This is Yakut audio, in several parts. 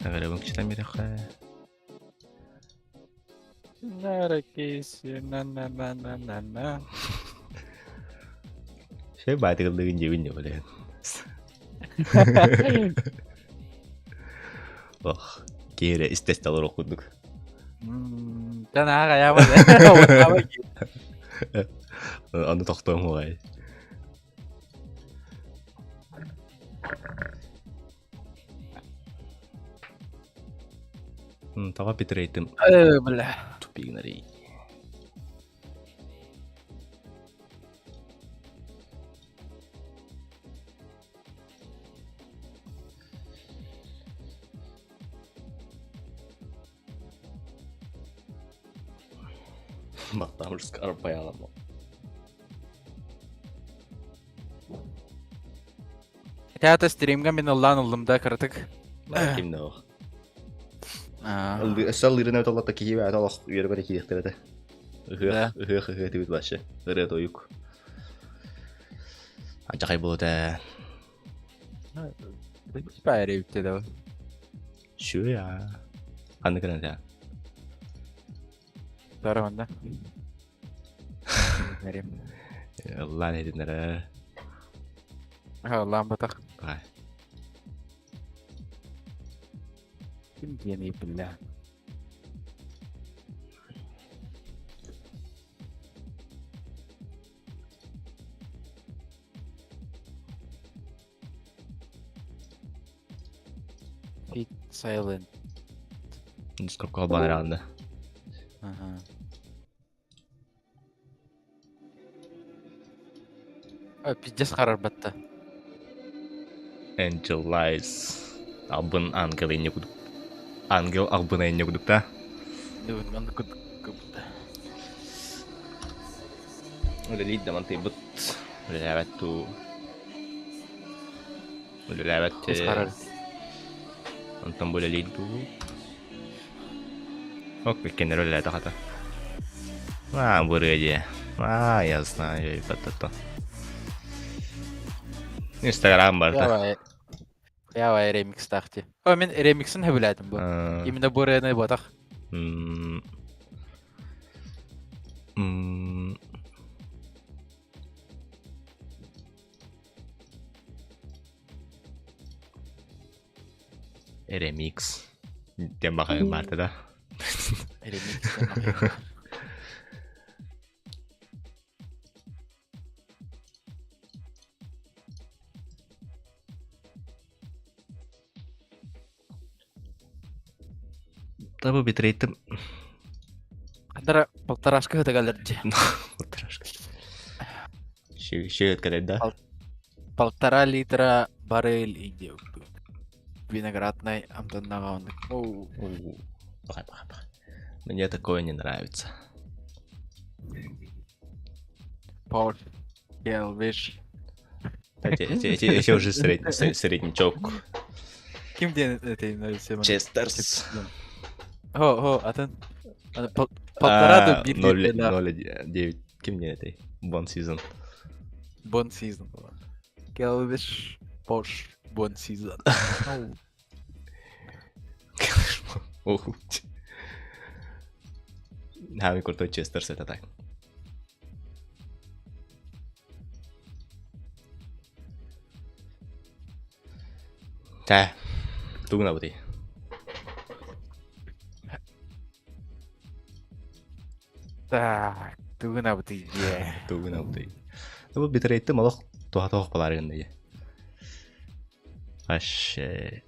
Тагарабын кичитэн биэрэххэ. На на на на на. Şey баатыгыллыгын дьиэбин дьэ билэһин. Ох, киһи истэстэ олорох курдук. Тан ааҕа Аны тохтоон хугай. Тоҕо битрейдим Бля. тупигнарый. Баттамырск арпаялама. Театр стримга мин ыллаан ыллым да кыратык. Ким да ох. Өссө ыллыырын эбит оллата киһи бэйэтэ олох үөрэ-көтө киириэхтэрэ этэ. Ыһыах, ыһыах, ыһыах этибит вообще. Ырыа тойук. Адьахай буолута. Баары да. Шүө Ханны кыран этэ? Тара онда. Ыллаан этиннэрэ. Ыллаан батах. Ай. Ким диэний биллэ. Hit silent. Дискордка холбоон эрэҕин да. Ага. Пиздец харарбатта. Angel Lies. Албын ангел инне кудук. Ангел албына инне кудук та. Үлэлиир да мантыйбыт. Үлэлээбэт туу. Үлэлээбэт Онтон бу үлэлиир дуу. Ок, иккеннэр үлэлээтэ хата. Аа, бу ырыа дии. Аа, я знаю, ебать-то. Инстаграм барда. Я ремикстаах дии. О, мин ремиксин сөбүлээтим бу. Именно бу ырыаны буотах. Ремикс. Диэн баҕайы баарта да. Ремикс диэн баҕайы. Табы битрейтим. Хандара полторашка ытыгалар дьэ. Полторашка. Шөт кэлэр да? Полтора литра барель иди виноградной амтаннаҕа оннук. Оу. Баҕай, баҕай, баҕай. Мне такое не нравится. Пол. Келвиш. Эти уже среднячок. Ким диэн этэй нравится? Честерс. Хо, хо, атын. Полтора до биир Ноль девять. Ким диэн этэй? Бон сезон. Бон сезон. Келвиш. Пош. Бон сезон. Ох. Самый крутой Честерс это так. Тэ, тугунабытый? Так, тугунабытый дьиэ. Тугунабытый. Ну, бу битрейтим олох туһа балар гынна Вообще.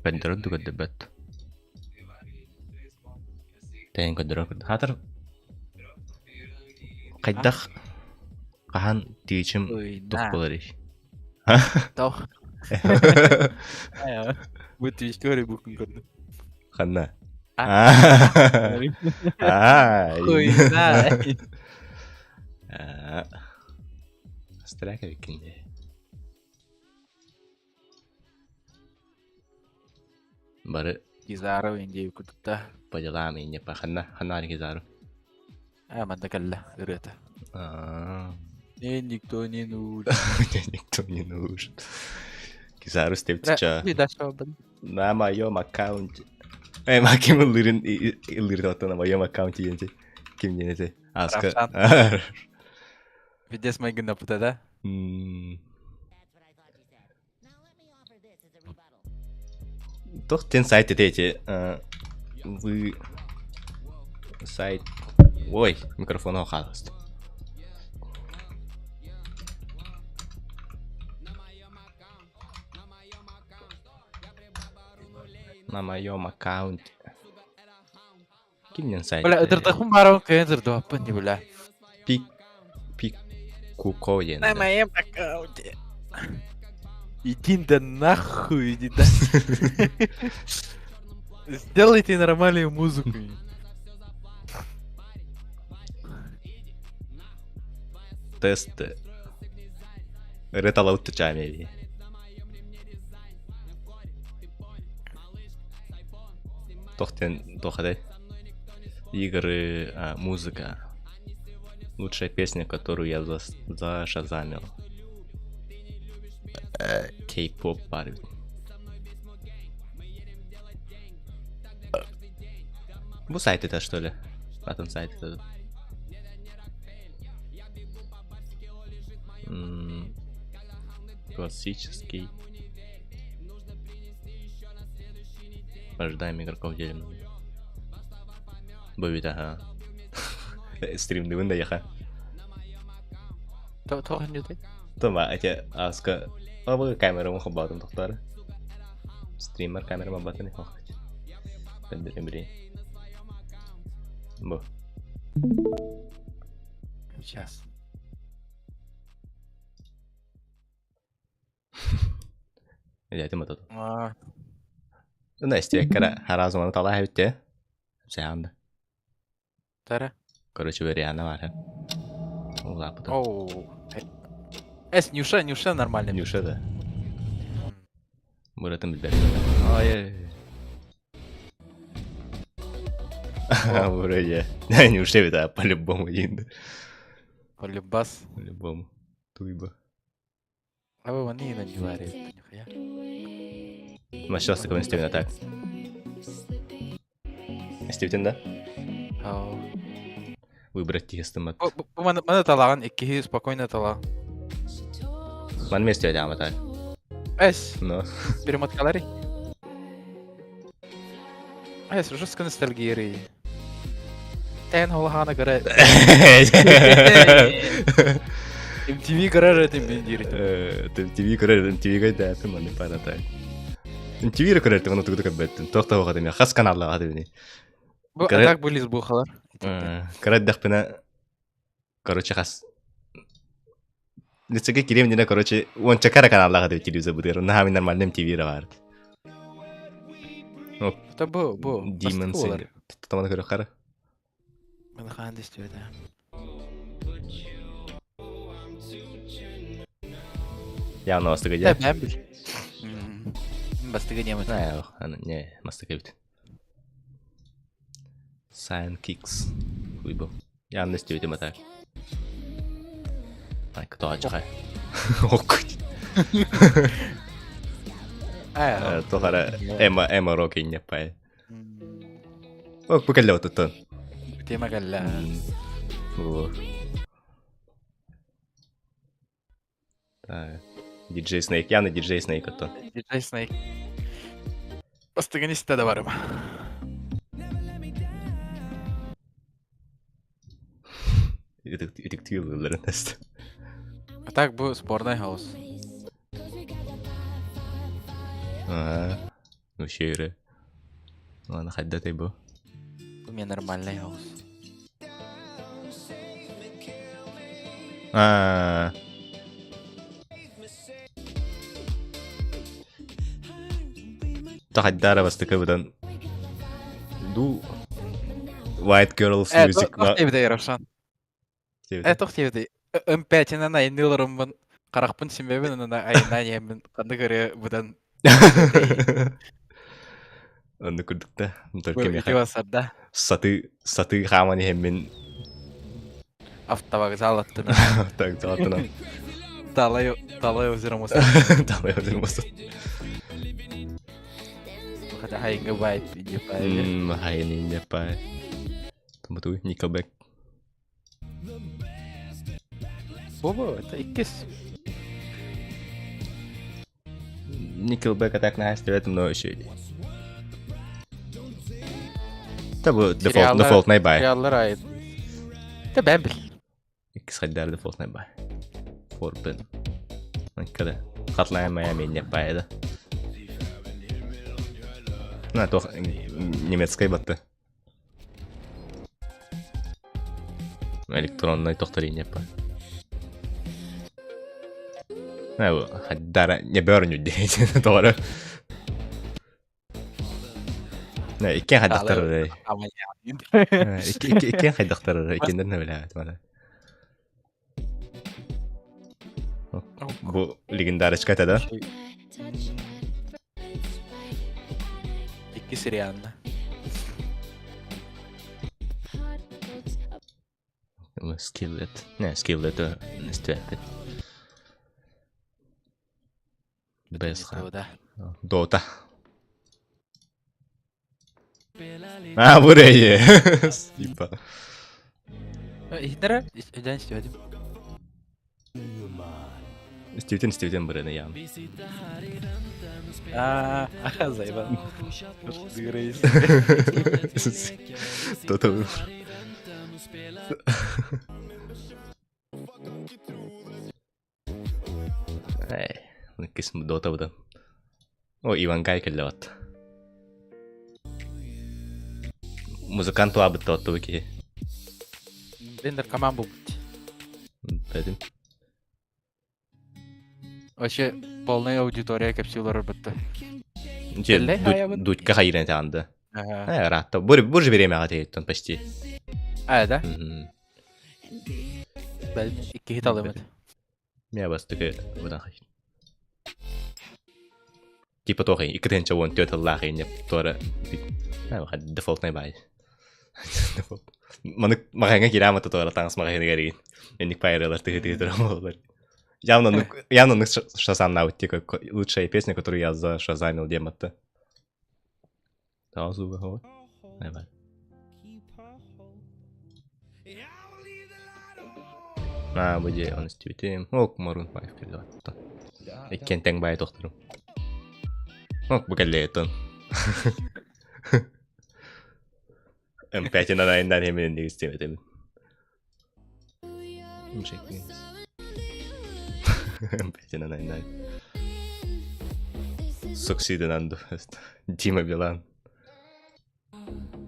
Көрдөрөн да көрдөрбөт. Тэйэн көрдөрөн көрдө. Хаатар хайдах хаһан тиичим тух буоларый? Тох. Бу Twitch көрө букун көрдүм. Ханна? Аа. Аа. Астрака эбиккин дии. Бары Кизару индия кутта. По делам инне па ханна ханна Кизару. Аа манна кэллэ ырыата. Аа. Мне никто не нужен. Мне никто не нужен. Кизарус тепча. На моем аккаунте. Э, ма ким ыллырын ыллырын на моем аккаунте диэн ким диэн этэй? Аска. Пиздец майгына пута, да? Туох диэн сайт этэй эти вы сайт ой микрофону хаалыст на моем аккаунте кимнен сайт Бля, ытырдахпын баарабын кыайан ытырдыбаппын дии бля. Пик пик куко диэн. На моем аккаунте. Иди да нахуй, иди да. Сделайте нормальную музыку. Тест. Реталаут чамери. Тохтен тохадай. Игры, музыка. Лучшая песня, которую я зашазамил. Кей-поп бар. Бу сайт это что ли? Атын сайт это. Классический. Ожидаем игроков делим. Будет, ага. Стримдыбын да яха. Тоҕо ньутай? Тома, эти аска Абы камерам хобатым тохтар. Стример камерам абатын хохать. Бери бери. Бу. Сейчас. Илэтим отут. Настя кара харазуманы талаа эбитте. Саанда. Тара. Короче, вариант бар. Улаапыта. Оу. Эс, Нюша, Нюша нормально. Нюша да. Муратын билбэт. Ай. Вроде. Нюша это по-любому енді. Полюбас. По-любому. Туйба. А вы вон и на диваре, нихуя. Машина с такой степени так. Стивен, да? Ау. Выбрать тестом от. Бу маны талаган иккиһи спокойно тала. Ман месте дама так. Эс, Но. перемоткалари. Эс, жестко ностальгири. Тэн холхана көрө. MTV көрөр этим мен диир. MTV көрөр, MTV көйдөөтүм маны пара так. MTV көрөр ону тугу көрбөттүм. Тохтоо хатым хас каналла хатым. Бу так были бухалар. Кыра дэхпинэ короче хас Лицеге кирем дина короче уонча кара каналлаах этэ телевизор бытыгар наһаа нормальный MTV баар. Та бу бу Demon Singer. Тотаманы көрө хара. Мен хаан дистүөтэ. Я бастыгы дьэ. Бэм бил. Бастыгы немец. Аны не бастыгы эбит. Sign Kicks. Хуйбо. Я истибитим атак. Ай, кто ачахай. Оккут. Тохара эма эма рок иннеппай. Ок, бу кэллэ отуттан. Тема кэллэ. Бу. Так. Диджей Снейк. Я на Диджей Снейк оттон. Диджей Снейк. Бастыгын истэ да барым. Үтүктүү тест. А так бу спорный хаус. Ага. Ну шере. Ладно, хайда бу. У меня нормальный хаус. А. Тахайдара бастыкы будан. Ду White Girls Music. Э, тох тебде Равшан. Э, тох тебде. М5-инен айнылырыммын. Харахпын симэбин онно айна иһэммин ханнык ырыа быдан Онну курдук да. Только ити басарда. Саты саты хааман иһэммин. Автовокзал аттынан. Автовокзал аттынан. Талай Талай озеро мосту. Талай озеро мосту. Хотя хайынга байт инде пай. Хайын инде пай. Туматуй, Nickelback. Бобо, это иккис. Nickelback а так наһаа но еще Та бу дефолт дефолтнай бай. Сериаллар айт. Та бэм бил. Иккис хайдар дефолтнай бай. Forbidden. Kada. Hotline Miami не пайда. На тох немецкай батты. Электроннай тохторине па. Дара не бөрнү дейт тоҕоро. Иккиэн хайдахтарарый? Иккиэн хайдахтарарый? Иккиэннэрин эбилээбит маны. Бу легендарочка это да? Икки сериална. Skillet. Не, Skillet истибэппит. Бэсха. Дота. А, бурее. Типа. Иһитнэрэ дьэн истибэтим. Истибитин истибитин бырыны яам. Аа, заебал. Тото. Иккис Дота будан. О, Иван Гай кэллэбат. Музыкант туабытта оттубу киһи. Блин, наркоман буолбут. Бэтим. Вообще полная аудитория кэпсии олорор бытта. Дудька хайыран таанды. Э, ратта. Бур бур же время тееттон почти. А, да? Бэл икки талымыт. Мя бастыкы будан хай. Типа тохи, 2014 тыллаах инне туора дефолтный бай. Дефолт. Маны махайга кирамата туора таңас махайга регин. Энник пайрылар тыгы тыгы тура болар. Явно, явно ну шазамнаут, типа лучшая песня, которую я за шазамил дематта. Таазуга хоо. Давай. Аа, бу дьиэ оны истибитим. Ок, Maroon 5 кэллэҕэ. Иккиэн тэҥ баайы тохторум. Ок, бу кэллээтон. М5 айындан хеминен диги истибитим. М5 айындан. Succeeded Дима Билан.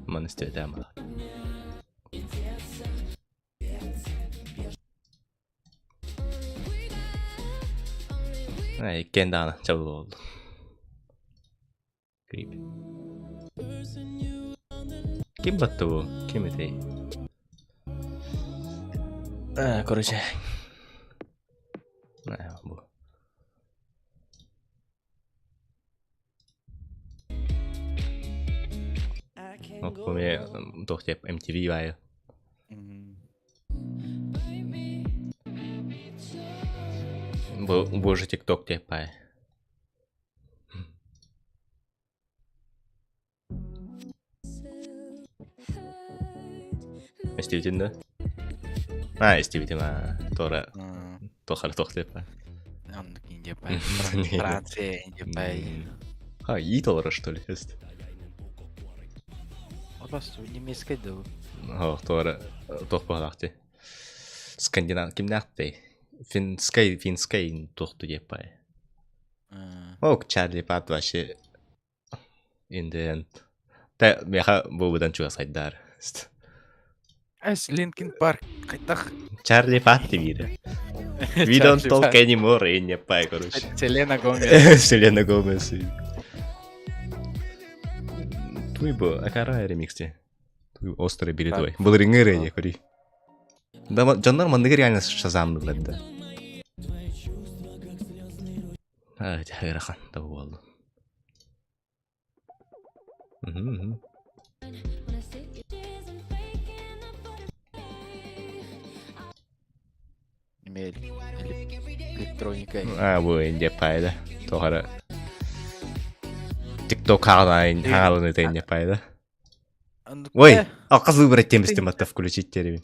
Монастырь Иккиэн даҕаны чабыл буоллун. Creepy. Ким батты бу? Ким этэй? А, короче. Бу. Оп, туох диэп MTV баайы. Бу боже TikTok диэп баайы. Истибитин да? А, истибитим а. Тора тохара тох диэп баайы. Оннук инде баай. Франция инде баай. А, иит олорор что ли? Просто немецкий да. Ох, туора туох баҕалаах Скандинав кимнээхтэй? Финскай, финскай туохту диэп баай. Ок, Чарли Пат вообще in the end. Та меха бу чугасайдар. Эс Linkin Park хайдах Чарли Пат диир. We don't talk anymore инне пай, короче. Селена Гомес. Селена Гомес. Туй бу, акара ремиксте. Туй острый передой. Был рингер кори. Да, дьоннор манныгы реально шазамнылар да. А, ыарахан да буолду. Мгм. Эмиэ электроника. А, бу инде пайда. Тоҕара TikTok хаалаан хааланы тэнне пайда. Ой, алқас выбрать тем систематта включить термин.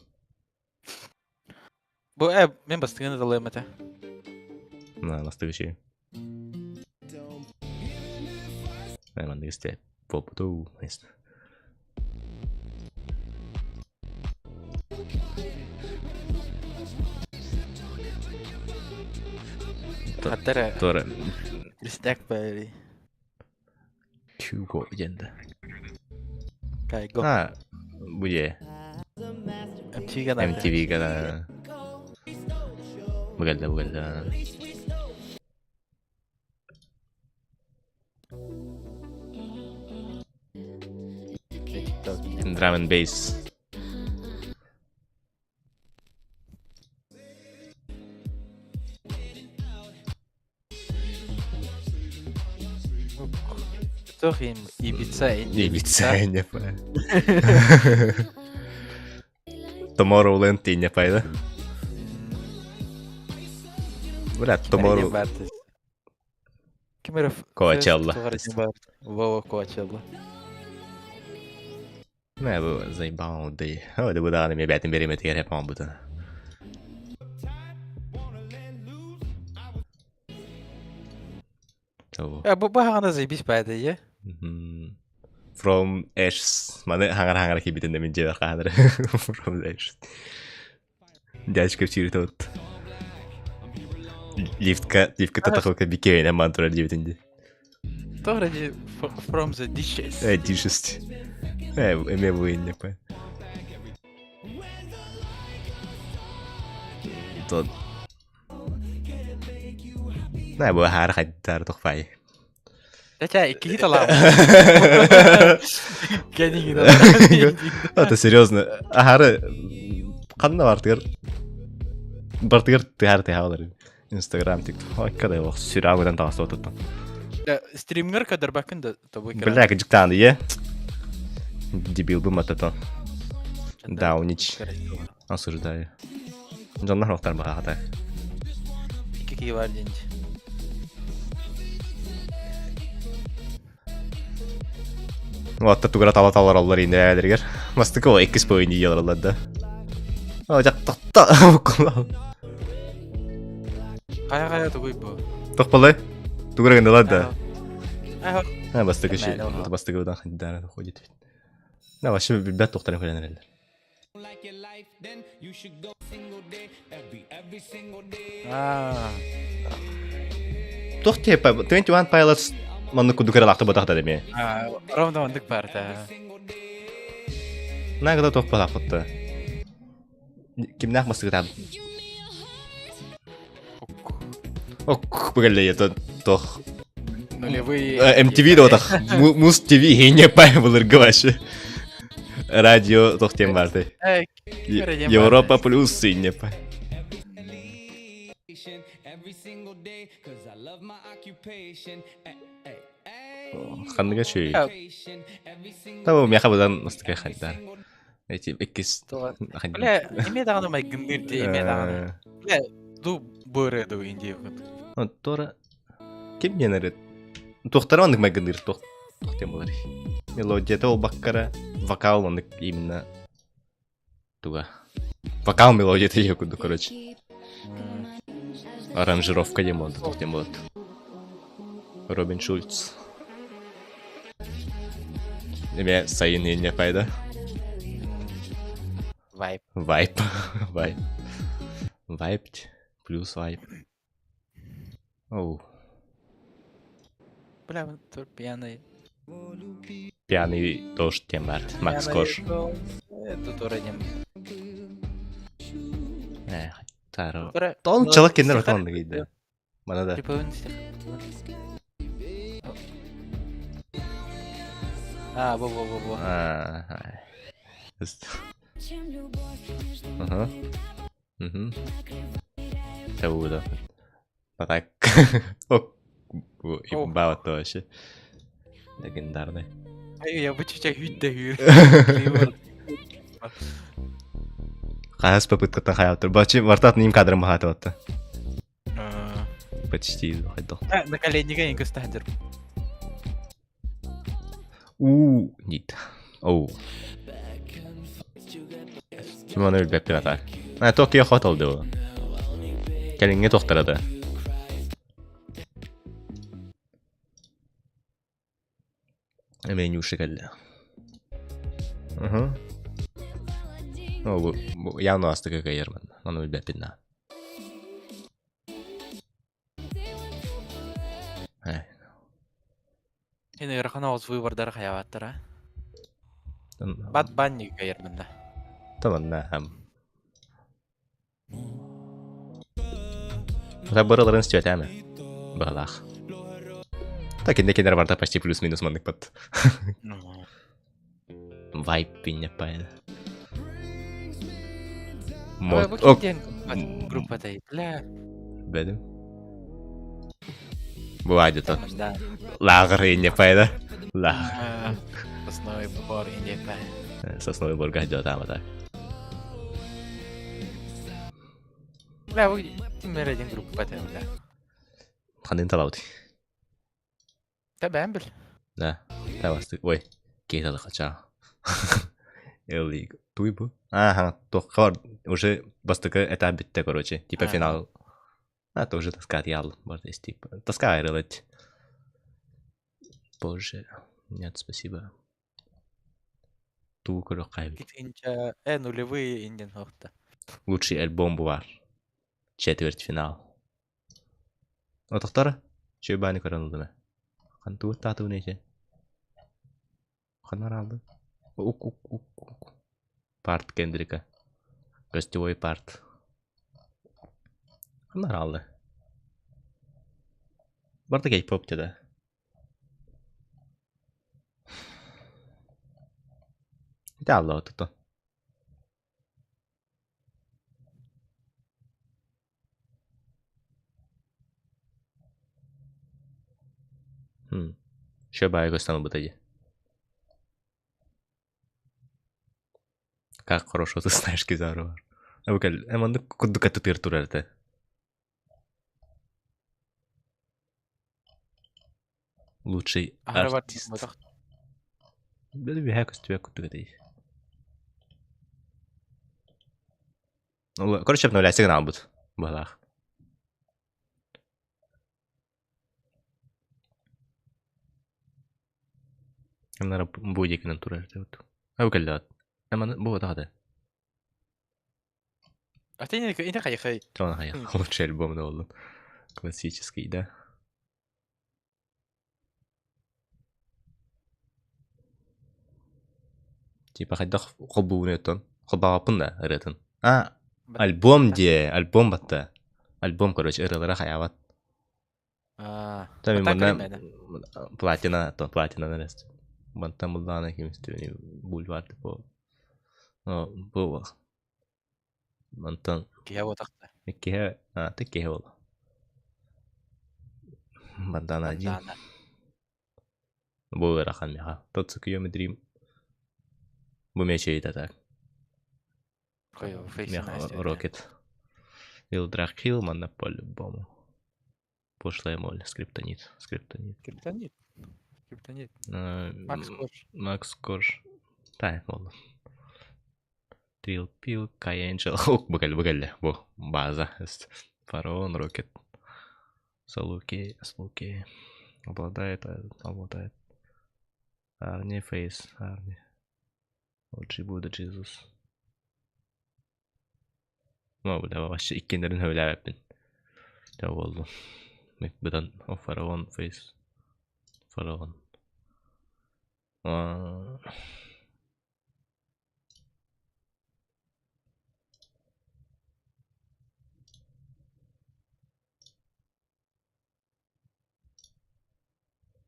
Бу э мен бастыгын ыталыам этэ. На, бастыгы Мандыгы истэ. Попуту. Хаттара. Тора. Листак бэри. Hugo диэн да. Кайго. А, бу дьэ. MTV-га MTV-га да. Бу кэллэ, бу кэллэ. Drum and bass. Туох Ibiza Ibiza не пай. Tomorrowland не пайда. Бля, Tomorrow. Ким эрэ Coachella. Вова Coachella. Мэ бу заебал дый. О, да бу даҕаны эмиэ бээтин бириэмэтигэр хэп оҥорбутун. Э, бу баһаҕана заебись баайда е. From Ashes. Маны хаҥар-хаҥар киирбитин да мин дьиэбэр хаһанар. From Ashes. Дядечка чииритэ от. Лифтка, лифтка татахылка бикебейнен маан турар диэбитин дии. Тоҕо эрэ from the dishes. Э, dishes. Э, эмиэ бу иннеппэ. Тот. Наа бу хаара хайдаар тохпай. Ча, иккиһи талаам. Кэнигин. Это серьезно. Ахары ханна бартыгар бартыгар тыһар тыһаалар. Инстаграм, тикток. Ой, когда его сүрәгүдэн таҕыста отуттан. Стримгер кадырбакын да тобой Бля, кыдьыктаан ие. Дебил бы мататон. Даунич. Осуждаю. Дьоннор охтар баҕата. Икки киһи бар диэн. Уотта тугара тала талараллар инээлэригэр. Бастакы ол иккис поин иелараллар да. О, жактакта. Хайа хайа тугуй бу? Тохпалай. Тугара гындалар да. Ага. А, бастакы ши, бастакы удан хандара ходит. На, вообще билбэт тохтарын көрөн эрэллэр. Аа. Туох типа 21 Pilots маннык курдук эрэ лаахта батахта эмиэ. Аа, ровно маннык баар да. Нагда туох батахпытта. Кимнээх масыгытаан. Ок, пыгалле это тох. Нулевые. MTV да отах. Муз ТВ хине пай былыргы вообще. Радио тох тем барды. Европа плюс синне пай. Ханныга чүй. Табы мяха будан мастыка хайдар. Эти иккис Бля, эме даҕаны майгынныыр дии, эмиэ даҕаны. Бля, ду быры ду индия Тора ким диэн Туохтара оннук майгынныыр туох туох диэн буолар. Мелодията ол баккара вокал оннук именно туга. Вокал мелодията диye курдук короче. Аранжировка диэн буолла туох диэн буолат. Робин Шульц. Эме сайын инне пайда. Вайп. Вайп. Вайп. Вайп. Плюс вайп. Оу. Бля, тур пьяный. Пьяный дождь диэн баар. Макс Корж. Это тура диэн. Э, таро. Тон чалак кеннер отон дигейде. Мана да. А, бу бу бу бу. Ага. Угу. Табуда. Так. О, ебало вообще. Легендарный. Ай, я бы чуть-чуть хүйдэ хүйр. Хаһыс попыткаттан хайаабыттар. Бачи вартат ним кадрым баһааты батта. Почти хайдах. На коленнига ең көстө хадыр. У, нет. Оу. Симон өлбөппүн ата. А, Токио хотел дуу. Кэлиҥҥи тохтарада. Эмиэ Нюша кэллэ. Уһу. О, бу, бу явно астыка кыайар манна. Ону билбэппин да. Э. Ин ыарахан оҕус выбордары хайаабаттара. Бат банник кыайар манна. Таманна хам. Забыраларын стюэтәме? Быһалаах. Так инде кинер барда почти плюс-минус маннык бат. Вайп пинне пайда. Мод. Ок. Группа дай, бля. Бедим. Бу адито. Лааҕыр инне пайда. Лааҕыр. Сосновый бор инне пайда. Сосновый борга жотаама так. Бля, бу ким эрэ диэн группа этэ, бля. Ханын талабыт. Тэбээн бил. Да, табасты. Ой, кейталы хача. Элли, туй бу. Ага, тоххор уже бастакы этап битте, короче, типа финал. А, тоже тоска отъял, можно типа. Тоска айрылать. Боже, нет, спасибо. Туу көрө Итинчэ нулевые индин хохта. Лучший альбом бувар. Четвертьфинал. Отохтора? Чөбани көрөн ылдым. Хан туут таатыбын эче. Ханар алды. Ук ук ук ук. Парт Кендрика. Гостевой парт. Ханар алды. Барда кей-поп теде. Mitä alla otto? Hmm. Шөбай көстан бутади. Как хорошо ты знаешь Кизару. Абыкал, эманды куддука тутыр турарты. Лучший артист. Короче, обновляй сигнал будет. Балах. Наверное, будет турар. Абыкал, эман бу тағады. А ты не не хайхай. Лучший альбом болду. Классический, да? Типа хайдах холбуунуттан. Холбааппын да ырыатын. А, альбом де, альбом батта. Альбом, короче, ырылара хаябат. А. Тами манна платина, то платина нарест. Мантан булдаана кимистүни бульвар типа. Ну, бу Мантан Киһэ буотахта. Киһэ, а, ты киһэ бол. Бандана один. Бу ыарахан меха. Тот Дрим. Бу мечей так. Меха Рокет. Илдрахил манна по-любому. Пошлая моль, скриптонит, скриптонит. Скриптонит. Скриптонит. Макс Корж. Макс Корж. Та, болду. Трил Пил, Кай Энджел. Ук, букаль, букаль. Бу, база. Фараон, Рокет. Салуки, Салуки. Обладает, обладает. Арни, Фейс, Арни. Оджи Будда, Джизус. Ну, бля, вообще иккенерин höylääpin. Tämä болду. Быдан Фараон, Фейс. Фараон.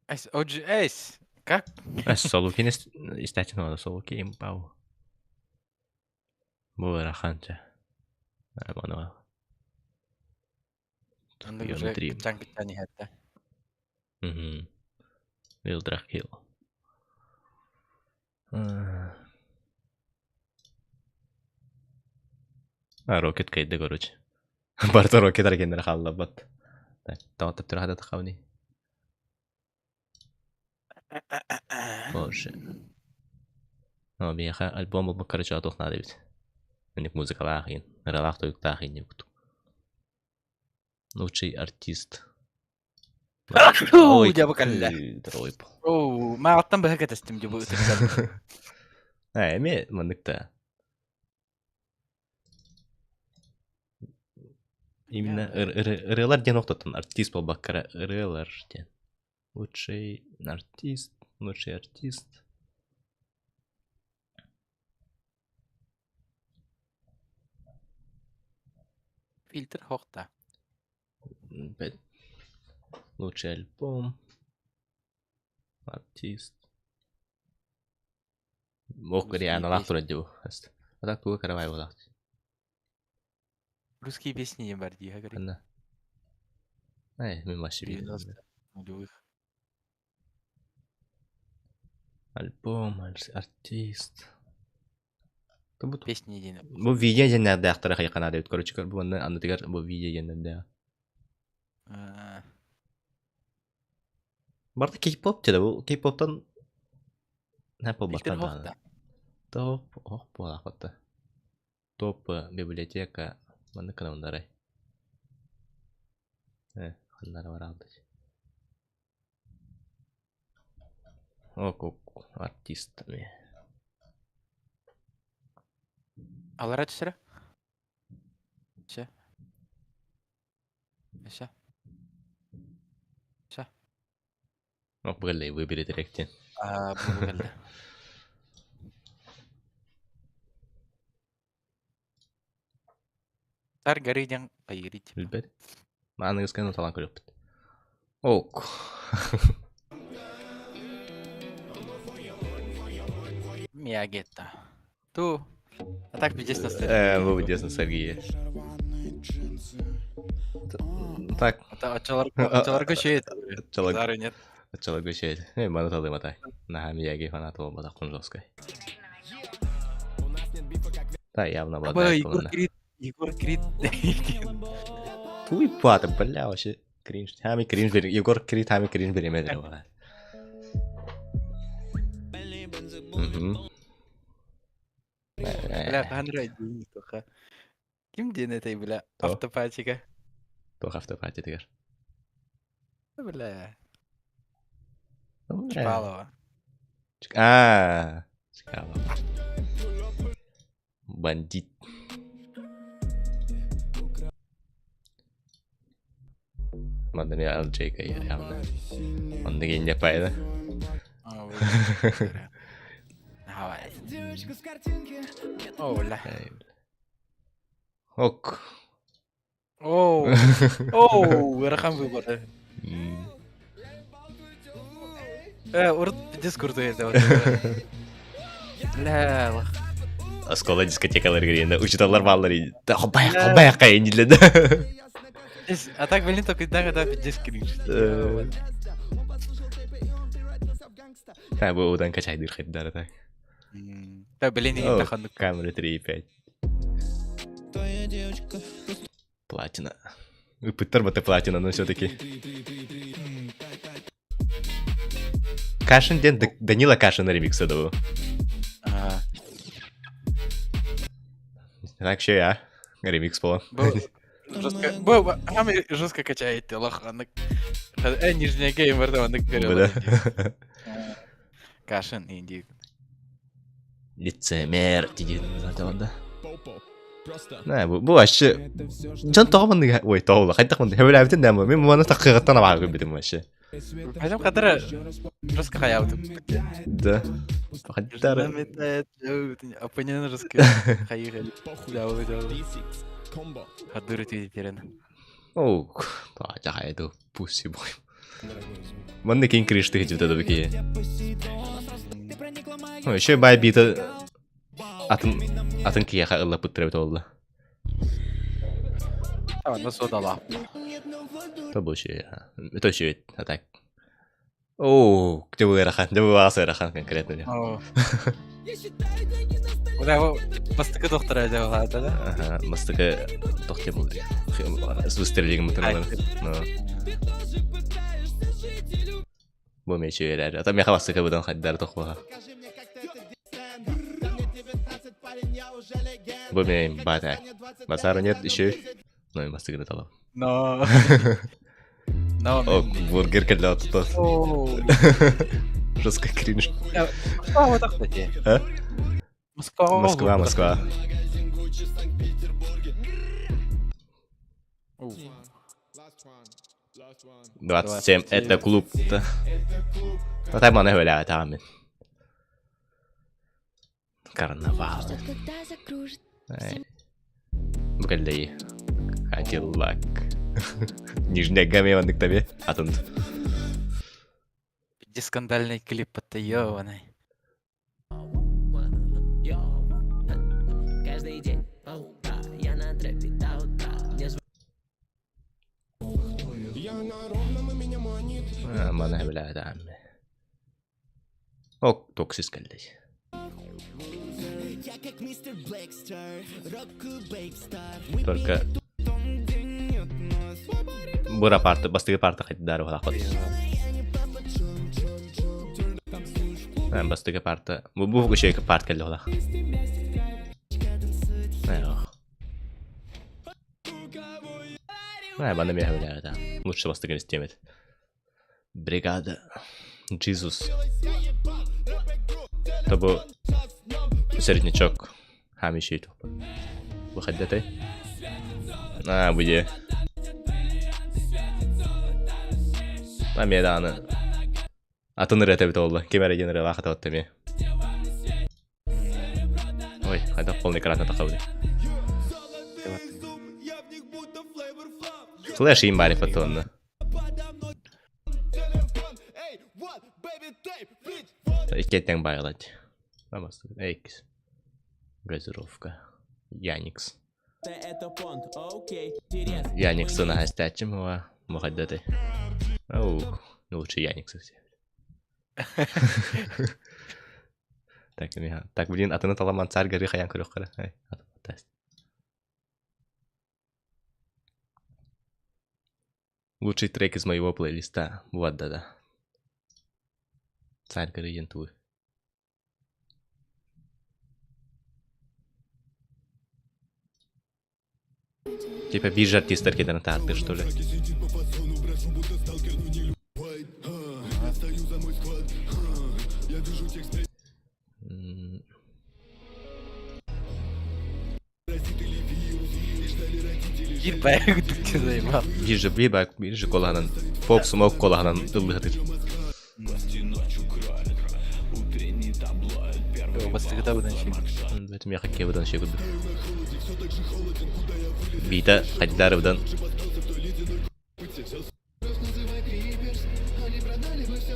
Эс, OG, эс, как? Эс, Солукин истятин ода, Солуки импау. Бу ыараханча. Мана. Уже кычан иһэтте. Мгм. Илдрахил. А, Рокет кайда, короче. Барыта Рокет аргеннere хаалларбат. Так, тоҕо таптыра хататаххабыный? Боже. Но миэхэ альбом булбут короче туох наада эбит. Маннык музыкалаах иин, ыралаах тойуктаах иин курдук. Лучший артист. Ой, дьэ бу кэллэ. Оо, мааҕыттан быһа кэтэстим дьэ бу ытыктар. Ээ, эмиэ маннык да. Именно ырыалар диэн охтотон артист буолбакка эрэ ырыалар диэн. Лучший артист, лучший артист. Фильтр хохта. Лучший альбом. Артист. Ох, Рианалаах турар дии бу. А так туга каравай буолаах. Русские песни не бар дии, говорит. Ханна? Эй, мин вообще 90 нулевых. Альбом, артист. Песни диэн. Бу видео диэннэрдээхтэрэ хайханаада эбит, короче, бу манна аннытыгар бу видео диэннэрдээх. Барыта кей-поп диэтэ, бу кей-поптан Фильтр хохта. Топ, ох буолаахпатта. Топ библиотека маннык гынабыннарай. Э, ханнара бараалдый. Ок, ок, артистами. Алара түсірі? Все. Все. Все. Ок, бу выбери директен. А, бу кэллэ. Тар горы диэн хайыырый типа. Билбэт. Аныгысканы талан көрүөхпүт. Ок. Миягетта. Ту. А так пиздец ностальгия. Бу пиздец ностальгия. Так. Очолорго шеет. Очолорго нет. Очолорго шеет. Э, маны талдым атай. Наха Мияги фанат буолбатахпын жесткой. Да, явно обладает. Егор Крид, Егор Крид. Туй пата, бля, вообще кринж. Хами кринж бери. Егор Крид хами кринж беремедер бала. Мгм. Бля, хаһан эрэ тоха. Ким диэн этэй, бля, автопатика? Туох автопатитыгар? Бля. Чкалова. А, Чкалова. Бандит. Манна эмиэ LJ кайар явно. Оннук инде пайда. Давай. О, бля. Ок. Оо. Оо, ыарахан выбор. Э, урут дискурду это. Бля, лах. Оскола дискотекалар гиренде учуталлар бааллар хобайакка иниледі. А так, блин, только да, пиздец кринж. Та бу удан качайдыр хайдара так. Да, блин, не таханнык. Камера 3.5. Платина. Ыпыттар бата платина, но все-таки. Кашин ден Данила Кашин ремикс дуу. Так еще я. Ремикс по. Жестко. Бу ами жестко качает лох аннык. Э, нижняя геймер да аннык Да. Кашин инди. Лицемер диэн да. Нэ, бу вообще дьон тоҕо маннык ой тоҕо хайдах маннык сөбүлээбитин да мин маны таккыгыттан абааһы көрбүтүм вообще. Хотя кадра жестко хаябытым. Да. Хаттара. Оппонент жестко хайыгы. Дяволы дяволы. Хадыры түйдерен. Оу, жахайду пуси бой. Манны кин крышты хитибите да бики. Ну, еще бай бита атын атын киэхэ ыллапыт эбит буолла. А, содала. То бу үчүгэй. Это үчүгэй, а так. Оо, где вы ыарахан, где вы ыарахан конкретно. Бля, бастакы доктора дьаҕалаата да? Аха, бастакы тохте был. Выстрелигин мытырылар. Но. Бу мечи эрэр. Ата меха бастакы будан хайдар тохлоха. Бу мен бата. Базара нет еще. Но бастакы талап. Но. Но. О, бургер кэллэ отто. Жестко кринж. Москва вот так кстати. А? Москва. Москва, Москва. 27 это клуб. Ну так маны өләтәмен. Карнавал. Бу кэллэйи. Кадиллак. Нижняя гамма маннык табе. Атын. Где скандальный клип это ёбаный. Маны билээтэҕим. Ок, токсис кэллэй. Только Бура парты, бастыгы парта хайдары буолаахпыт. Бастыгы парта. Бу бу үчүгэй парт кэллэ буолаах. Манна миэхэ билээҕэ Лучше бастыгын истиэмэт. Бригада. Jesus. Тобу середнячок. Хамиши Выходи А, буде. Аме дааны. Атын ырыа эбит олла. Ким эрэ диэн ырыалаах атабат эмиэ. Ой, хайдах полный экран тахабыт. Флеш им бари фотонна. Иккеттен байлать. Экс. Газировка. Яникс. Яниксы на гостячим его. Мухаддаты. Оу, ну лучше Яниксы все. Так, так, блин, атыны таламан царь горы хаян көрөх Лучший трек из моего плейлиста. Вот, да-да. Царь горы Янтуы. Типа биржа артистар кеден тааттыр, что ли? Биир бэйэ курдук заебал. Биржа биир бэйэ биржа колаһынан поп смок колаһынан ыллыһытыр. Бастыгыта быдан ши. Это меха кебыдан ши курдук. Бита хайдарыбыдан.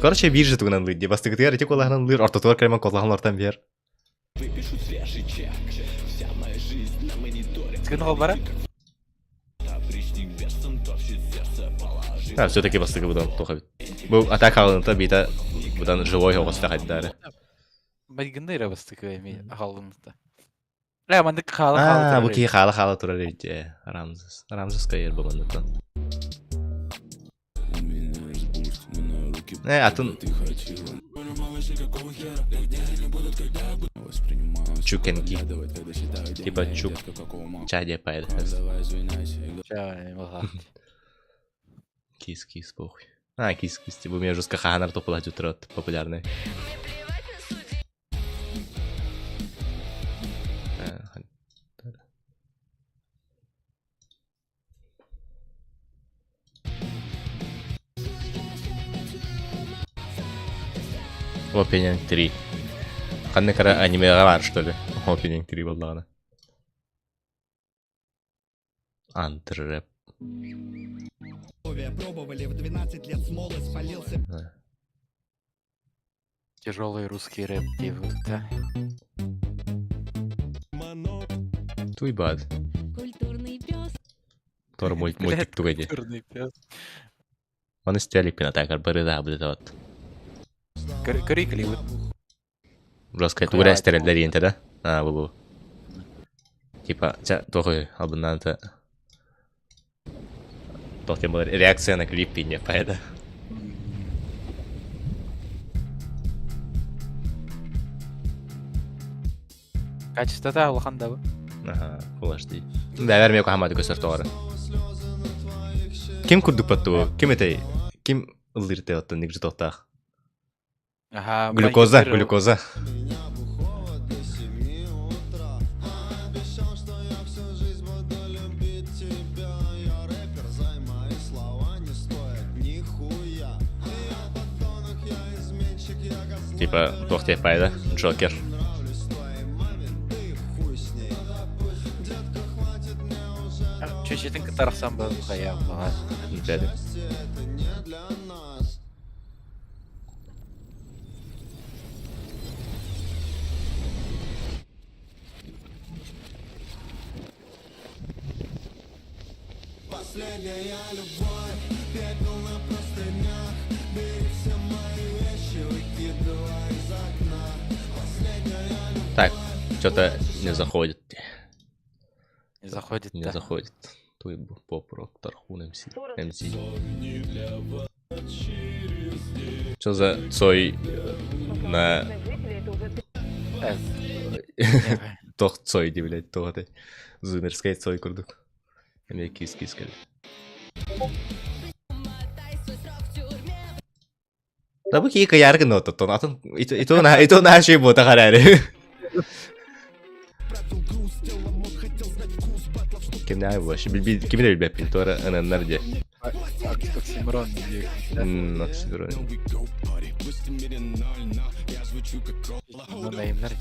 Короче, биржа тугунан лыр. Бастыгытыгар ити колаһынан лыр, ортотугар кэлэмэн колаһан ортан биэр. Сгынул бара? А, все-таки бастыгы будан тоха бит. Бу атака алынта бита будан живой оҕоста хайдары. Майгынны эрэ бастыгы эми аҕалыныта. Э, маннык хаала-хаала А, бу турар киһи эбит. хаала-хаала турар эбит ээ. Рамзес. Рамзес кайыр бу манныттан. Э, атын Чукенки. Типа чук. Чадя пайда. Ча, мага. Кис-кис, похуй. А, кис-кис, типа, у меня жестко ханар тополать утро популярный. Opening 3. Ханна кара анимеға бар, что ли? Opening 3 боллағына. Антрэп. Пробовали в 12 лет смолы спалился. Тяжелый русский рэп делают, да? Туй бад. Культурный пес. Тор мультик тугайди. Культурный пес. Оны стелик пинатакар бары да будет вот. Көрүй клибы. Жестко тура стерелдер енте да? А, бу Типа, ча, туох албыннаан туох диэн буолар, реакция на клип не поэта. Качествота улахан да бу. Аха, Full HD. Бэбэр миэхэ хамааты көстөр тоҕо Ким курдук баттуу? Ким этэй? Ким ыллыыр оттон нигже тохтаах? Аха, Глюкоза, глюкоза. Типа, туох диэх пайда, Джокер. Чүчүтүн кытта арахсан баран хайа баҕар. Деді. Так, что-то не заходит. Не заходит Не да. заходит. Твой поп-рок Тархун МС. МС. Что за Цой на... Тох Цой, ди, блядь, то это. Зумерская Цой курдук. Эме кис-кис кэлли. Да бу кии кыйаар гына оттон атын ито на ито на шей бота харары. Кимнää вообще кимне билбэппин туора ынаннар дии. Оксимирон диир. Оксимирон. Наимнар.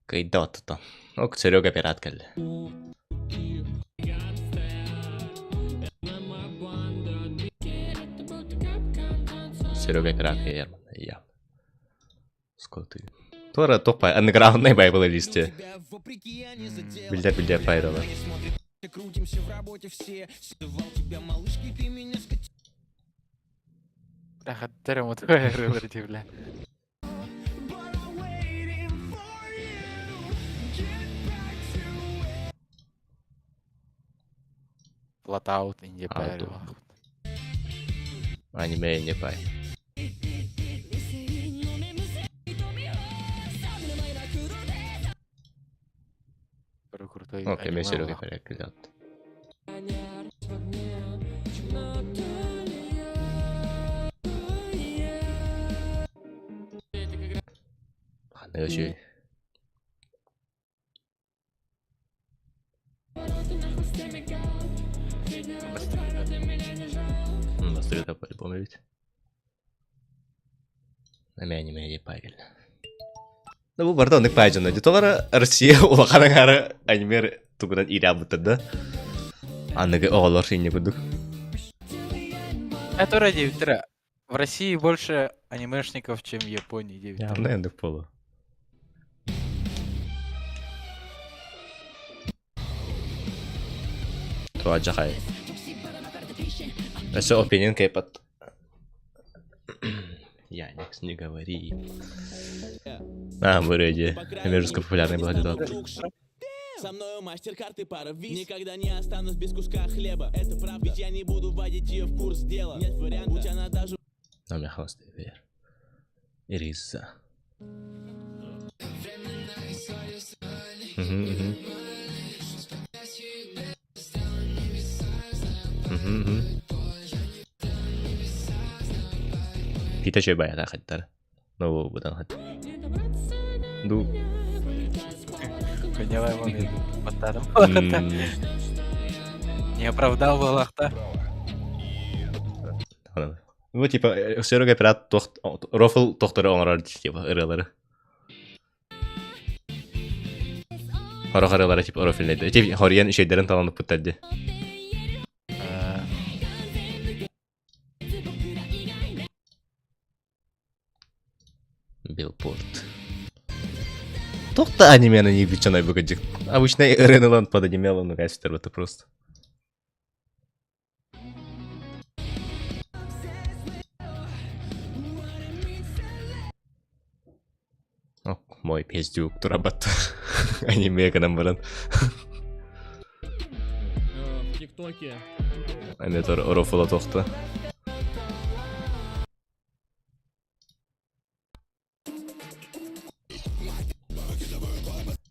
Кыйда оттон. Ок, Серега пират кэллэ. Серега пират кэйэр я. Скоты. Туора топпай андеграундный байбыл листе. Билдер билдер пайдалар. Рахаттар мотуэр дии бля. Flatout инде А, пай. ту. Аниме не пай. Крутой Окей, мен аниме Серега улах. пират кэллэ. Ханныга үчүгэй. Бастырыта по-любому ведь. Эме аниме не пай кэллэ. Ну бу барда оннук пай дьоно. Дьэ Россия улахан аҥаара аниме тугунан иирээбиттэр да. Аныгы оҕолор инньэ курдук. Это ради Виктора. В России больше анимешников, чем в Японии, девять. Явно оннук буолуо. Туа дьахай. Өссө опинин кэйпат. Яникс, не говори. А, вроде. Американская популярная была где-то. Со мною мастер-карты пара виз. Никогда не останусь без куска хлеба. Это правда, ведь я не буду вводить ее в курс дела. Нет варианта, будь она даже No, me холостой вер. Ириса. Мгм, мгм. Мгм, мгм. Пита чөй баята хаттар. Ну, будан хат. Ду. Поняла его баттарым. М, Не оправдал балахта. аны. Ну, типа, Серега пират тох рофл тохторы оҥорор типа ырыалары. Хорох ырыалары типа рофилнейдер. Типа хориен үчэйдэрин таланып путтар ди. Билборд. Тохта анимена не бичаной выгодик. Обычно ырыанылан под анимело, ну кайфтер это просто. мой пиздюк турабат. Аниме гынан баран. В ТикТоке. Эмиэ рофла тохта.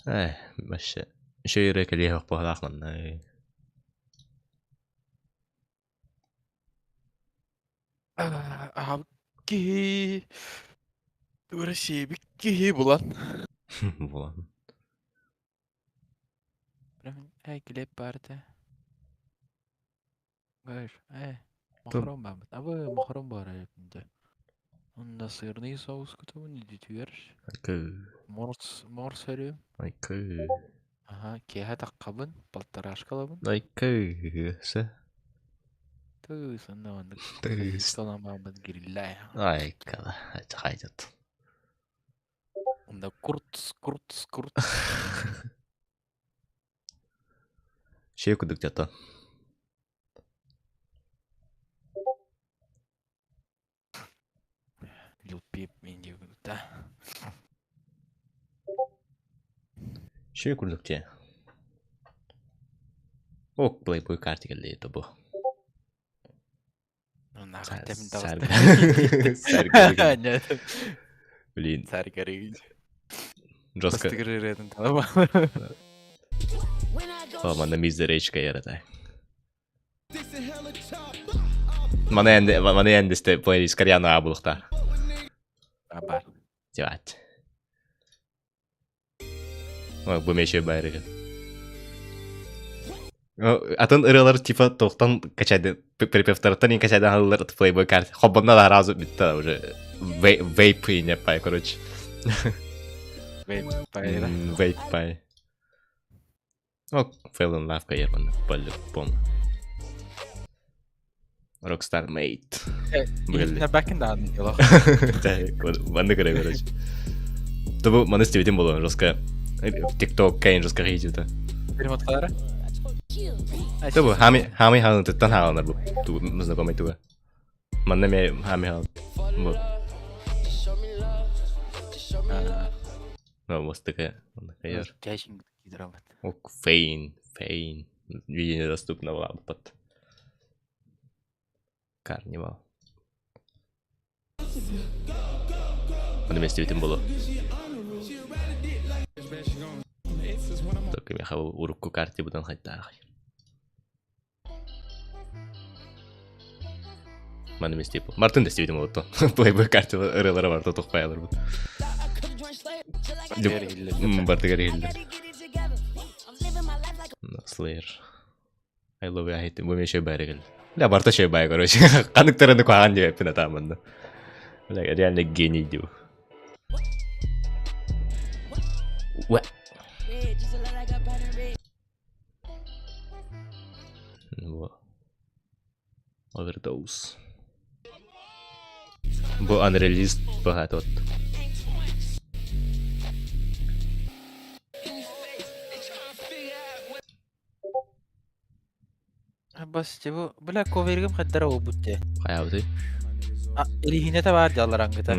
Э, вообще. Еще и кэлиэх баҕалаах манна. Аһабыт киһи туора сиэбит киһи булан. Булан. Эй, килиэп баар этэ. Баар, э, мохорон бааммыт. Абы мохорон баар эбит Онно сырный соус кутабын үдүтүгэр. Айкы. Морс, морс өрүм. Айкы. Аха, киэһэ таххабын, полторашкалабын. Айкы. Сэ. Тыыс, онно маннык Тыыс. сосискаламаабыт грилляй. Айкала, хайдат. Онно курц, курц, курц. Шей кудук жата. Lil Peep мин диэбитэ. Шей курдук те. Ок, Playboy карты келли тобу. Ну нахуй тем таҕыста. Саргы. Нет. Блин, Саргары. жестко. Бастыгырырын талаба. О, манна мизеречка ярата. Мана энде, мана эндесте плейлист карьяна абылықта. Бар. Тиват. Ой, бу меше байрыгын. Атын ырыалар типа тоқтан качайды, припевтарыттан ин качайды алылар Playboy карт. Хоббонна да разу битті уже. Вейп не пай, короче. Вейп пай, да? Вейп пай. О, Fell in Love кайерман, по-любому. Rockstar Mate. Илитинэ бэкин даҕаны олох. Манны көрө короче. Тобу маны стебитин болон жестко. TikTok кайын жестко хийжүтэ. Перемоткалара? Тобу хами хами хаалын туттан хааланар бу. Ту знакомый туга. Манна ме хами хаал. Вот. Ну, мостыка. Онда Чайшин кидрамат. Ок, Фейн, Фейн. Видео недоступно была под Карнивал. На месте битим болу. Только меха урукку карте будан хайттаах. Маны месте бу. Мартын да стебитим болу. Playboy карте ырылары бар тотук паялар бу. Бартыгар иһиллэр. Slayer. I love you, I hate you. Бу меше бәрі кел. Бля, барта шөй бай, короче. Қаныктарыны куаған деп эппин атааманна. Бля, реально гений деп. Уа. Бу. Overdose. Бу unreleased баһаат от. Бас тибу бля ковергим хаддара обутте. Хайабыты. А илиһинете баар дьалларангыта.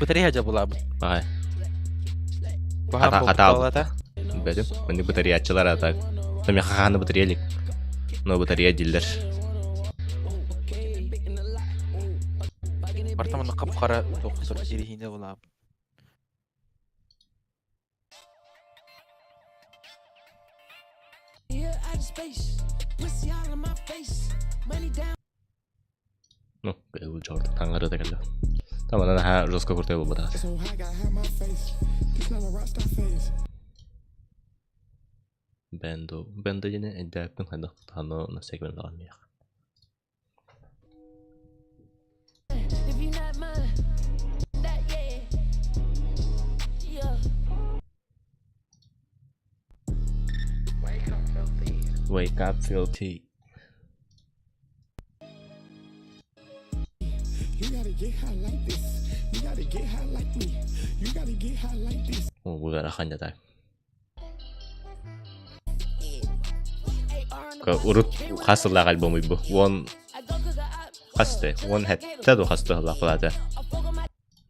Бытари хажа булабыт. Баҕай. Баһаам Хата буолбута. Бэтим. Маны бытарияччылар атак. Там хаханы бытариялик. Но бытария диллер. Бартаманы кап-кара тохтор илиһине булабыт. Ну, бу жорду таңгары да келди. Там анан ха жестко крутой болбу. Бендо, бендо дине эдээппин хайдах тутану на сегмент аламиях. Wake up, filthy. You gotta get high like this. You gotta get high like me. You gotta get high like this. О, бу ыарахан дьэ Урут хас сыллаах альбомуй бу. Уон хасты, уон хэттэ ду хасты сыллаах былаата.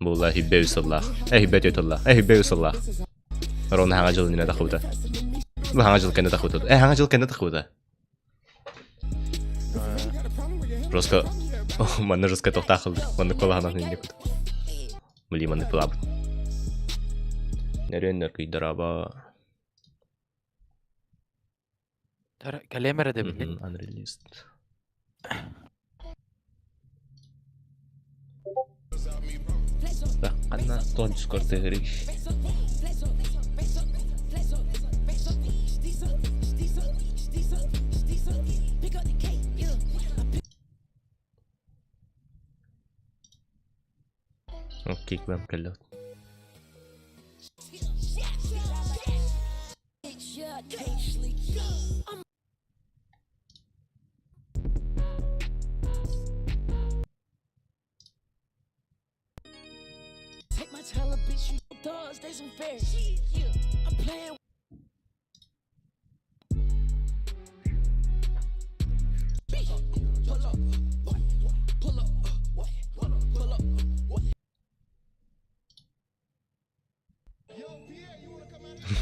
Буолла хиббе үс сыллаах. Э хиббе түөрт сыллаах. Э хиббе үс сыллаах. Ровно хаҥа дьыл иннинэ тахыбыта. Бу хаҥа дьыл кэннэ тахыбыта. Э хаҥа дьыл кэннэ тахыбыта. Жестко манна жестко тохтаах ылдык. Манна куолаһынан инник кут. Блин, манна пылабыт. Нөрүөн нөркүйдораба. Кэлиэм эрэ дэбилин. Unreleased. Ханна туох Discord тыһырый? Окей, квем кэллэ.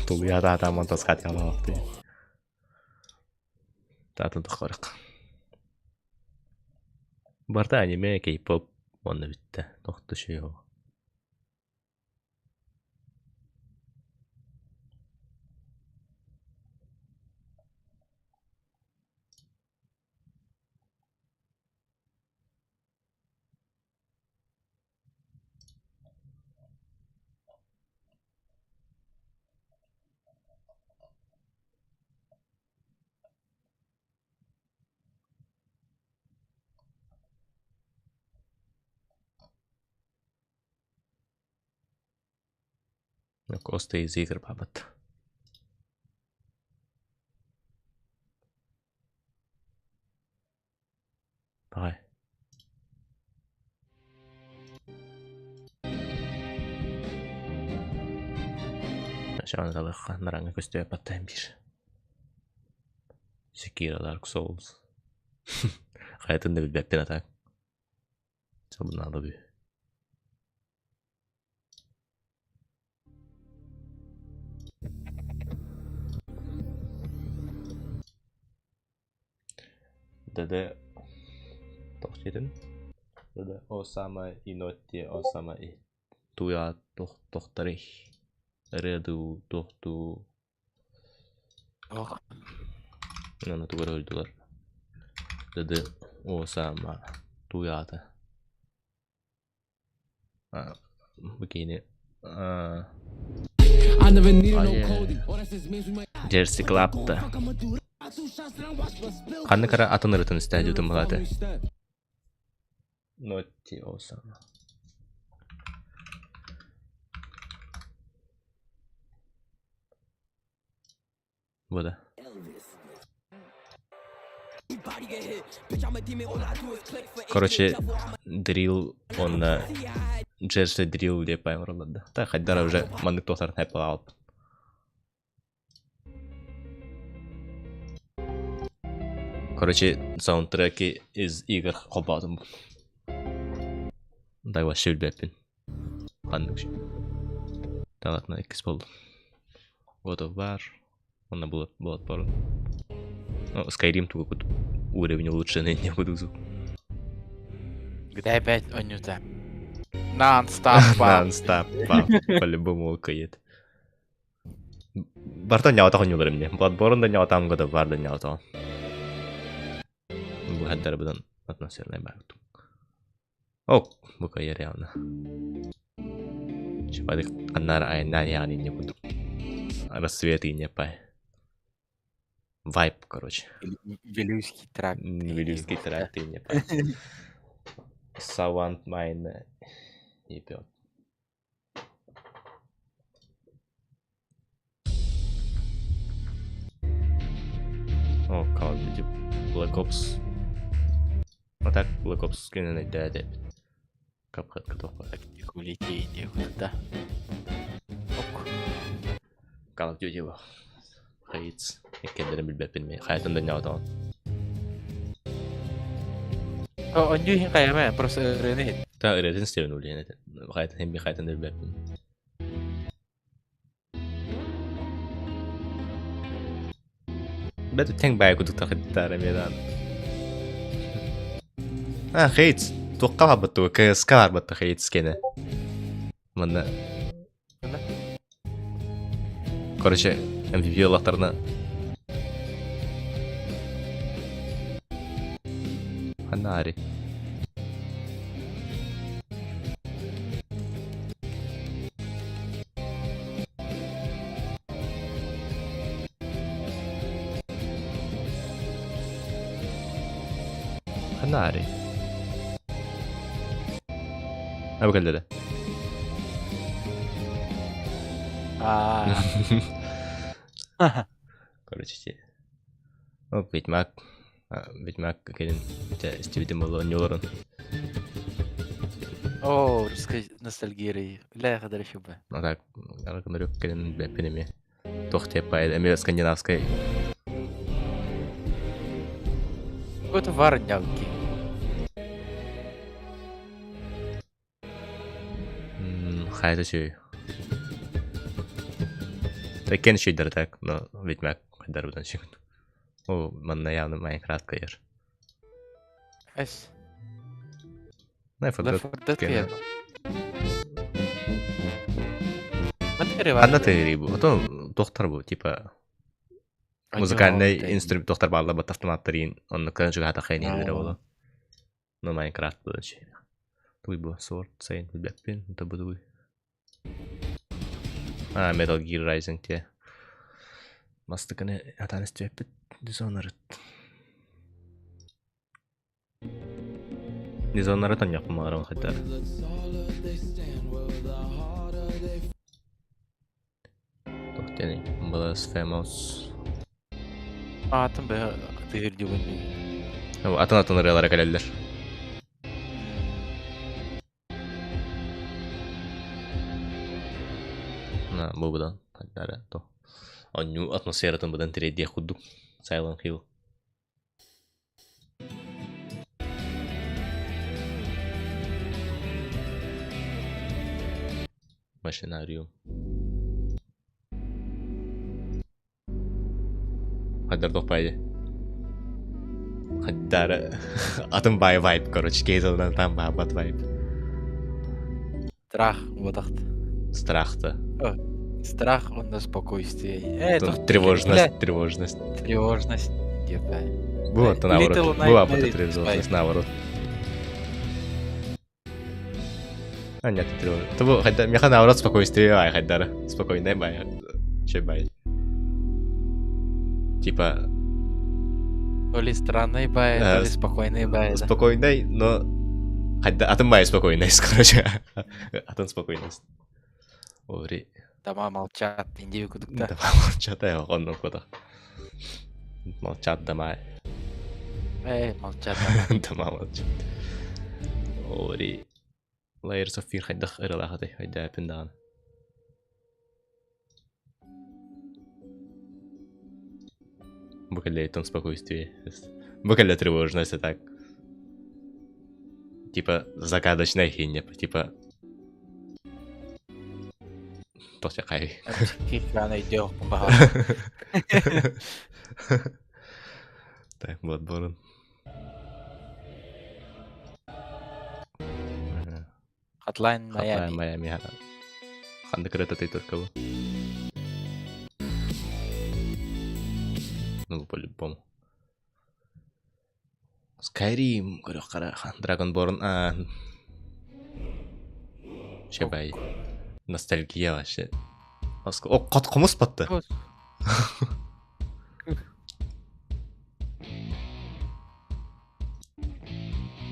Тулуйа таатааман таскаатыгалаахтыы. Таатын тоххорох. Барта аниме, кей-поп уонна бүттэ. Тохту шио. Косты из игр бабат. Бай. Шаны талыққа наранга көстө паттайын бир. Sekiro Dark Souls. Хайатын да билбэппин атак. Сабынала бүү. ДД тохтетин. ДД Осама Инотти Осама и туя тохтары. Реду тохту. Ох. Нана тугар өлдүлөр. ДД Осама туята. Букини. Джерси Клапта. Ханны кара атын ырытын стадиотын балаты. Нотти Осама. Буда. Короче, дрил онна Джерси дрил деп аймырылады. Та хайдара уже маннык тохтарын хайп алып. Короче, саундтреки из игр хобатым. Дай вообще билбеппин. Ханнык Талатна иккис болды. God of War. Онна Bloodborne. Ну, Skyrim тугу кут уровень улучшенный не буду звук. Где опять онюта? Non-stop. Non-stop. По-любому окает. Барта нялта хонюлар мне. Bloodborne да нялтам God of War да нялта. Бу хаддар будан атмосферный багту. О, бука я реально. Чипадык аннар айнан яғни не буду. Рассветы не пай. Вайп, короче. Вилюйский тракт. Вилюйский тракт не пай. Савант майн ебет. О, Call of Duty Black Ops. А так Black Ops скинен дәдеп. Капхат катопа. Тактику литейни да. Ок. Call of Duty бу. Хайц. Эккендерин билбеппин мен. Хаятын да нятан. О, оню хин каяма, просто рыны. Та ырыатын истэбин ол иһин хайтан хим хайтан өлбөппүн. Бэт тэҥ баай кудук тахыттар эмиэ даҕаны. А, Хейтс туохха барбыт тугу КСК барбыт Хейтс кэнэ. Манна Короче, MVP ыллахтарына Ханна Ханна Абы кэллэрэ. Аа. Короче, ти. О, Ведьмак. Ведьмак кэлин истибитим буолуо онньулорун. О, русской ностальгией. Ля, хадар шуба. Ну так, аракынырык кэлин бэппин эмиэ. Туох тиэппай эмиэ скандинавскай. Какой-то варнялки. Хайда үчүгэй. Иккиэн үчүгэйдэр так, но Ведьмак хайдарбытын үчүгэй. О, манна явно Майнкрафт кыайар. Эс. Left 4 Left 4 Dead кыайар. кыайар. Манна Ханна тыырый бу? Отон туохтар бу, типа музыкальный инструмент туохтар бааллар бат автоматтарыын оннук кыан чугаһатахха иһиллэрэ буолуо. Ну Майнкрафт буолан үчүгэй. Тугуй бу? Sword Saint билбэппин, это бу тугуй? А, Metal Gear Rising те. Мастыканы атаан истибэппит Dishonored. Dishonored онньохпун баҕарабын хайдах. Туох диэний? Blasphemous. Аатын бэһэ тыһыр дьубун. Атын-атын ырыалара кэлэллэр. На, бу быдан хайдара то. Онньуу атмосфератын быдан тириэрдиэх курдук Silent Hill. Машинариум. Хайдар баайы. Хайдара атын баай вайб, короче, кейзелдан там баабат вайб. Страх, бодахт. Страхта. Страх, он на спокойствие. Тревожность, тревожность. Тревожность, типа. Было то наоборот. Была бы тревожность наоборот. А нет, тревожность. Это был хотя меха наоборот спокойствие, ай, хайдара. Спокойный бай. Че бай. Типа... То ли странный бай, то ли спокойный бай. Спокойный, но... Хайда, атын бай спокойный, короче. Атын спокойный. Ори. Дома молчат, индию кудукта. Дома молчат, я онну куда. Молчат дома. Эй, молчат дома. Молчат. Ори. Layers of Fear хайдах ырылаахатай, хайдаапын даҕаны. Бу кэллэйтон спокойствие. Бу кэллэ тревожность так. Типа загадочная хиння, типа Тосякай. Так, Bloodborne. Hotline Miami. Hotline Miami. Ханнык ырыата только бу? Ну, по-любому. Skyrim көрөх Dragonborn а Шебай. Ностальгия вообще. О, кот хомус батты.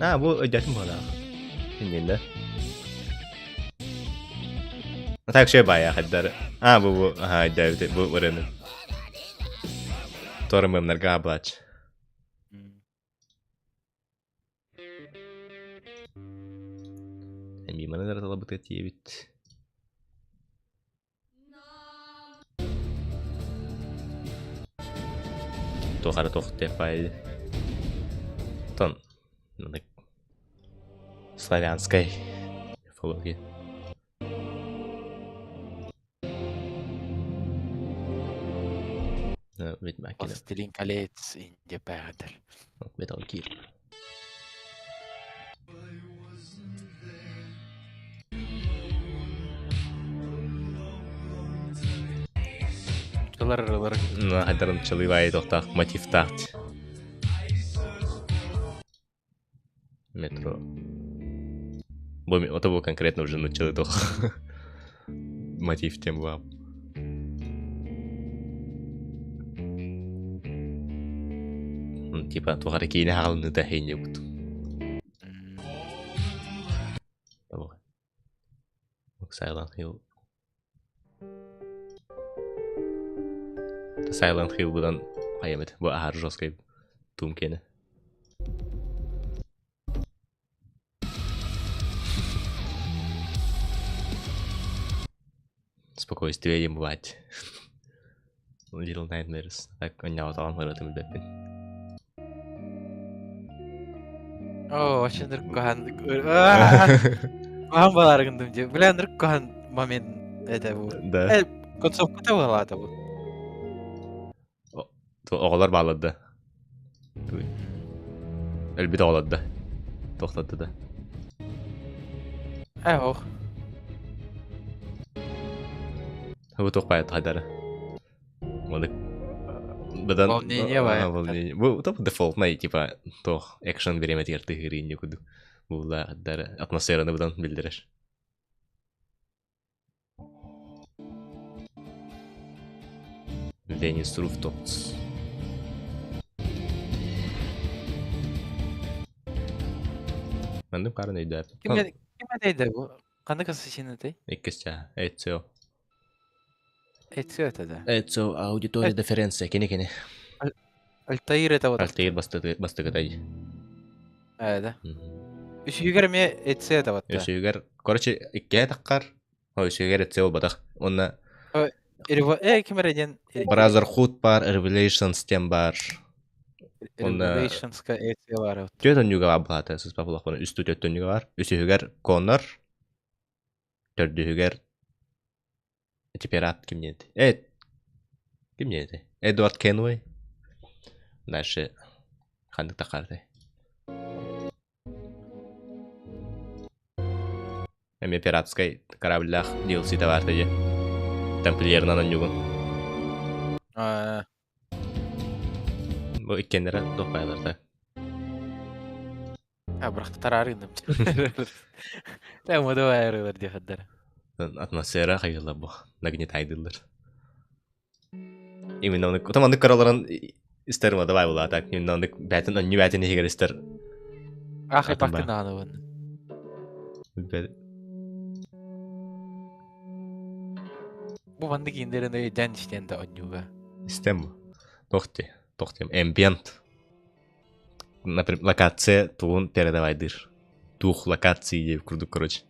А, бу өйдөтүм буолаах. Иннинэ. Так шөй баайа хайдар. А, бу бу, аха, өйдөөбүт бу ырыаны. Туора мымнарга аблач. Миманы да талабыта тиэбит. Туох эрэ туох диэх баайы. Тон Славянскай мифология. Ведьмак Властелин колец Индия баҕатар. Metal Gear. Чылар ырылар. Хайдарын чылыыбай тохтаах мотивтаах. Метро. Бу это был конкретно уже начало тох. Мотив тем вам. Типа туохара киинэ хаалыныта хейнебут. Silent Hill. Silent Hill будан хайамит бу аһар жесткай туум киэнэ. Спокойствие диэн бывает. Little Nightmares. Так, онньоҕотоҕон ырыатын билбэппин. Оо, вообще ныркахан. Махан баларгындым дии. Бля, ныркахан момент это бу. Да. Э, концовката буолаата бу. Оҕолор бааллар да. Өлбүт оҕолор да. Тохтотто да. Э, ох. Бу туох баайа хайдары. Маны бадан Волнение баайа. Волнение. Бу топ дефолтнай типа туох экшен бириэмэтигэр тыһыырыынньа курдук буулла атмосфераны быдан биллэрэр. Venice Rooftops. Маннык баарын өйдөөп. Ким ким этэй бу? Ханнык ассасин этэй? Иккис чаа. Эцио. Эцио этэ да. Эцио аудитория дифференция кини кини. Альтаир это вот. Альтаир бастыгытай. Ээ да. Үсүгэр эмиэ Эцио это вот. Үсүгэр, короче, иккиэ таххар. Ой, үсүгэр Эцио буолбатах. Уонна Э, ким эрэ диэн Brotherhood бар, Revelations диэн бар. Revelationска Эцио бар. Түөрт онньууга баар баата, сыспа булахпына үс түөрт онньууга бар. Үсүһүгэр Конор, төрдүһүгэр ити пират ким диэн этэй? Э, ким диэн этэй? Эдуард Кенуэй. Дальше ханнык таххартай? Эмиэ пиратскай корабльдаах DLC табаарта дии. Тамплиерынан онньугун. Аа. Бу иккиэннэрэ туох баайаларта? Абырахтараарыным. Тэ моду айырылар диэхэрдэр. Атмосфера хайылла бу. Нагнетайдыллар. Именно ону там оннук көрөлөрөн истер ма давай була так именно оннук бээтин онню бээтин иһигэр истер. Ах, ипактын ааныбын. Бу маннык индерин өйдөөн истэн да онньууга. Истем. Тохти, тохти. Эмбиент. Например, локация тугун передавайдыр. Дух локации диэбит курдук, короче.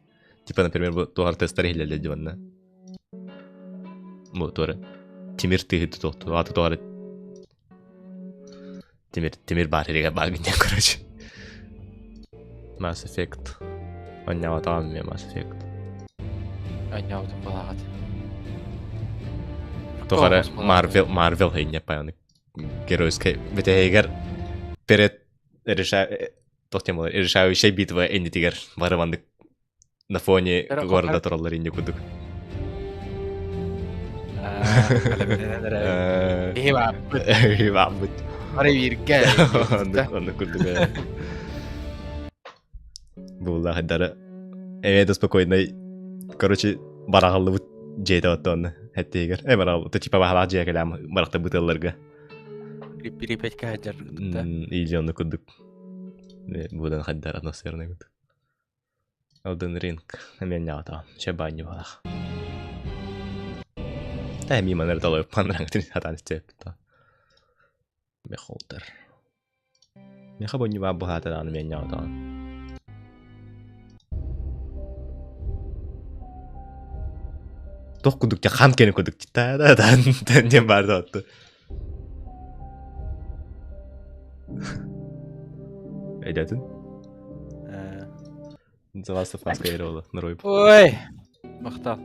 Типа, например, бу туох артыыстар иһиллэллэр дии манна. Бу туора тимир тыһыты туох аата туох тимир тимир баар сиригэр баар диэн короче. Mass Effect. Онньоҕотоҕом эмиэ Mass Effect. Онньоҕотун балаҕат. Туох эрэ Marvel Marvel хейнеппай геройскай бүтэһигэр перед туох диэн буолар решающая битва иннитигэр бары маннык на фоне города тураллар инни курдук бааппыт Бары бииргэ оннук курдук Булла хайдара эмиэ да спокойнай короче бараҕаллыбыт дьиэтэ оттоонно эттиигэр э бараҕал типа баһалаах дьиэ кэлэм барахтабыт ыалларга Припятька хаджар или онно курдук будан хайдар атмосферный курдук Elden Ring эмиэ ньаҕатаҕа чэ баанньы баалаах Та мимо нэрдалой панраҥтын хатаан истиэппит Бехолтер Миэхэ бу быһаата даҕаны миэнньэ даҕаны Туох курдук дьэ хаан киэнэ курдук та-да-дан диэн баар да отту. Өйдөөтүн? The Last of Us кайыр ола, нарой. Ой! Махтал.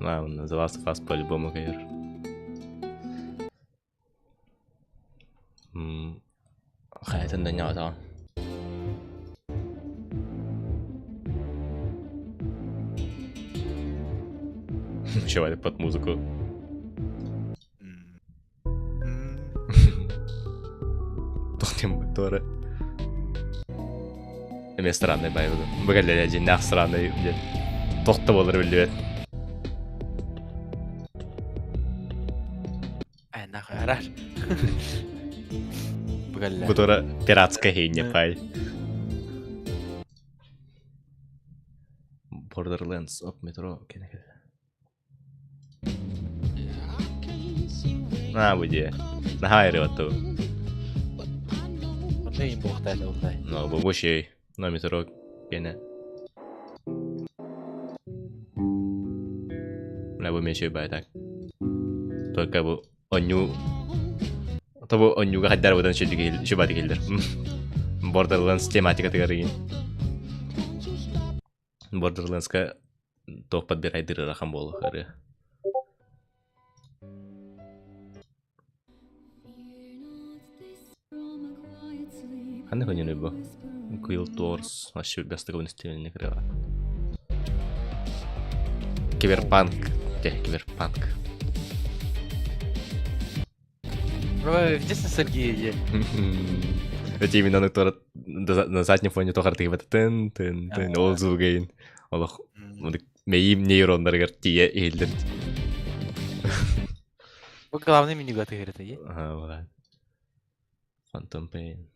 А, The Last of Us по-любому кайыр. Хайатын да ньаҕатаҕын. Чувак под музыку. Туох туора. Эмиэ странный бай бу. Бу кэллэ дьиннээх странный диэн. Туох да буолар биллибэт. Айнахарар. Бу кэллэ. Бу туора пиратская хейне пай. Borderlands оп метро кene Аа бу дии. Наһаа эрэ отту. Онно иин буохтаата уллай. Но бу бу шей. Но метро кene. Мына бу мен бай так. Только бу онню Тобу оннюга хайдар будан шүдү шүбаты келдер. Borderlands тематикатыгар игин. Borderlandsка топ подбирайдыр ырахан буолу ырыа. Ханна хоньону бу? Куил Торс, вообще бастыгы үнүстүнү кырыга. Киберпанк. Те, киберпанк. Ой, где ностальгия? Это именно на тор на заднем фоне тохар тыгы тын тын тын ол звугейн. Олох мейим нейроннарыгар тие иһиллер. Бу главный менюга тыгырыта, е? Ага, вот. Phantom Pain.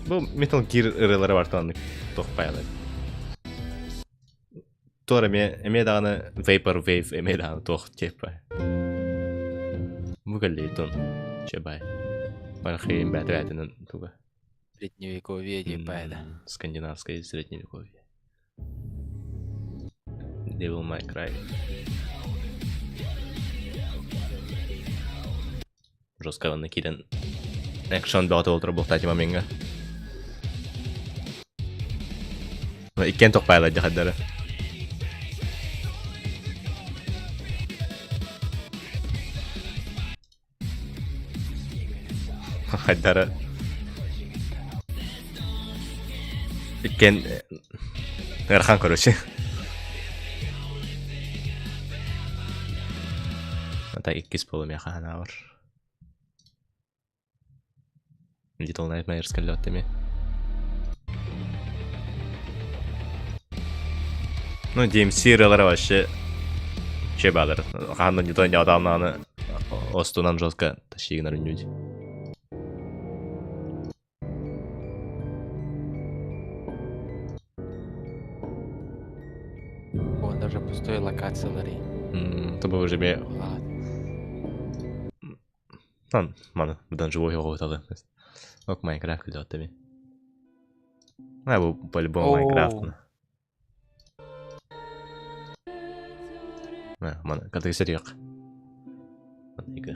Бу Metal Gear ырыалара бар туаннык туох паялар. Туор эмиэ эмиэ даҕаны Vapor Wave эмиэ даҕаны туох типа. Бу кэллиитун чебай. Бархиин бээтэ бээтинэн туга. Средневековье типа это. Скандинавское средневековье. Devil May Cry. Жестко накидан. Экшон бөҕөтө олтура буохтаати момеҥҥа. Иккиэн тохпайлар дьахардары. Хайдара. Иккиэн ыарахан короче. Ата иккис полумеха ханаабар. Little Nightmares кэллэттими. Ну, DMC ырыалара вообще че баалар. Хаһан не то не одамнааны остунан жестко тащигинар үннүт. Он даже пустой локациялары. Тобу уже бе Ладно. Ан, маны, будан живой оҕоталы. Ок Майнкрафт күлөттеми. А, бу по-любому Майнкрафт. Маны, катыгы сериyak. Маны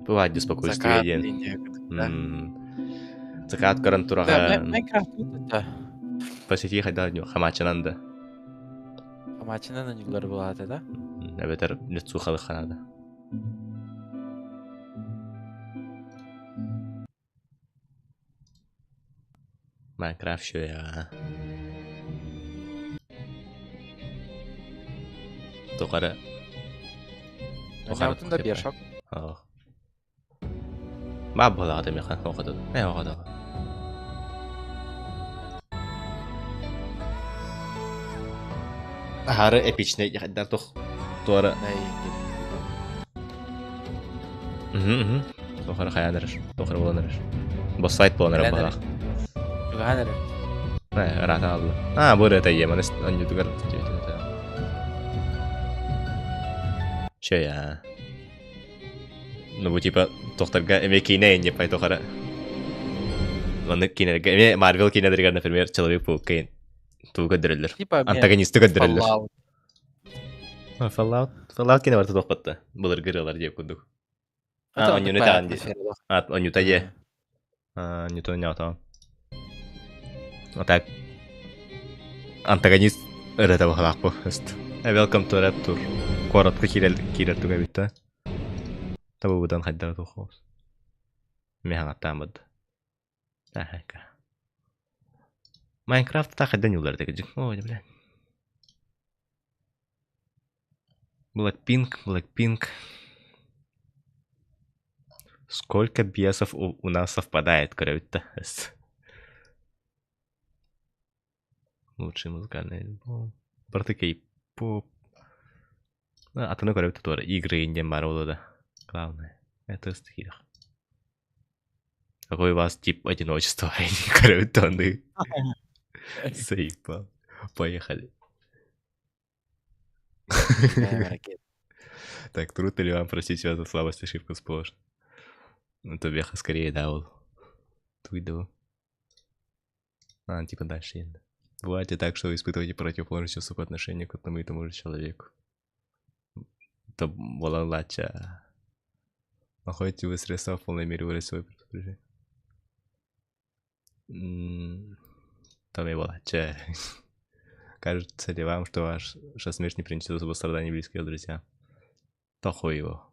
Бывает беспокойствие Закат диэн. да. Закат көрөн Да, тураҕа Майнкрафт тут да. посети хайда хамачынан да. Хамачынан анюлар булаата да. Эбэтэр лицу халыханада. Майнкрафт шөя. Тухара. Анятын да Биошок. Баа буолаҕа миэхэ оҕотун. Ээ оҕото. Аһары эпичнэй хайдар тух туора. Тухары хайаан эрэр. Тухары буолан эрэр. Босс файт буолан эрэр баҕалаах. Тугаан эрэр. Ээ ыраата хаалла. Аа бу ырыата ийэ маны онньутугар Чэ Ну бу типа тохтарга эмиэ киинэ инне пай тохара. Маннык киинэлэргэ эмиэ Марвел киинэлэригэр, например, Человек-паук кэйин тугу көрдөрөллөр. Типа Антагонисты көрдөрөллөр. Fallout. Fallout Fallout киинэ барыта туохпатта. Былыргы ырыалар диэп курдук. А, онньуну этэҕин дии. А, онньута дьиэ. А, онньута онньоотоҕун. А так антагонист ырыата быһалаах бу. Welcome to Raptor. Куоратка киирэр киирэр туга эбит да. Табыбытан хайдах туох Миһаҥаттаан барды. Майнкрафт та хайдан юлар дэгдьик. Ой, бля. Blackpink, Blackpink. Сколько бесов у, у нас совпадает, көрөбүт Лучший музыкальный альбом. Барыта кей-поп. Атыны көрөбүт туора игры диэн баар буолуо да. Главное, это стихиях. Какой у вас тип одиночества? Көрөбүт онны. Заебал. Поехали. Так, трудно ли вам простить себя за слабость, ошибку сплошь? Ну, то беха скорее дал. Туйду. А, типа дальше енді. Бывает ли так, что вы испытываете противоположное чувство по отношению к одному и тому же человеку? Это была лача. Находите вы средства в полной мере выразить свое предупреждение? Там и была. Кажется ли вам, что ваша смерть не принесет особо страданий близких друзьям? Тохуй его.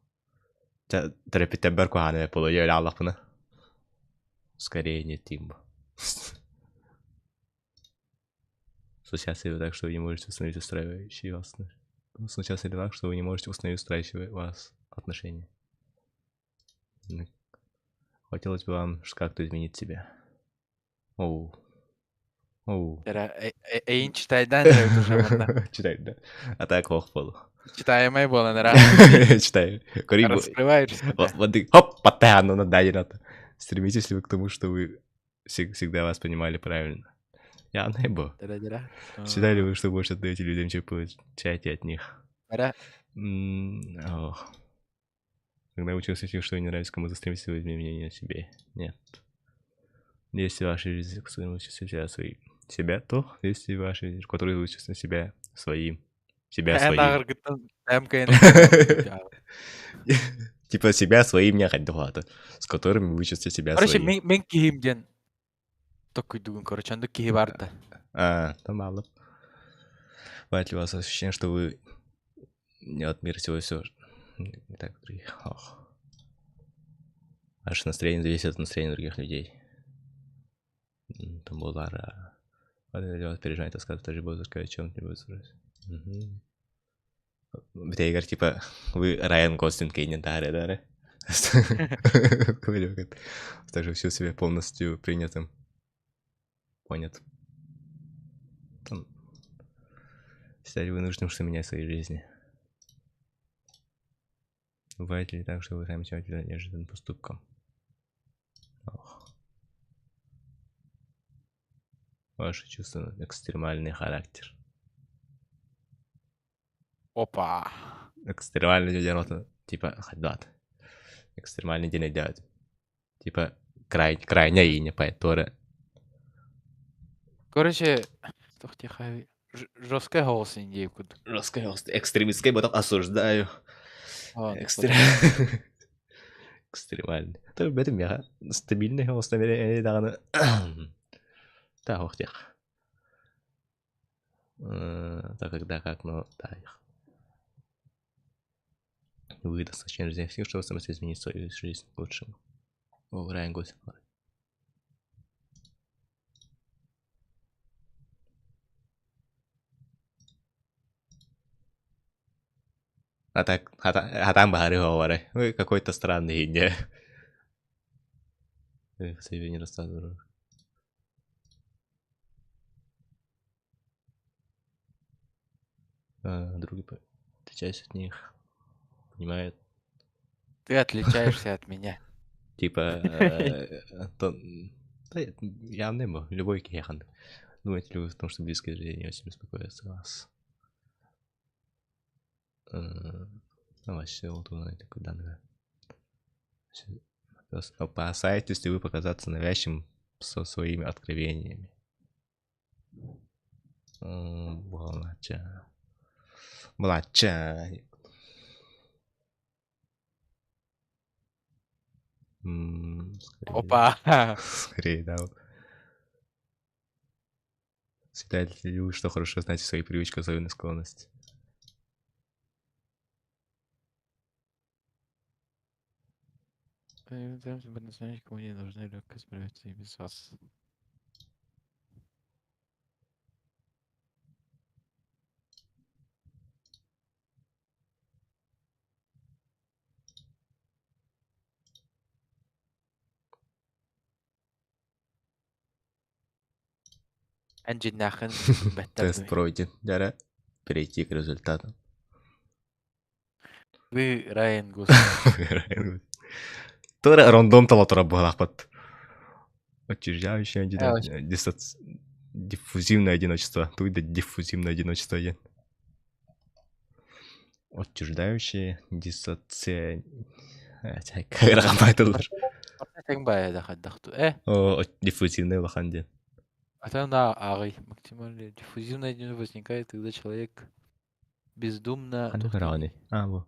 Терапевт куһааны полуйа аллахпына. Скорее не тим. Случается ли так, что вы не можете установить устраивающие вас Случается ли так, что вы не можете установить устраивающие вас отношения? Хотелось бы вам как-то изменить себя. Оу. Оу. Эйин читайдан Читай, да. А так ох полу. Читаемай буолан ра. Читай. Раскрываешь Воды. Хоп, постоянно на надо. Стремитесь ли вы к тому, что вы всегда вас понимали правильно? Я небо. Считали ли вы, что больше отдаете людям, чем получаете от них? Ох. Когда вы чувствуете, что вы не нравится кому-то, стремитесь вы изменить мнение о себе? Нет. Если ваша жизнь, вы чувствуете себя своим себя, то если ваша жизнь, которую вы чувствуете себя своим, себя своим. Типа себя своим не хоть с которыми вы чувствуете себя Короче, своим. мен киһим диэн токуйдугун, короче, оннук киһи барда. А, там мало. Бывает ли у вас ощущение, что вы не от мира сего все не так других? Ох. Ваше настроение зависит от настроения других людей. Там была вас переживает тоска, тоже будет сказать, чем нибудь. Угу. Битейгер, типа, вы Райан Гослинг и не Дарья, да? Говорю, также все себя полностью принятым. Понят. Там... Считали вы нужным, что менять в своей жизни? Бывает ли так, что вы сами себя неожиданным поступком? Ох. Ваше чувство экстремальный характер. Опа. Экстремальный день типа ходат. Экстремальный день делать. Типа край, крайне и не поэтора. Короче, тихо. Жесткий голос индей куд. Жесткий голос. Экстремистский, потом осуждаю. Экстрем... Экстремальный. То это мега стабильный голос, наверное, даҕаны. Да, ох тех. Так, когда, как, но, да, их. Вы достаточно жизненных чтобы самостоятельно изменить свою жизнь к лучшему. О, Райан Гослинг. А так, а там баары говоры. Вы какой-то странный, не. Себе не рассказываю. А, другие отличаюсь от них. Понимают. Ты отличаешься от меня. Типа, я не могу, любой кехан. Думаете ли вы в том, что близкие друзья не очень беспокоятся о вас? Ну, вообще, вот он такой данный. Опасаетесь ли вы показаться навязчивым со своими откровениями? Балача. Балача. Опа! Скорее, да. Считаете ли вы, что хорошо знаете свои привычки, особенно склонности? Кому не нужны легко справиться и без вас. Тест пройден. Дьэ перейти к результатам. Вы Райан Гослинг. Тура рандом тала тура быһалаахпыт. Отчуждающее диффузивное одиночество. Туй да диффузивное одиночество диэн. Отчуждающее диссоция... Кыргамайтылар. О, диффузивный улахан диэн. А на ааҕый максимально диффузивное возникает, когда человек бездумно... А, во.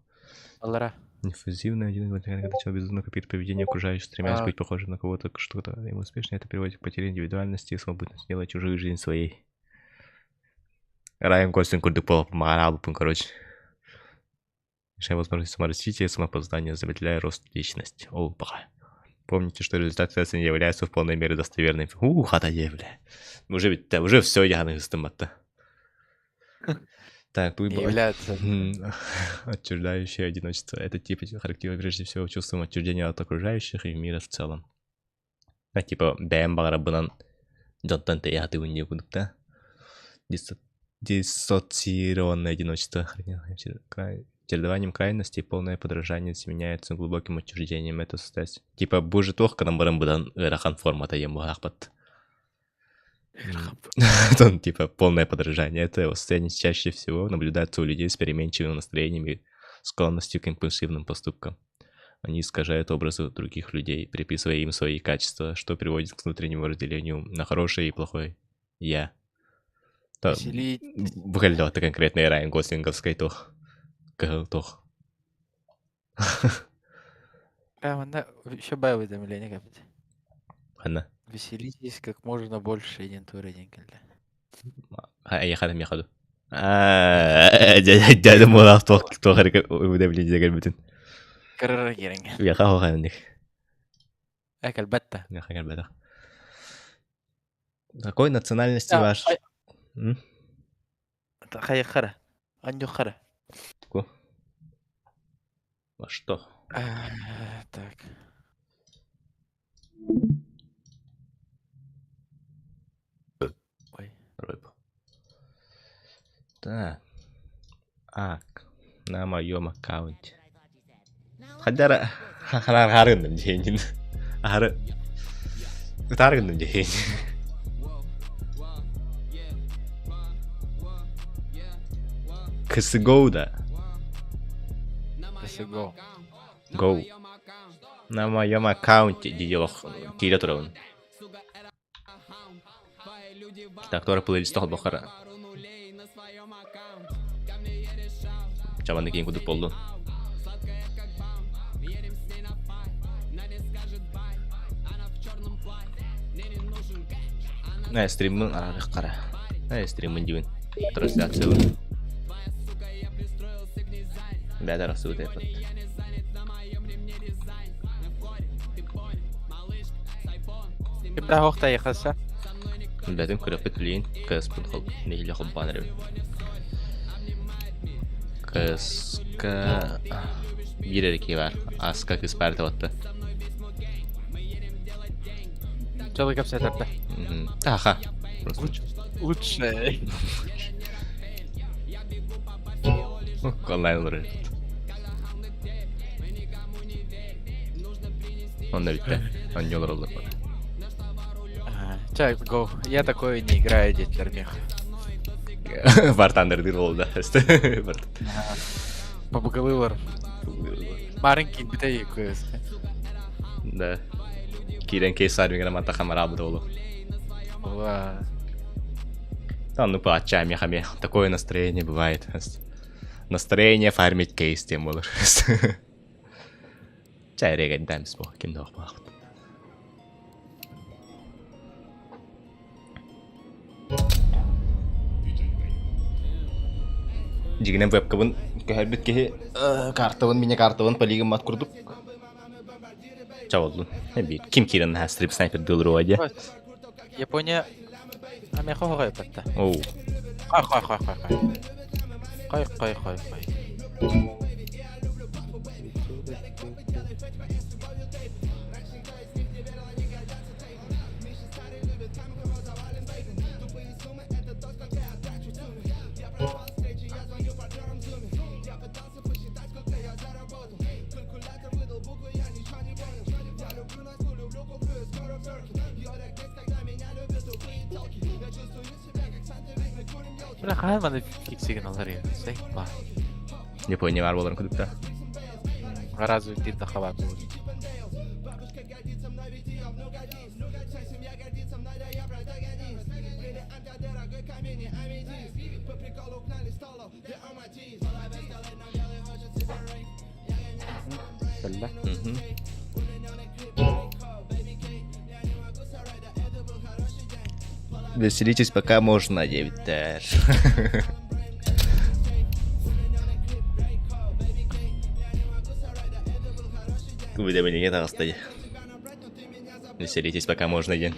Аллара. Диффузивное одиночество, когда человек бездумно копирует поведение окружающих, стремясь быть похожим на кого-то, что-то ему успешно, это приводит к потере индивидуальности и самобытности, делая чужую жизнь своей. Райан Гослинг курдук буолан маҕараабыппын короче. Лишая возможности саморазвития и самопознания, замедляя рост личности. Ол баҕа. Помните, что результаты теста не являются в полной мере достоверными. Ух, хата бля. Уже ведь, уже все, я на Так, тут Не является. Отчуждающее одиночество. Это тип характерен прежде всего чувством отчуждения от окружающих и мира в целом. А, типа, бэйэм баҕарарбынан дьонтон тэйэ сатыыбын диye курдук да. Диссоциированное одиночество. Чередованием крайностей полное подражание сменяется глубоким отчуждением. Это состояние. Типа, бу же туох гынан баран быдан ыарахан формата диэн быһаахпыт. Он, типа, полное подражание. Это состояние чаще всего наблюдается у людей с переменчивым настроением и склонностью к импульсивным поступкам. Они искажают образы других людей, приписывая им свои качества, что приводит к внутреннему разделению на хорошее и плохое «я». То, это конкретный Райан Гослинговский тух. Тух. Прямо еще бай уведомление капит. Ханна. Веселитесь как можно больше, един тур, един кэллэ. Эйиэхэ миэхэ дуу? Дядя муолаах туох туох эрэ уведомление кэлбитин. Кырара киирэҥҥэ. Миэхэ оһох инник. Э кэлбэт да. Миэхэ кэлбэтэх. Какой национальности ваш? Хайыхара. Анньухара. Ку? А что? Так. Ой. Рыб. Так. Ак. На моем аккаунте. Хадара хараргынным диэнин. Ары ытааргынным диэн. CSGO да. CSGO. Go. На моем аккаунте дии киирэ турабын. Так, туора плейлист холбохара. Чабанды киин кудук болду. Э, стриммын арарык кара. Э, стриммын диибин. Трансляциябын. Бэдэр арахсыбыт эппит. Кимдээх охтайыхаса? Бэтим күрэхпит билигин КС-пын хол нэһиилэ холбоон эрэбин. КС-ка биир эрэ киһи баар. Аска кыыс баар этэ Дьолу кэпсэтэрдэ. Аха. Лучшее. Онлайн олорор. Онно бүттэ. Онньу олороллор. Чай, го. Я такое не играю, дети мех. War Thunder диир буолла. Побугалылар. Маленький битей кс. Да. Киирэн кейс армигана манта хамараабыт олу. Ла. Там, ну, по мехами. Такое настроение бывает. Настроение фармить кейс тем более. Чэ, эрэгэйдээм суох, ким да охпаахпыт. Дьигинэн вебкабын көһөрбүт киһи картабын, мини-картабын полигыммат курдук. Чабыллын. Биир ким киирэн наһаа стрип снайпер дылыруа дьэ. Япония Амеха хоҕой батта. Оу. Хой хой хой хой хой. Хой хой хой хой. Бля, хаһан маны фиксигин алар Сайпа. Япония бар боларын күдүктә. Разу дир хабар будет. Кэллэ. Веселитесь, пока можно, диэбиттэр. Уведомление таҕыста дии. Веселитесь, пока можно диэн.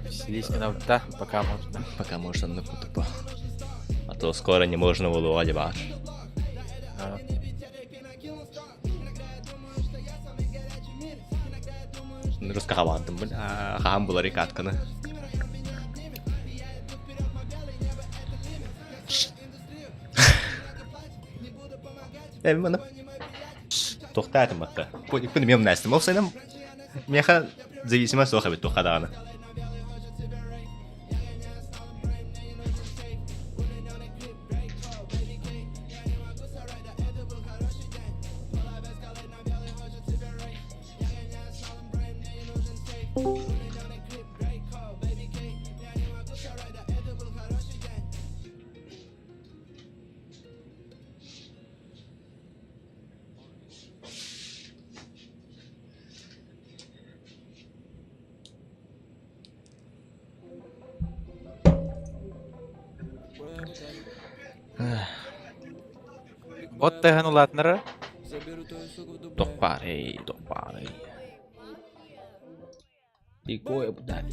Веселись да, пока можно. Пока можно, ну тупо. А то скоро не можно было бар. Русскахабадым, бля, хаһан булар икатканы. Эми маны тохтаатым батта. Күн мем нэстим. Ол сенем меха зависимость суох эбит туха даҕаны. Вот тэхэн улаатнара. Тохпарей, тохпарей. Такое бда.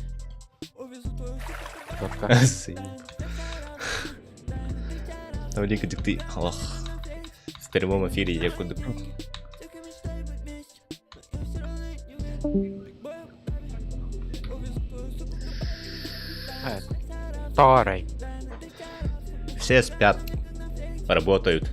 Топка. Си. Тавлика дикты. Ох. В прямом эфире я куда. Торой. Все спят. Работают.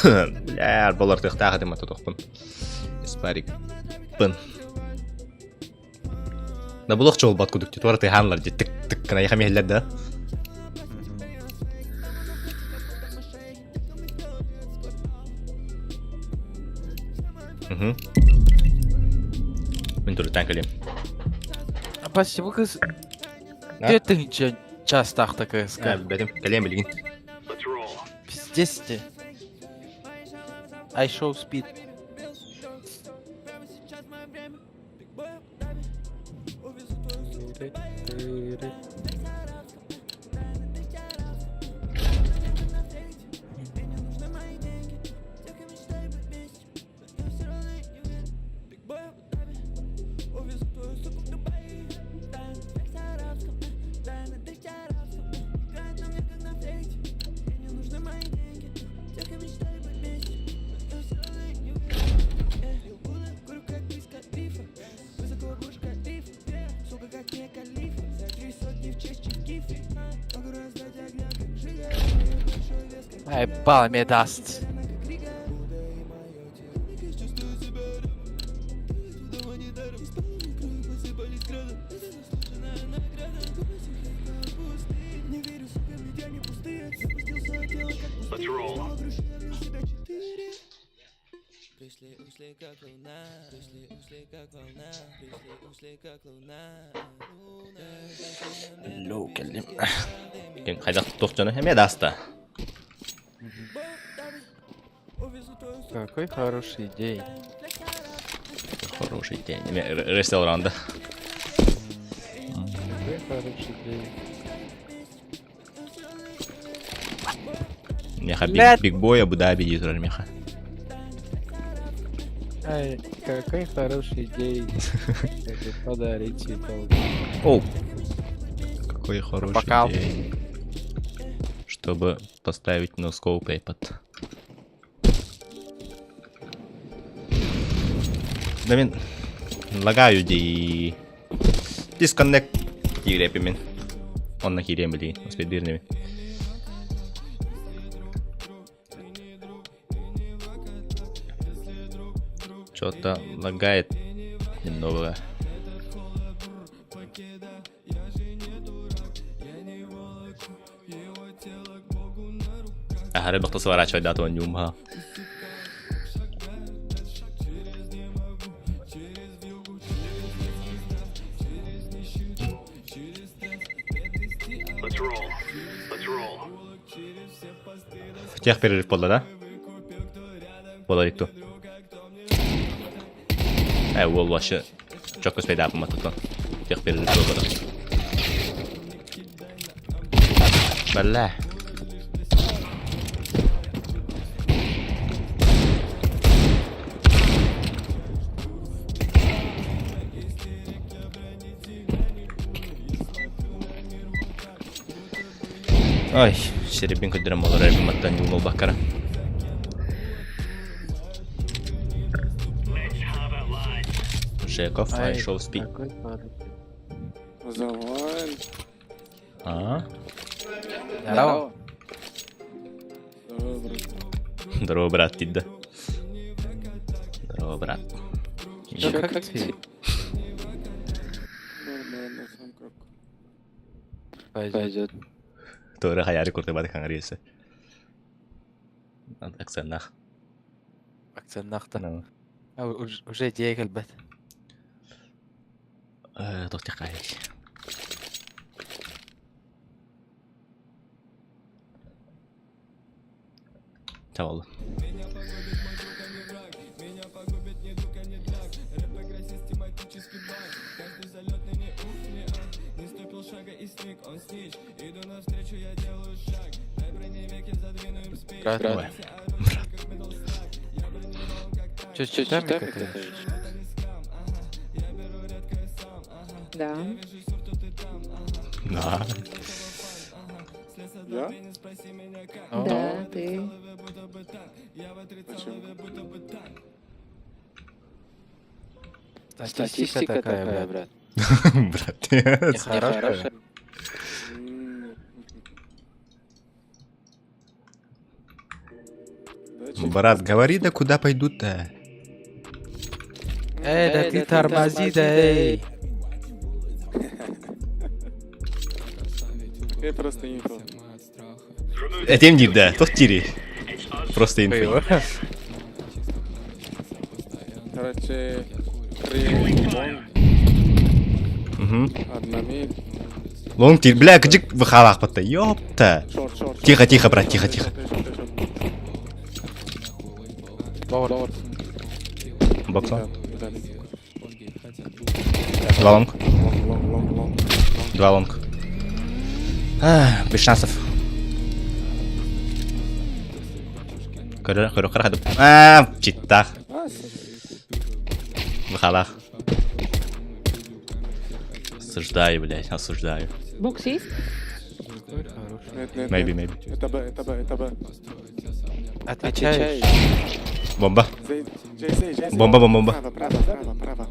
Бля, болар тыхтаах этим атотохпун. Испарик. Пын. Да булох чолбат кудук туар тыханлар же тык тык кына яхам эхлер да. Мгм. Мен турутан кэлем. Спасибо, кыз. А? Ты частах такая. Бэтим кэлем билигин. Пиздец ты. I show speed. Ай, бал мне даст. Hello, кэллим. Ким хайдах туох дьоно эмиэ да аста. Какой хороший день. Хороший день. Эмиэ ресторанда. Какой хороший день. Меха Блядь. Биг Бой Абу-Даби дии турар меха. Ай, какой хороший день. Как подарить цветок. Оу. Какой хороший Бокал. день. Чтобы поставить no scope iPad. Да мин лагаю дии. Disconnect диир мин. Онно киириэм билигин. Успейдыыр инибин. Что-то лагает немного. Аһары бахта сворачивать нюмха. Тех перерыв буолла да? Буола илик дуу? Э, уол вообще чокко спейдаапымматыттан. Тех перерыв буолбатах. Бля. Ай, сирибин көрдөрөн буолар эрбиматтан ньуулбаккара. Жеков, Ай, I show speed. какой хороший. Заваль. А? Здорово. Здорово, брат. Здорово, брат, дейді. Здорово, брат. Чё, как ты? Нормально, сам как. Пойдет. Туора хайаары куртубат хаҥарыйсы. Акценнах. Акценнах да. А, уже идея кэлбэт. Э, туох тихай. Чабалды. Брат. Ой. Чё, чё, читами катаешь? Да. Да. Я? Ну, Да, ты. Зачем? Статистика такая, брат. Брат. Нехорошая. М. Да, чё? Брат, говори, да куда пойдут-то? Эй, да ты тормози, да эй. Я просто инфо. Этим диир да, тот тири. Просто инфо. Короче, три long, Угу. одна mid. Long тир, бля, кыдьык выхалаах ёпта. Short, short. Тихо, тихо, брат, тихо, тихо. Lower. Бокса. Да, Два long. Long, long, long, long. Два long. А, без шансов. Көрө, көрө, көрө, А, читтах. А, Выхалах. Осуждаю, блядь, осуждаю. Бокс есть? Нет, нет, Maybe, нет. maybe. Это Б, это Б, это Б. Отвечаешь? Бомба. Зей, Джей, Зей, Джей, Зей. Бомба, бомба, бомба. Право, право, право, право.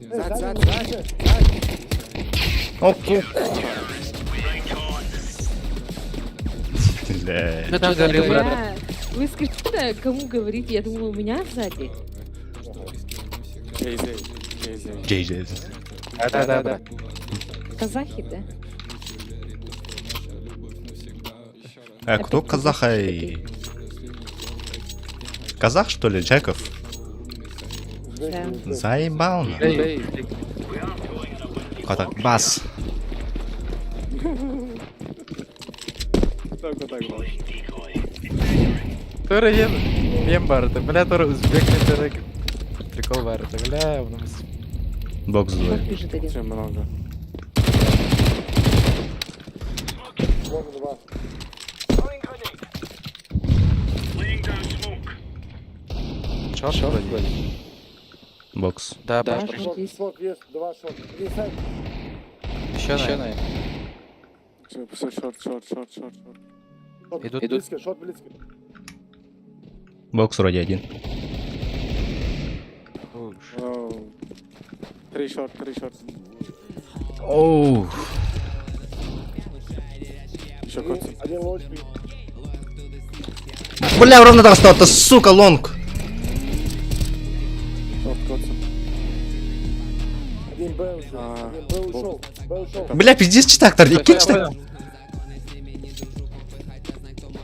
Зад, зад, зад. О, ку. Бля. Что там говорил, брат? Бля, Вы скажите, да, кому говорить? Я думала, у меня сзади. Джей, Зей, Джей, Зей. Джей, Джей. Да-да-да, брат. Казахи, да? А кто Опять казах? казахи ай? Казах, что ли, Джеков? Да. Заебал на. Хата бас. Только так было. Тура ен мем барды. Бля, тура узбек метерек. Прикол барды. Бля, Бокс Шорт двое. бежит один. Очень много. Шорт, шорт. Бокс. Да, Да, да. шорт есть. Еще, еще на. Все, все, short, short, short, short, short. Идут, идут. Бокс вроде один. Оу. Три short, три short. Оу. Еще кот. Бля, ровно так стало, сука, long. Short, кот. А, Бля, пиздец, читак, икки читак.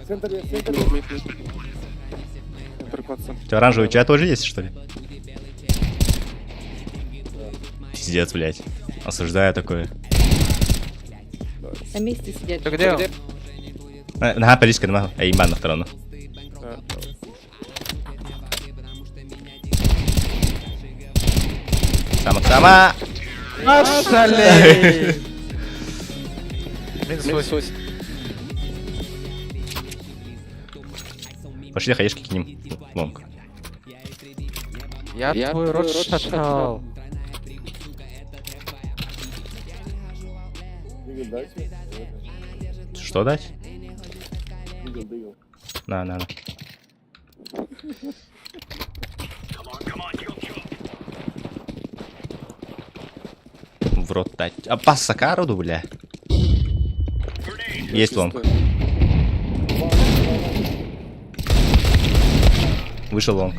Mid, mid. Центр котса. У тебя оранжевый чай тоже есть, что ли? Пиздец, блядь. Осуждаю такое. На месте сидят. Ты где он? Наха, поличка, нахуй. Эй, иман на втором. Да. Сама, сама. Ашалей! Минус 8. Пошли хаешки кинем. Long. Я твой рот шатал. Что дать? На, на, на. В рот дать. А пас Сакаруду, бля. Есть long. Вышел long.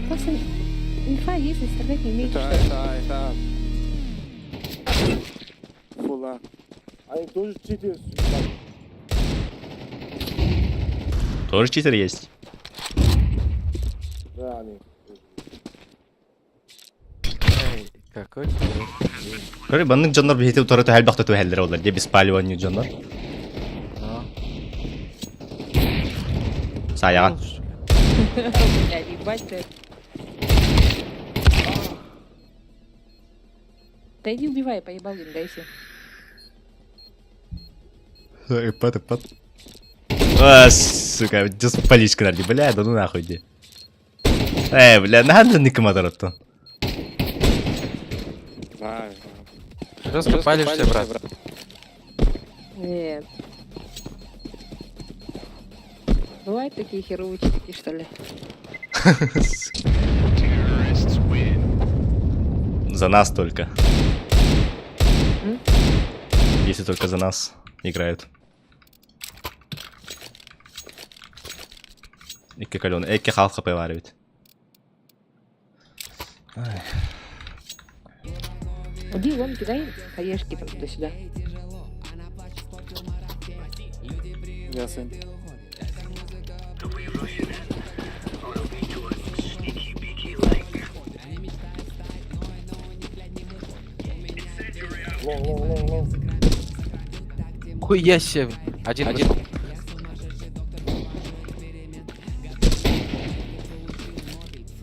Просто инфа есть, и стрелять не умеете, Это, что ли? это, это. Фула. Тоже читер есть. Эй, какой ты. Короче, баннык дьоннор биһити утары төһөлбөхтө төһөллөр олар. Де беспаливание дьоннор. Саяга. Бля, ебать ты. Да иди убивай, поебал им, дайся. Пат, пат. А, сука, just поличка нарди, бля, да ну нахуй иди. Эй, бля, надо никому то. Знаю. Жестко палишься, брат. Нет. Бывают такие херовые читки, что ли? За нас только. М? Если только за нас играют. Икки кален, икки half хп бар ведь. Иди, вон, кидай хаешки там туда-сюда. Я сын. Хуя себе. Один, один.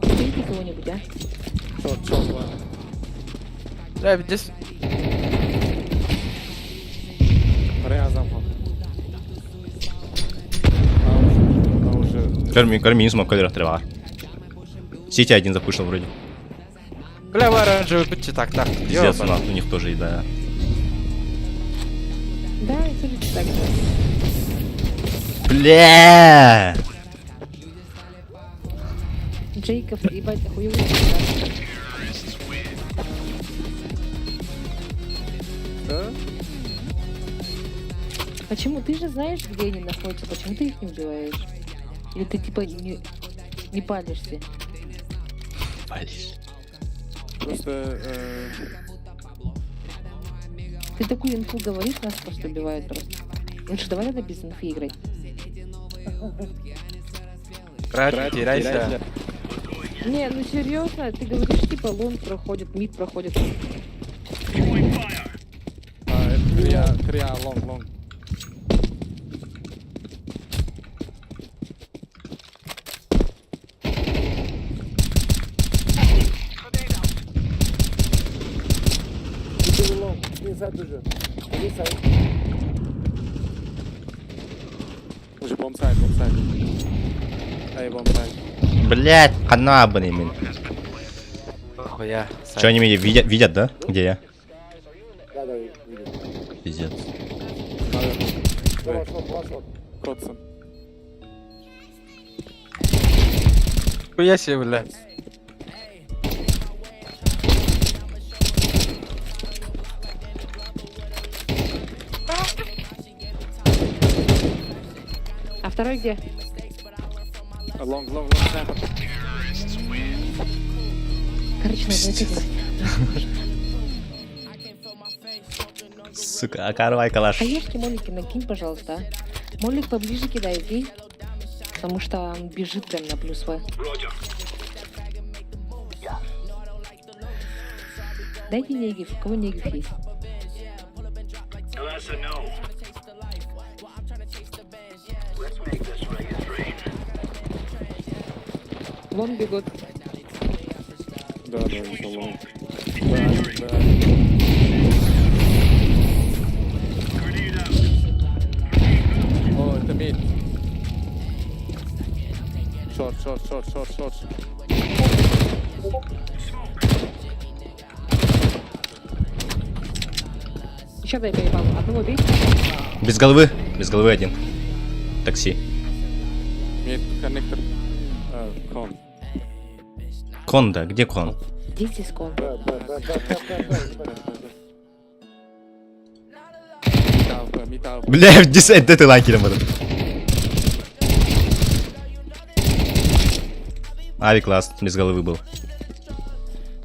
Убейте кого-нибудь, а? Short, short, ладно. Бля, здесь... Рязом. А уже, а уже. Корми, корми, смог колер отрывал. Сити один запушил вроде. Бля, в оранжевый будьте так, так. Пиздец, у нас у них тоже, да. Да, я тоже читак. Бля! Джейкоб, ебать, охуевый читак. Да? Почему? Ты же знаешь, где они находятся, почему ты их не убиваешь? Или ты типа не, не палишься? Палишь. Просто Ты такую инфу говоришь, нас просто убивают просто. Лучше давай надо без инфы играть. Брат, не теряйся. Не, ну серьезно, ты говоришь, типа long проходит, mid проходит. 3 А, 3 А, long, long. Уже bomb site, bomb site. Эй, bomb site. Блять, хана блин. Хуя. Че они меня видят, видят, да? Где я? Пиздец. Котсон. Хуя себе, бля. А второй где? Long, long, long, sniper. Короче, надо это делать. Сука, акарвай калаш. Хаешки молики накинь, пожалуйста. а. Молик поближе кидай, окей? Потому что он бежит прям на плюс В. Дайте негив, у кого негив есть? Вон бегут. Да, да, еще long. Да, да. О, это mid. Short, short, short, short, short. Еще дай поебалу. Одного бей. Без головы. Без головы один. Такси. Mid connector. Con. Con, да, где con? Где здесь con? Mid AWP, mid AWP. Бля, десять, ты лайкером этот. Авик last, без головы был.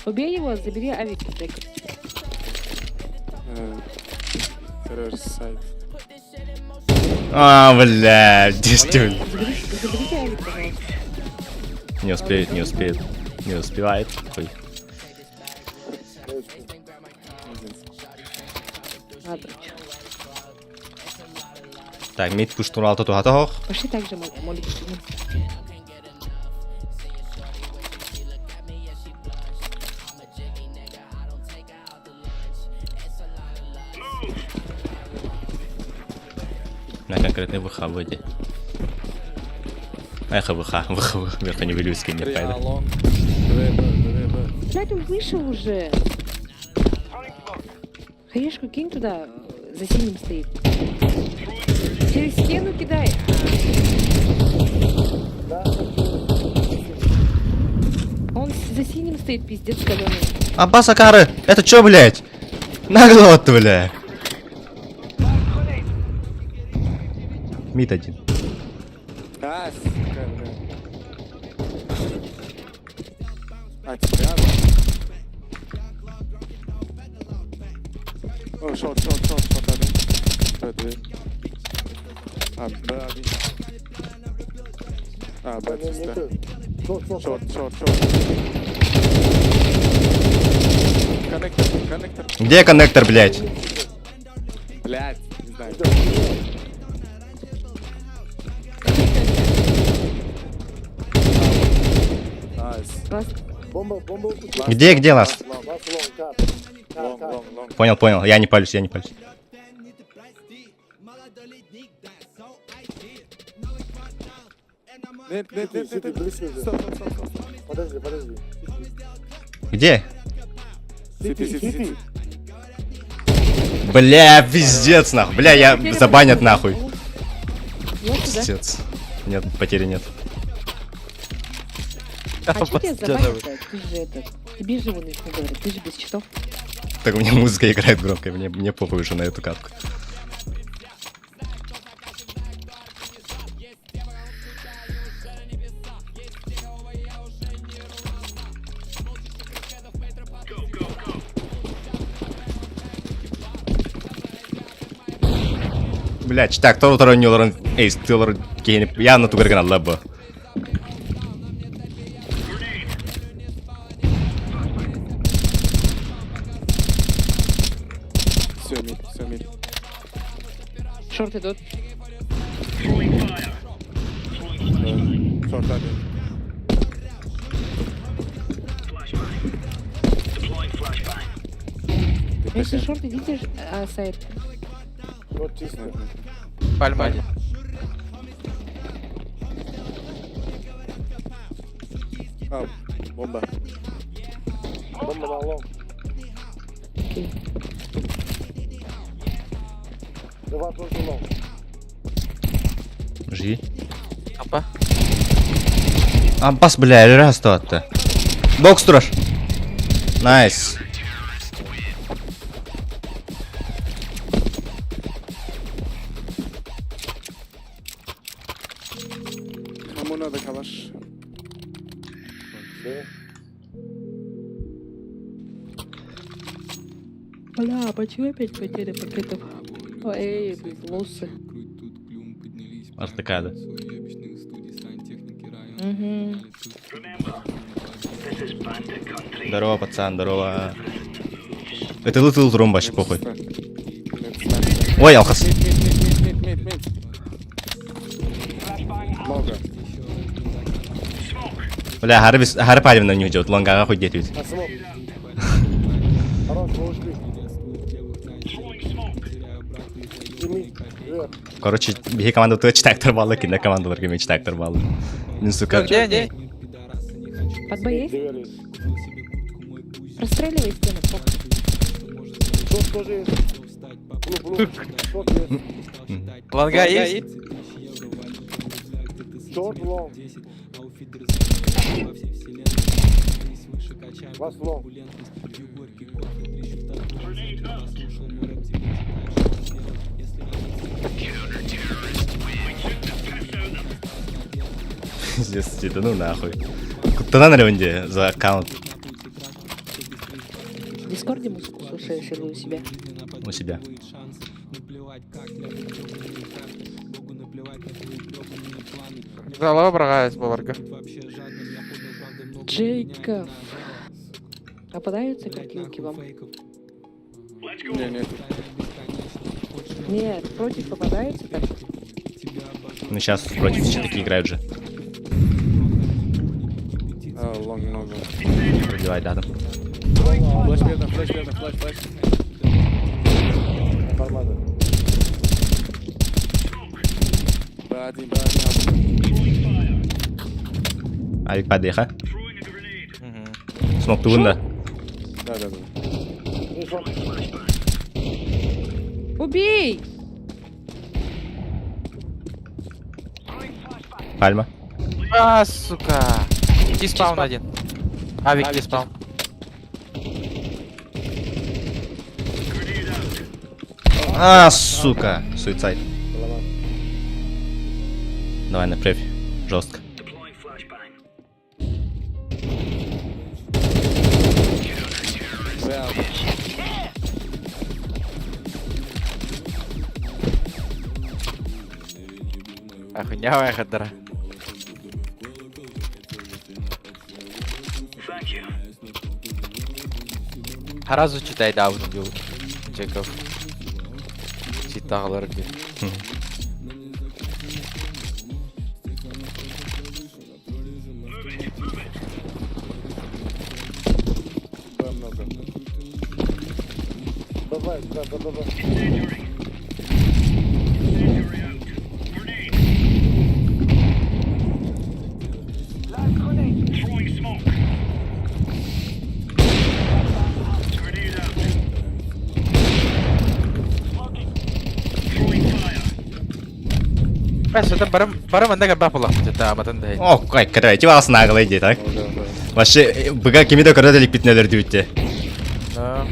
Убей его, забери авик. Джек. Terror side. А, бля, действительно. Заберите авик, пожалуйста. Не успеет, не успеет. Не успевает. Ой. Ладно, чё. Так, mid push турал тату хатах. Пошли так же, молик. На конкретный ВХ выйди. Эх, ВХ, ВХ, Верхневилюйский не 3 А пойду. long. 2 Б, 2 Б. Блядь, он вышел уже. Хаешку кинь туда, за синим стоит. Через стену кидай. Он за синим стоит, пиздец, каленый. Аббас Акары, это чё, блядь? Нагло бля. Mid один. А, сука, бля. А, тебя? О, short, short, short, short один. Б, две. А, Б один. А, Б чисто. Short, short, short. Connector, connector. Где коннектор, блядь? Блядь, не знаю. Nice. Last. Где, где last? Long, long, long. Понял, понял. Я не палюсь, я не палюсь. Нет, нет, нет, нет, нет. Стоп, стоп, стоп, стоп. Подожди, подожди. Где? CT, CT, CT. Бля, пиздец, нахуй. Бля, я забанят нахуй. Вот сюда. Пиздец. Нет, потери нет. А что тебя забанят-то? Ты же этот... Тебе же вон их не говорят, ты же без читов. Так у меня музыка играет громко, мне похуй уже на эту катку. Блять, так, то второй не олорон, эй, ты олорон, явно тугар канал лабо. Шорт идут. Шорт один. Если шорт идите, а сайт. Вот чисто. Пальма один. А, бомба. Бомба на long. Окей. Два тоже long. Жги. Опа. А, бас, бля, раз то Бокс турар. Nice. Кому надо калаш? Бля, почему опять потеря пакетов? Эй, блин, лосы. Артакада. Угу. Здорово, пацан, здорово. Это лут лут ром вообще похуй. Ой, алхас. Mid, mid, mid, mid, mid, mid. Много. Бля, хары бис хары палим на них делают, лонгага хоть где-то. На smoke. Хорош, вы ушли. И mid, вверх. Короче, биһи команда туа читактор баллы, кинде командалар кеме читактор баллы. Мин, сука. Где они? Под Б есть? Двери. Простреливай стену, похуй. Short тоже есть. Blue, blue. Short есть. Лонга есть? Short long. Last long. Пиздец, да ну нахуй. Куда на ревенде за аккаунт В Дискорде музыку слушаешь или у себя? у себя? Залава брагаясь, баларга. Джейков. Попадаются картинки вам? Не, нет. Нет, против попадаются так? Ну сейчас против все такие играют же. А, long много. Пробивай, да, там. Flash верно, flash верно, flash, flash. Нормально. Б1, Б1, Авик падает, ха? Угу. Smoke тугунда. Да, да, да. Убей! Пальма. А, сука. T-spawn один. Авик T-spawn. А, сука. Suicide. Давай на преф. Жестко. Б. Охуенная хадара. Сразу читай даун бил. Джеков. Читалар бил. Б много. Давай, да, да, да, да. Бэс, это барым барым анда габба була. Это аматын да. О, кай, короче, вас наглый иди, так? Да, да. Вообще, быга кими да көрөдө элек битнелер дибитте. Да.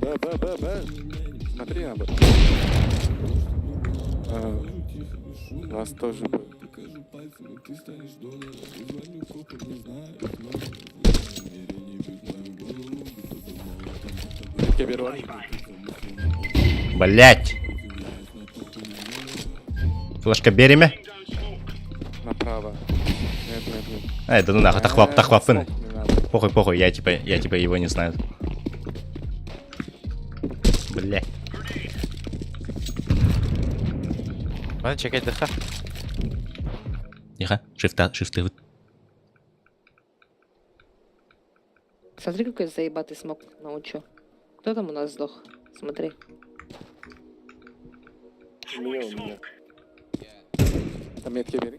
Б, Б, Б, Б. Смотри на Б. А, Вас тоже Б. Я беру. Блять. Флешка береме? Направо. Нет, нет, нет. Ай, да ну нахуй, тахвап, тахвапын. Smoke не надо. Похуй, похуй, я типа его не знаю. Бля. Маны чекайдыха. Тихо. Шифта, шифты. Смотри, какой заебатый смог научу. Кто там у нас сдох? Смотри. У меня, у меня. Там метки бери.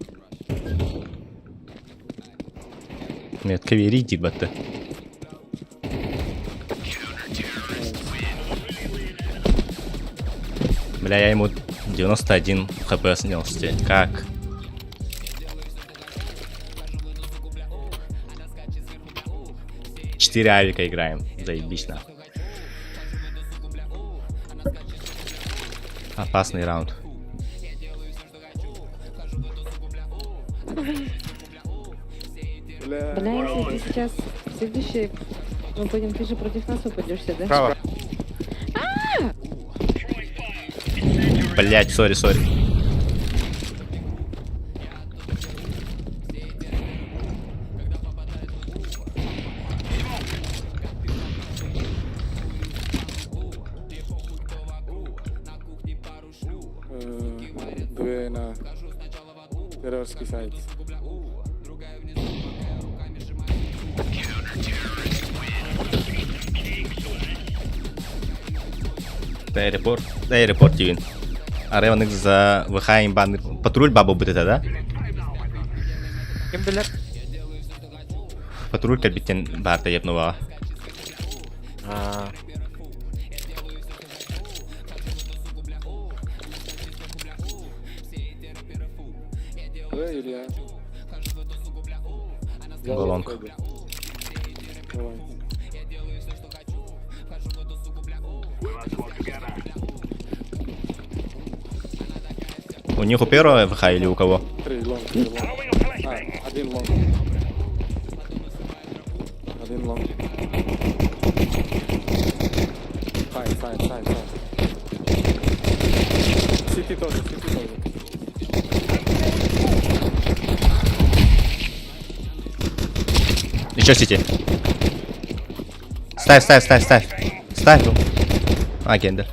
Метка бери, дебата. Бля, я ему 91 хп снес. Как? Четыре авика играем. Заебись нахуй. Опасный раунд. Бля. Бля, если ты сейчас в следующий... Мы пойдем, ты же против нас упадешься, да? Право. Блять, sorry, sorry. Две на террорский сайт. Аэропорт. Аэропорт тиин. Арай за ВХ бан патруль баба будет это, да? Ким билэр? Патруль кэлбиттен баарта епнува. А, Бля, Илья. Голонг. Давай. У них у первого ВХ или у кого? Три long, три long. А, один long. Один long. Side, side, side, side. CT тоже, CT тоже. Еще CT. Ставь, ставь, ставь, ставь. Ставь. А, гендер.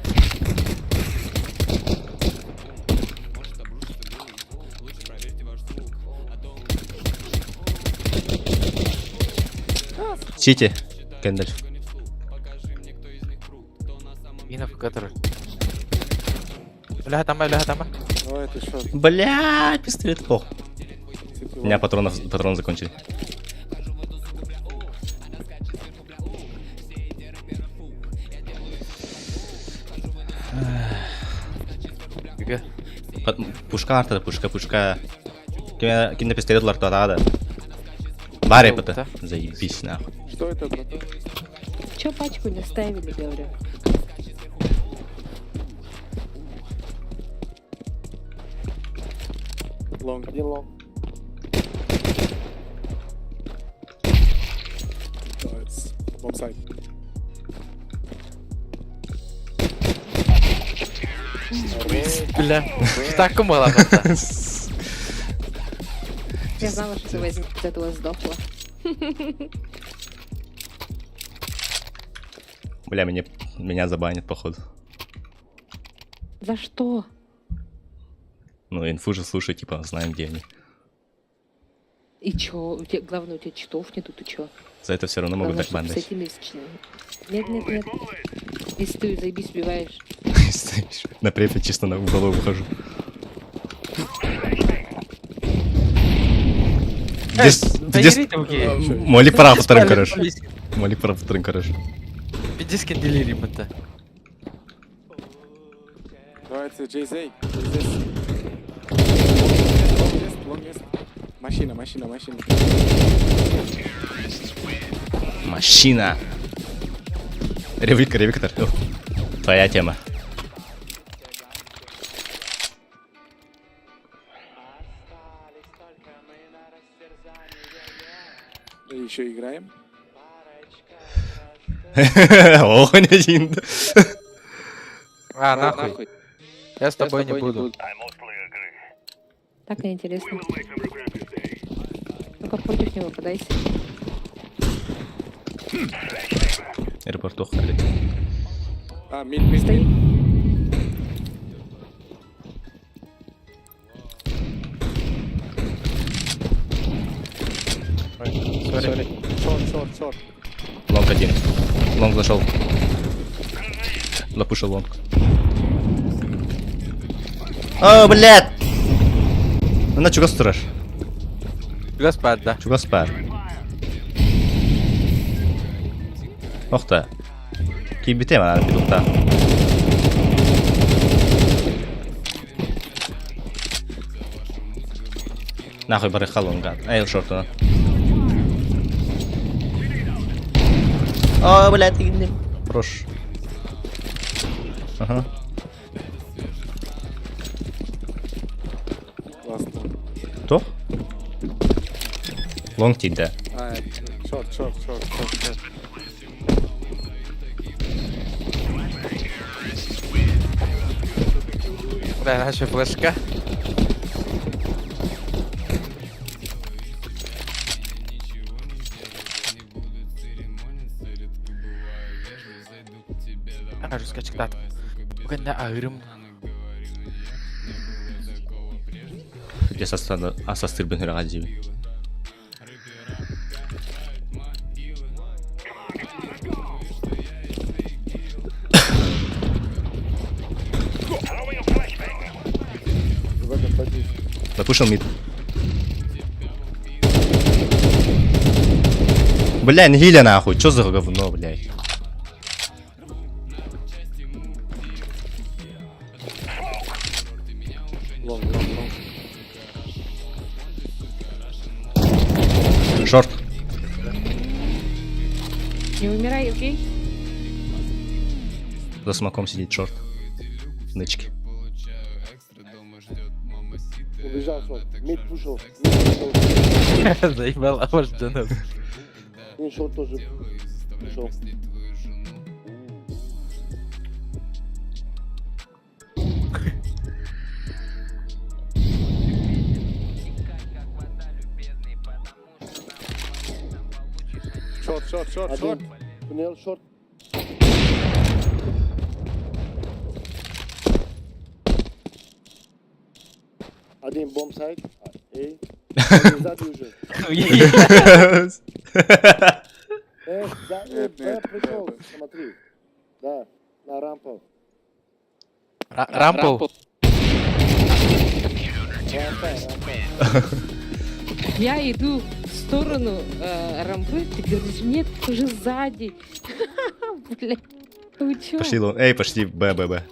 CT. Гендальф. Мина в который. Бля, там, бля, там. Давай, ты шо? Бля, пистолет плох. CT У меня патронов, патроны закончили. Пушка арта, пушка, пушка. Ким пистолет ларта да. Баре пата. Заебись нахуй. Что это, братан? Чё пачку не ставили, говорю? Long. Один long. Nice. Bomb side. Бля. Так мало. Я знала, что ты возьмешь, от этого сдохла. Бля, меня, меня забанят, походу. За что? Ну, инфу же слушай, типа, знаем, где они. И чё? У тебя, главное, у тебя читов нету, ты чё? За это все равно могут Главное, дать бан чтоб с дать. этими... Нет, нет, нет. Если ты заебись убиваешь. На префе чисто на голову выхожу. Где Моли прав вторым, короче. Моли прав вторым, короче. Пиздец делили это. Давайте, JZ. Long есть, long есть. Машина, машина, машина. Машина. Ревик, Ревиктор. Твоя тема. Еще играем. Ох, не один. А, нахуй. Я с тобой не буду. Так неинтересно. Ну-ка против него подайся. Аэропорту хали. А, mid, mid, Стоит. mid. Sorry. Short, short, short. Long один. Long зашел. Запушил long. О, блядь! Она чугас турар. Чугас баар да. Чугас баар. Охта. Киирбитэ манаар петухтаах. Нахуй барыха лонга. Эй, шортуна. О, блядь, ингим. Прош. Ага. Last one. Туох? Лонг тиийдэ. А, short, short, short, short, short. Бля, наша флешка. Ана скачктат. Бүгін аһырым. Дьэ асастырбын үрэҕэ диибин. Запушил мид. Бля, не нахуй, чё за говно, блядь? Long, long, long. Short. Не умирай, окей? За смоком сидит short. В нычке. Убежал short. Mid пушил. Mid пушил. Заебал, а может Джанов. И short тоже пушил. Short, short, short, short. Один. Туннель short. Один bomb site. Эй. Один сзади уже. Нет, Б нет, пришел, нет. смотри. Да, на рампу. Рампл. Рампа, рампа. Я иду в сторону рампы, ты говоришь, нет, уже сзади. Бля, вы чё? Пошли, long. Эй, пошли, Б, Б, Б.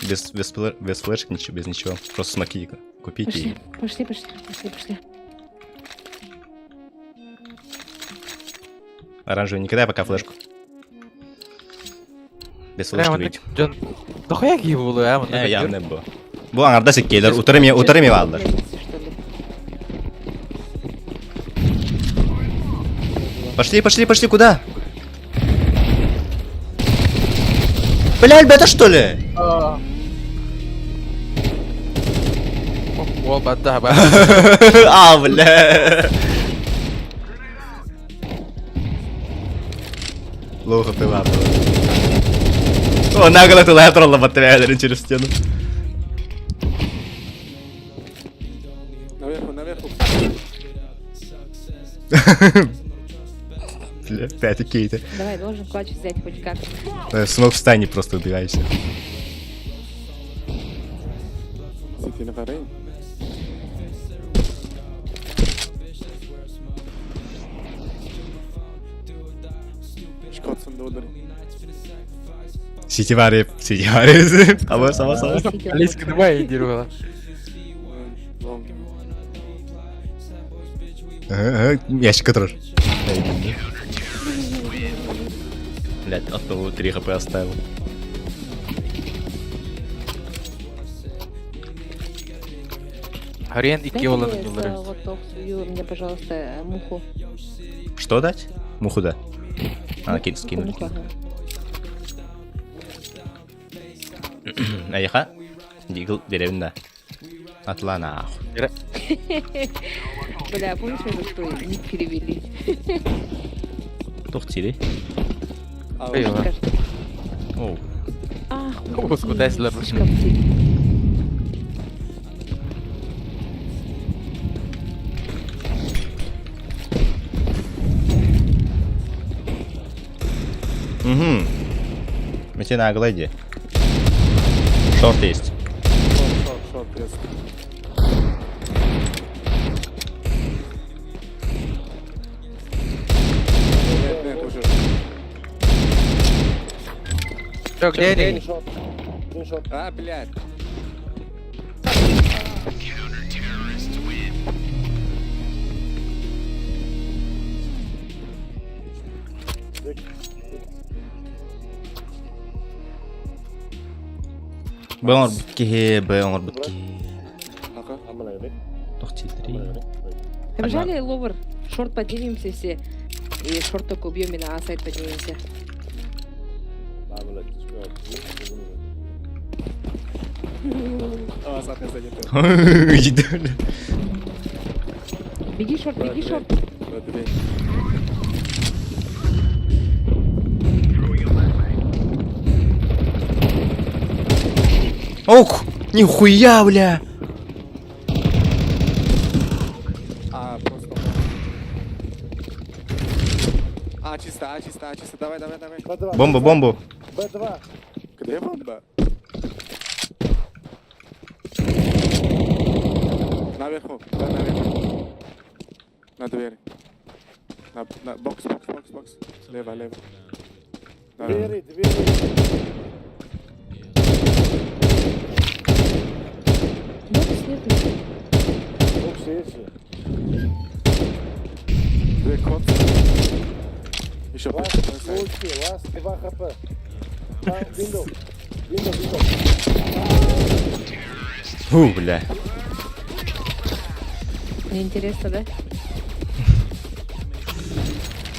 Без флешек, ничего, без ничего. Просто смоки купите Пошли, и... пошли, пошли, пошли, пошли. Оранжевый, не кидай пока флешку. Без флешки выйти. Дьон, дохуя киһи буолуо, аа, Э, явно бу. Бу аҥардас иккиэлэр, утары эмиэ бааллар. Пьяницы, что ли? Пошли, пошли, пошли, куда? Бля, ребята, что ли? Уол бадда ба. А, бля. Лоха ты лапа. О, нагло ты лайтролла батарея через стену. Наверху, наверху. Бля, опять какие-то. Давай, должен clutch взять хоть как. Smoke встань и просто убивай всех. CT нафарين. Шкотсон доллар. CT вари, CT вари. Авас, авас, авас. Алиска, давай иди, рула. Long. Ага, ага, ящик отрож. Блять, одного 3 хп оставил. Харен Дайте икки олан мне ньюлары. вот ток свою, мне, пожалуйста, муху. Что дать? Муху да. А, кит скинули. Муху, ага. Айха. Дигл деревня. Атла нахуй. Бля, помнишь, мы за что ник перевели? Тух тири. А, Эй, Кажется. Оу. Ускутай Слишком ты. Угу. Мети на Глэди. Шорт есть. Шорт, шорт, шорт, есть. Нет, нет, уже. Чё, где они? Шорт. Один шорт. А, блядь. Б оҥорбут киһи, Б оҥорбут киһи. Ну-ка. Амалайбек. Тохтитри. Побежали, ловер. Шорт поднимемся все. И шорт только убьем и на А-сайт поднимемся. А, сахар задето. Беги, шорт, беги, шорт. Б, две. Ох, нихуя, бля. А, просто. А, чисто, А, чисто, А, чисто. Давай, давай, давай. Б2. Бомбу, бомбу. Б2. Где бомба? Наверху, да, наверху. На двери. На, на, бокс, бокс, бокс, бокс. Лево, лево. Да. Двери, двери. Бокс нету. Бокс есть же. Две кот. Еще Ласт, лучше, ласт, 2 хп. Там, window. Window, window. Фу, бля. Мне интересно, да?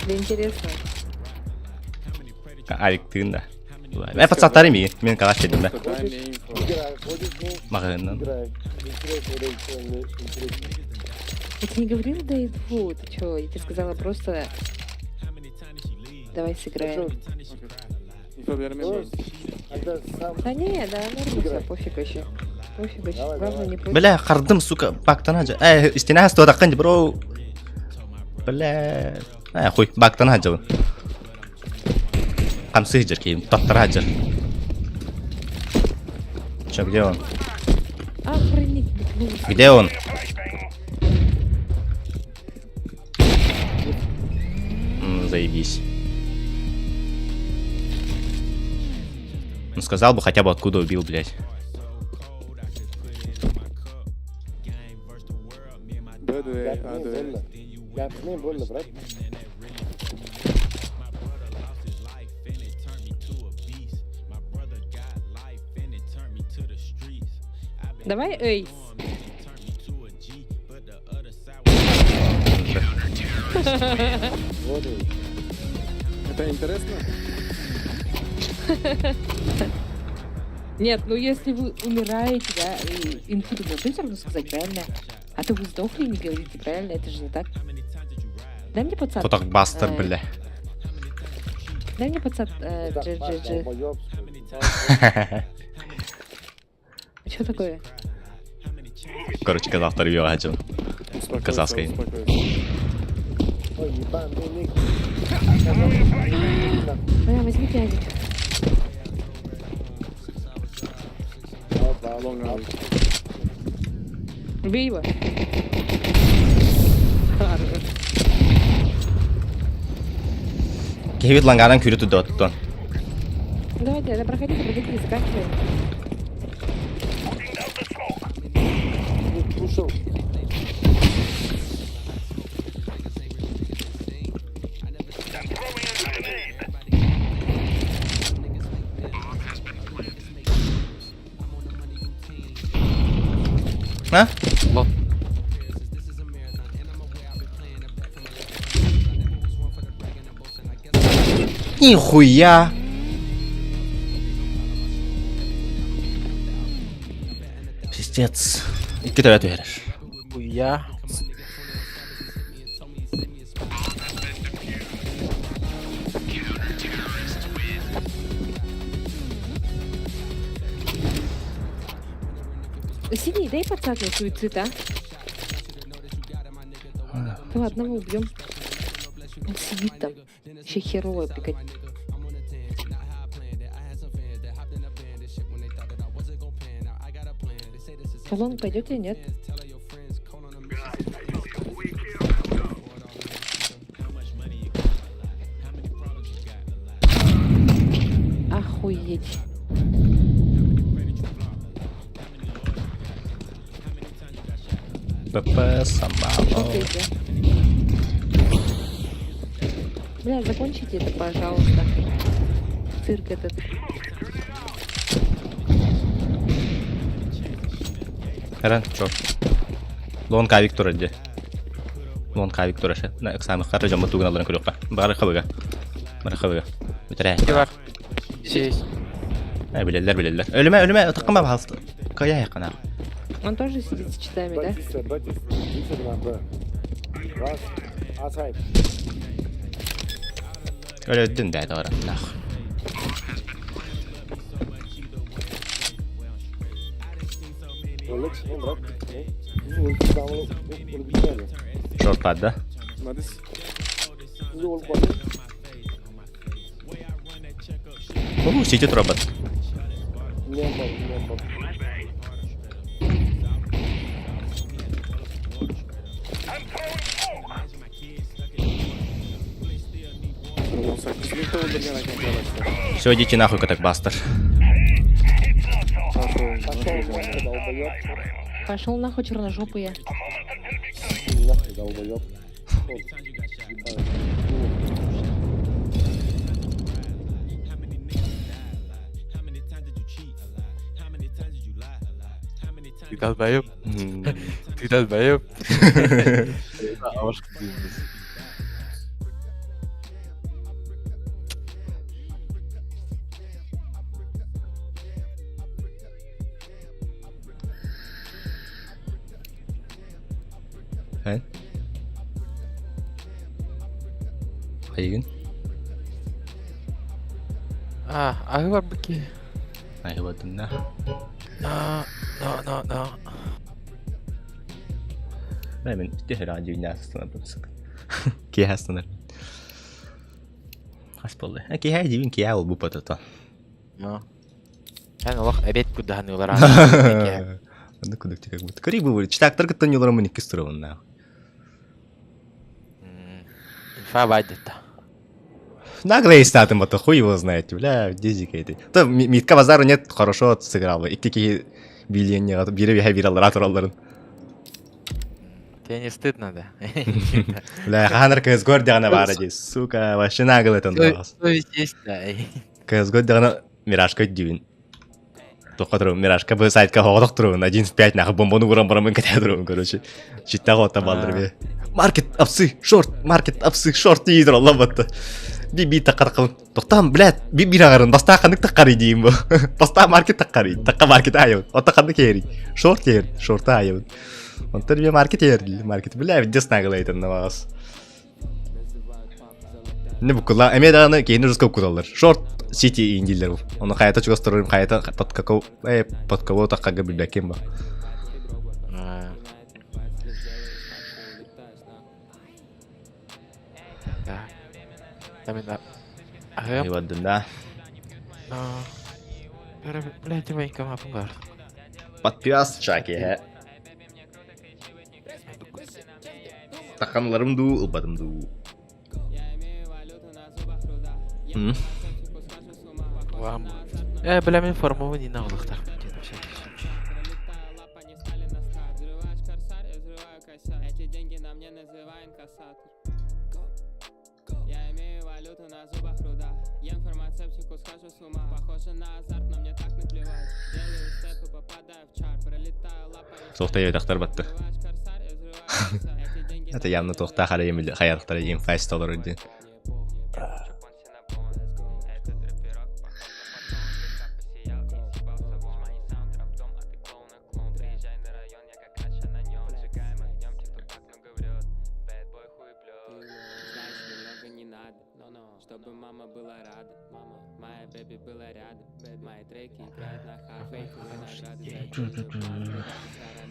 Тебе интересно? Алик тыын да. Э, пацан, ми. Мен калаш дедим да. Дай мне инфо. Играй, ходишь, ну, Мағыннан. играй. Интересно, реально, интересно. Я тебе не говорила, да инфу, ты чё? Я тебе сказала просто... Давай сыграем. Инфо берем. Когда сам Да не, да, норм, всё, пофиг вообще. Пофиг вообще. Давай, Главное давай. не против. Бля, хардым, сука, бактан хаджа. Э, истина стода кынж, бро. Бля. Э, хуй, бактан хаджа. Камсы хаджар кейм, таттар хаджар. Чё, где он? Охренеть, ну, Где он? Заебись. Ну сказал бы хотя бы откуда убил, блядь. Б, две, А, Gapirmang две. bo'ldi. Gapirmang bo'ldi, брат. Давай эйс. Вот и. Это интересно? Нет, ну если вы умираете, да, и инфу должны все равно сказать, правильно? А то вы сдохли и не говорите, правильно? Это же не так. Дай мне пацан. Тотак бастер, бля. Дай мне пацан. Джи, джи, джи. Долбоёб. Что такое? Короче, казахтар үйге хаджан. Успокойся, Казахской. успокойся. Ой, ебаный ник. Бля, возьмите Азик. Опа, Long оп. out. Убей его. Хорош. Кевит лангаран күрі туды оттон. Давайте, да, проходите, проходите, заканчиваем. Ник ушел. А? Лол. Нихуя! Пиздец. Икки төрө түһэрэр. Хуя. Синий, дай подсадный суицид, а? Ну, одного убьем. Он сидит там. Еще херово прикатит. В long пойдете, нет? Охуеть. ПП самало. Бля, закончите это, пожалуйста. Цирк этот. Эрен, чё? Лон Кавик турар дии. Лон Кавик турар ше. На экзамен хара жамма тугун аларын көрүөххэ. Бары хабыга. Бары хабыга. Бүтэрэ. Бар. Здесь. Э, билэллэр, билэллэр. Өлүмэ, өлүмэ, тыккыма пожалуйста. Кая якына. Он тоже сидит с читами, да? Батиста, Батиста, быстро на Б. Раз, А сайт. Өлөдүн бää тагара. Нах. Rolex, ну, брат. Ну, өлтү дамыл, өлүп бүтмөдү. Шорт баар да. Молодец. Өлүп калды. Бу сити турабат. Не бар, не бар. 18 mingta o'ldirgan ekan kalashda. Все, идите нахуй, так бастер. Пошел. Пошел нахуй, долбоёб. Пошел нахуй черножопый. Нахуй, долбоёб. Вот, ебать. Ты долбоёб. Ты долбоёб. Эн? Хайгын? А, аһы бар быки. Айыбадын да. No, no, no, no. Мен те радио не остановился. Кия останар. Хас болды. А кия дивин кия ол бу патата. No. Эн олох эбет кудаһаныылар. Ну куда ты как будто. Кори бу читактар кытта не олар мын икки на. Инфа байдетта. Наглый статым, это хуй его знает, бля, дизик эти. То Митка базару нет, хорошо сыграл бы. Икки ки билиен бире бихе бир алар атыраларын. Тебе не стыдно, да? Бля, ханар КСГО дягана бара ди, сука, вообще наглый это Совесть есть, да. КСГО дягана Миражка дивин. Тоққа Миражка бу сайтка хоғдық тұру, 1.5 нахуй бомбону уран барамын кете тұру, короче. Читта гота балдыр бе. Маркет апсы, шорт, маркет апсы, шорт дейдір Алла батты. Би би тақар қылын. Тоқтам, блядь, би би ағарын, баста қандық таққары дейін бу. Баста маркет таққары, таққа маркет айыбын. Ота қандық ери. Шорт ер, шорта айыбын. Онтар би маркет ер, маркет, бля, видес наглый айтын намағас. Не букула, эме даганы кейин русского кудалар. Шорт сити индилер бу. Оны хайата чугастырырым, хайата под какого, под кого таққага билбәкен ба. Да. Там да. Аһы. Айбадын да. No. Pero, блядь, военкомат бар. Подпиас чаки, he. Тақанларым ду, ылбадым ду. М? Вам. Бля, мен формовый не на где-то всякий случай. Тоқтай өтақтар батты. Это явно тоқта хаярықтар инфайс доллар один.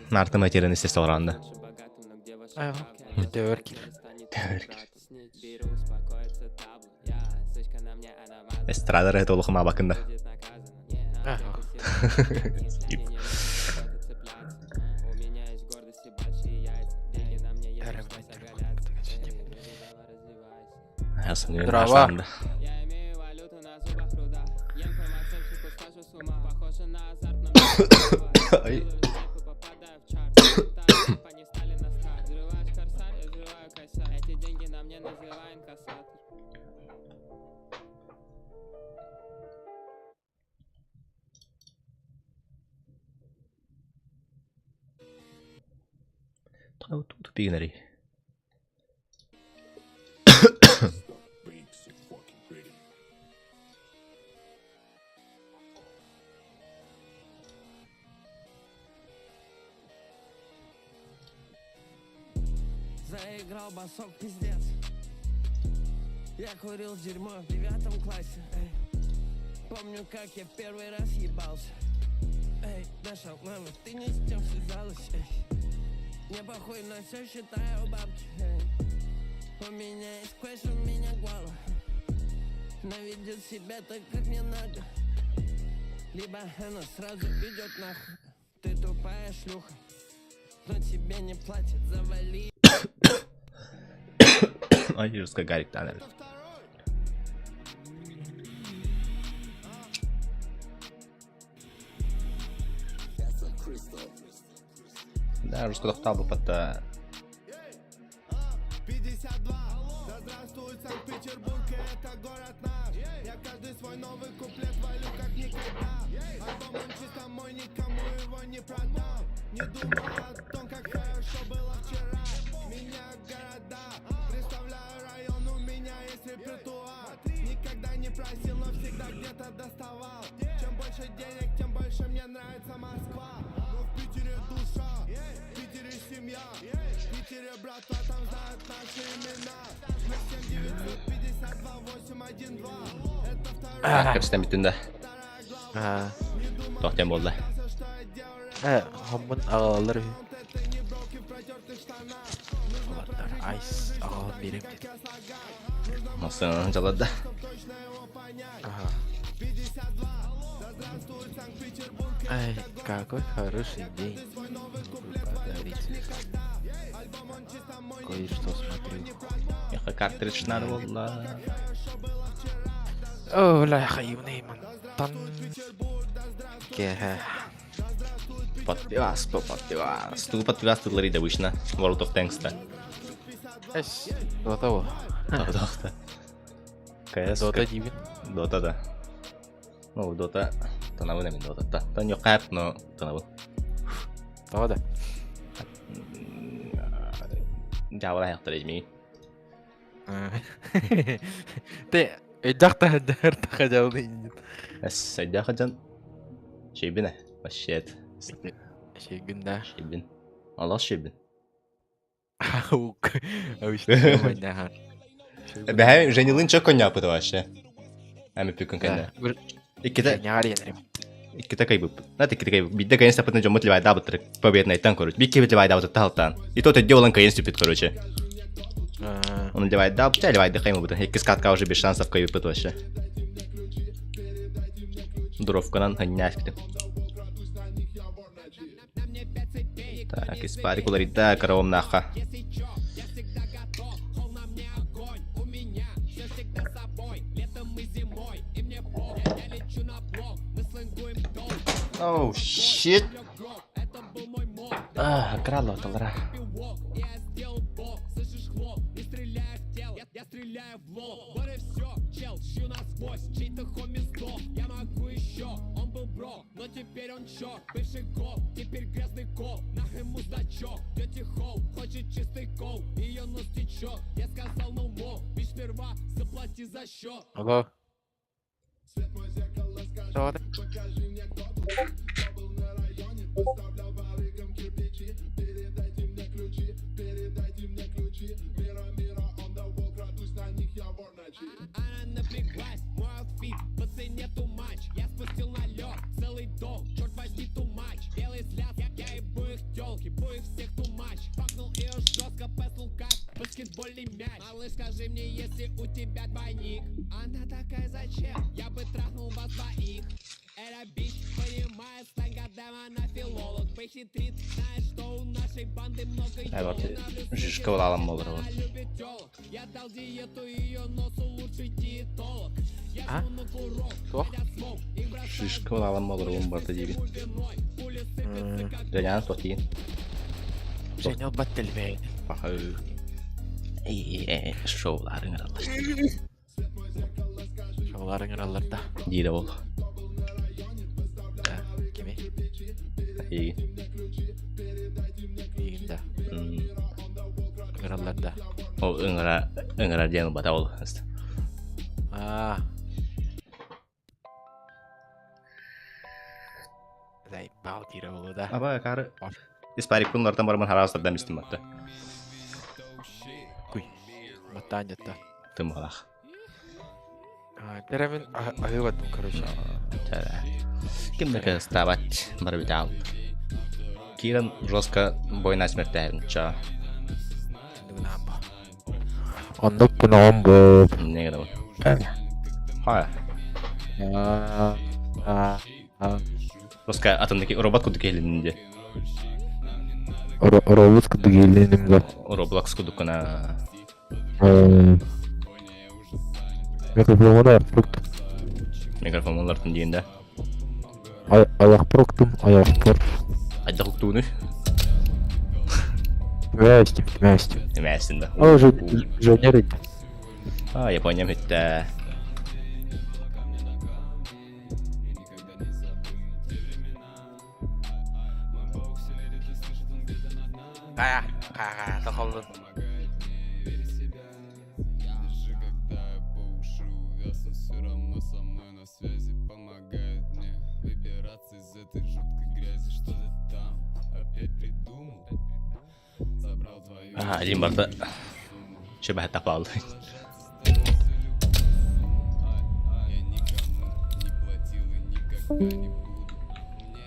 Нарты материяны истэ олоронда. Төбөр кир. Төбөр кир. Эстрада эрэ толухума бакында. Дрова. Ай. Тупигнери. Заиграл басок, пиздец. Я курил дерьмо в девятом классе. Эй. Помню, как я первый раз ебался. Эй, наша мама, ты не с тем связалась. Эй. Мне похуй на все, считаю бабки. Эй. У меня есть квест, у меня голова. Наведет себя так, как мне надо. Либо она сразу идет нахуй. Ты тупая шлюха, но тебе не платят, завали. Ай, жестко Гарик Таннер. Да, жестко тохтаабыппат. 52. Да здравствует Санкт-Петербург, это город наш. Я каждый свой новый куплет валю как никогда. Альбом он чисто мой, никому его не продам. Не думаю о том, как хорошо было вчера. Меня города, представляю район, у меня есть репертуар. Никогда не просил, но всегда где-то доставал. Чем больше денег, тем больше мне нравится Москва. Но в Питере душа, в Питере семья, в Питере братва, там знают наши имена. 07 952 812. Это второй. Кэпсэтэн бүттүн да? Туох диэн буолла? Э, хоммун аҕалаллар үһү. Уолаттар айс аҕалан биэриэм диэн. Массыынанан дьалларда. Ага. Ай, какой хороший день. Могу подарить. Кое-что смотрю. Миэхэ картридж надо буолла. О, бля, хайыбный мантан. Кэһэ. Подпивас, подпивас. Тугу подпивас тыллары да обычно. World of Tanks та. Эс, Дота во. Дота. КС. Дота диибин. Дота да. Ну, Дота. Танабын эмин Дота. Та. Тан yok но танабын. Тоҕо да. Дьаабала хайахтар эжмиги. Те, өйдөөх таһырдьар тахадьалны иннин. Эс, өйдөөх дьон. Шейбин э. Вообще. Шейгин да. Шейбин. Алас шейбин. Аук. Обычно маньяха. Бэһэ Женилын чө коньяпыт вообще. Эми пүкүн кэннэ. Иккитэ иккитэ кайбыппыт. Нат иккитэ кайбыт. Бидде кайын сапытын дьоммут левайдаабыттар победнайтан короче. Бик киһи левайдаабыт тахалтаан. И то төддө болан кайын сүпүт короче. Оны левайдаабыт, левайды каймабыт. Иккис катка уже без шансов кайбыппыт вообще. Дуровканан ханняспитим. Так, испарик уларыйда караомнаха. Oh shit. Ah, крало талара. Алло. Тоҕо да. баскетбольный мяч. Малыш, скажи мне, если у тебя двойник. Она такая, зачем? Я бы трахнул вас двоих. Эта bitch понимает сленг, goddamn, она филолог. Похитрит, знает, что у нашей банды много Эбати ёлок. Она в лесу жишка балалам болар ол. она любит тёлок. Я дал диету ее носу лучший диетолог. Я А? жму на курок, Туох? хотят smoke. Их бросают Шишка балалам болар он барда диби. виной. Пули сыпятся, как Женян тотиин. Женя бат телбейн. Паха. Шоуларын аралар. Шоуларын аралар да. Диде ол. Кими? Ии. Иин да. Ыҥыраллар да. Ол ыҥыра ыҥыра диэн бата ол. Аа. Заебал дире болу да. Аба кары. Испарик кунлартан барман хараастардан истим батта. Куй. Маттаан жатта. Тымалах. Теремин аһыы баттым, короче. Ким да ставать барбитал. Киран жестко бой на смерть ча. Оннук кунаҕым бу. Не гына. Ха. Жестко атымдыки робот кудук келинде. Робот кудук келиним да. Roblox кудукuna. Микрофон артык. Микрофон олартын диенде. Аяқ проктум, аяқ пор. Айдак туны. Вместе, вместе. Эмәсин да. О, Женя А, Япония хүтті. Кая, кая, тохолдун. А, один барда. Шебе тапал.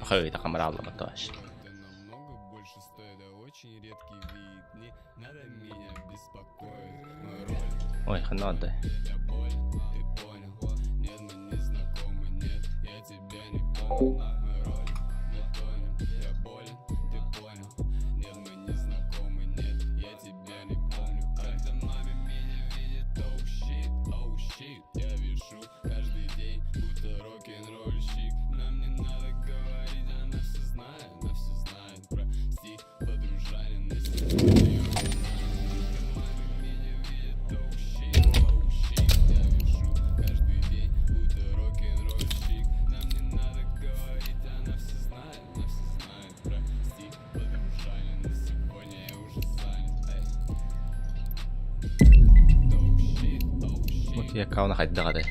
Хой, та камера алла баташ. Ой, ханады. Вот я кауна хайдагады.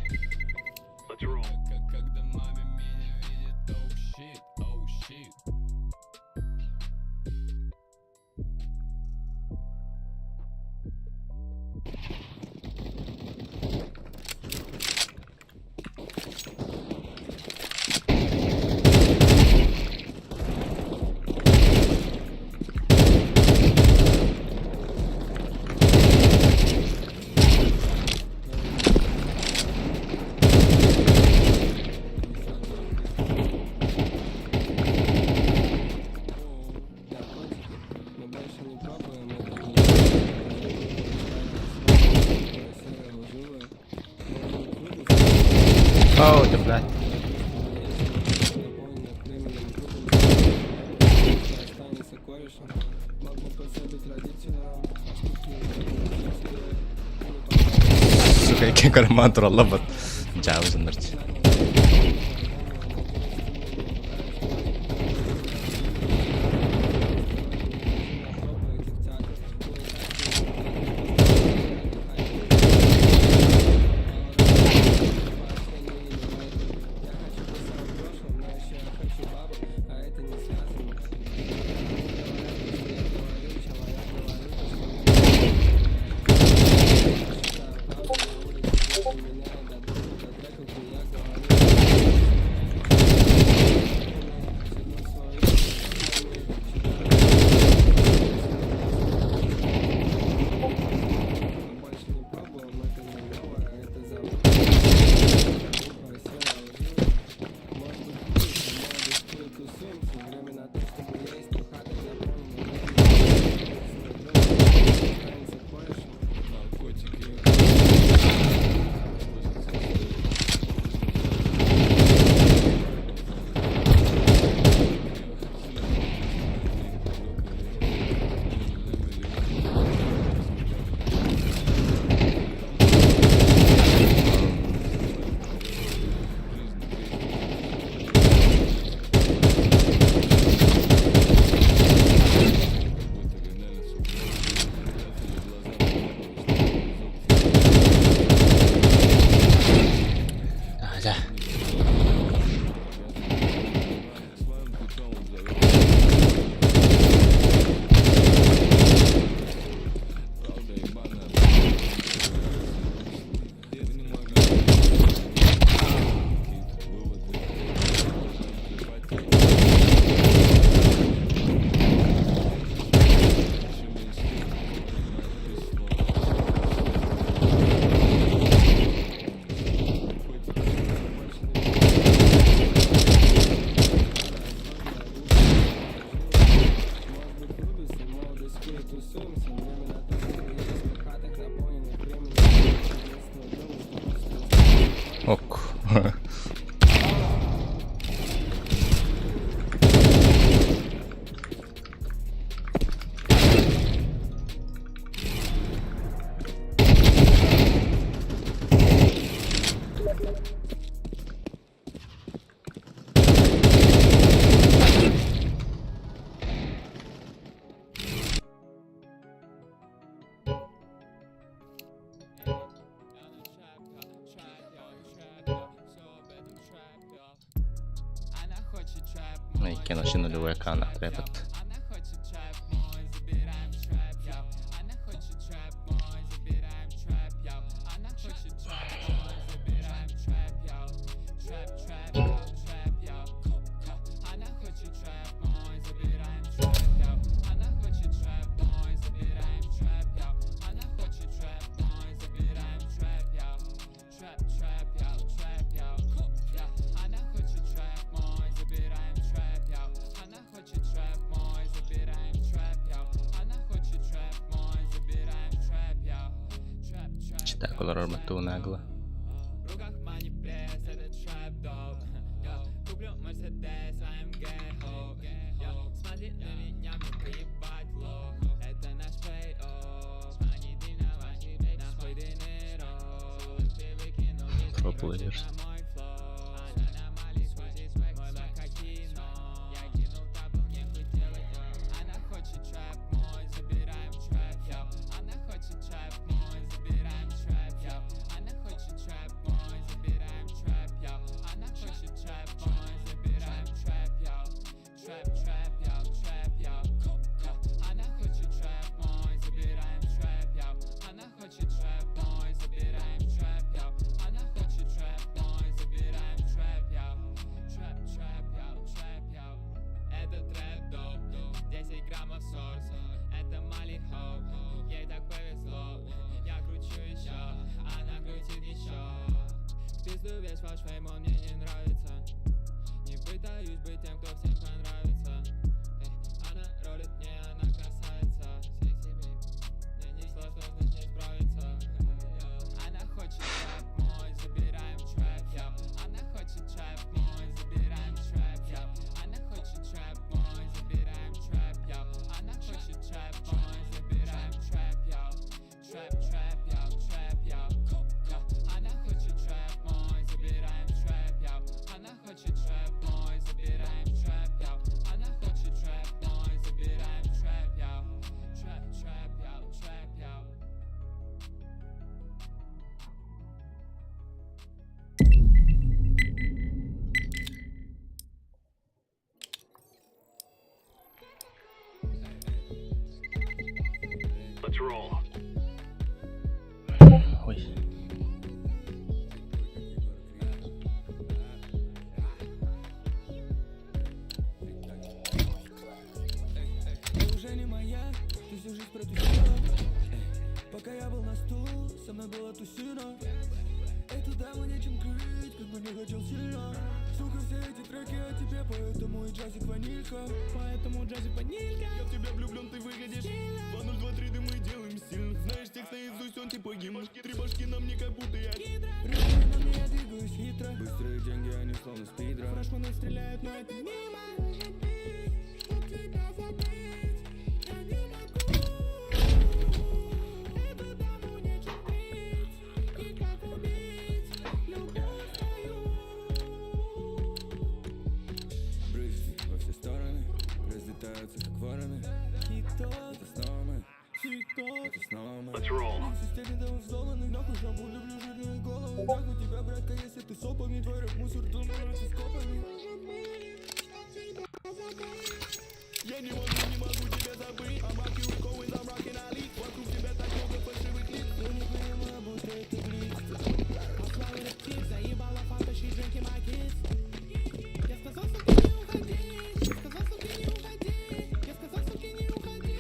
О, ты, блядь. Сука, яке карман туралла бат. Жабы. Ок. Иккиэн вообще нулевой аккаунт этот. Читак олорор нагло. Pro players. Ой. Ты уже не моя, ты всю жизнь протусила. Пока я был на стул, со мной была тусина. Эту даму нечем крыть, как бы не хотел сильно. Сука, все эти треки о тебе, поэтому и джазик ванилька. Поэтому джазик ванилька. Я в тебя влюблен, ты выглядишь 2, 0, 2, 3, да мы делаем сильно. Знаешь текст наизусть, он типа гимн. Три башки на мне, как будто я Рыбы на мне, я двигаюсь хитро. Быстрые деньги, они словно спидра. Фрешманы стреляют, но это мимо. Может быть, чтоб тебя забыть, я не могу. Эту даму нечем крыть, и как убить любовь твою. Брызги во все стороны, разлетаются как вороны. Это снова мы, это снова мы. В системе давно взломаны, нахуй шампунь, люблю жирные головы. Нахуй тебя, братка, если ты сопами. Твой рэп мусор, думаю, ты с копами. Может быть, чтоб тебя забыть. Я не могу, не могу тебя забыть. I'm rocking with Owens, I'm rocking Ali. Вокруг тебя так много фальшивых лиц. Я не понимаю, будто это блиц. Заебала фанта, she drinking my kids. Я сказал, суки, не уходи. Я сказал, суки, не уходи. Я сказал, суки, не уходи.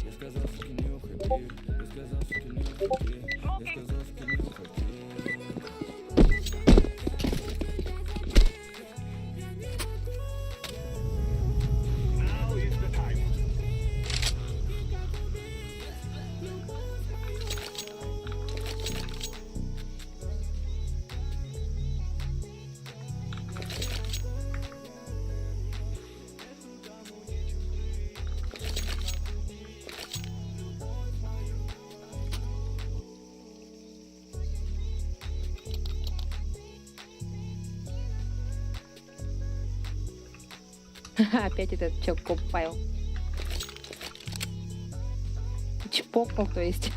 Я сказал, суки, не уходи. Я сказал, суки, не уходи. Я сказал, суки, не уходи. Я не могу. Опять этот чё, файл. Чпокнул, то есть.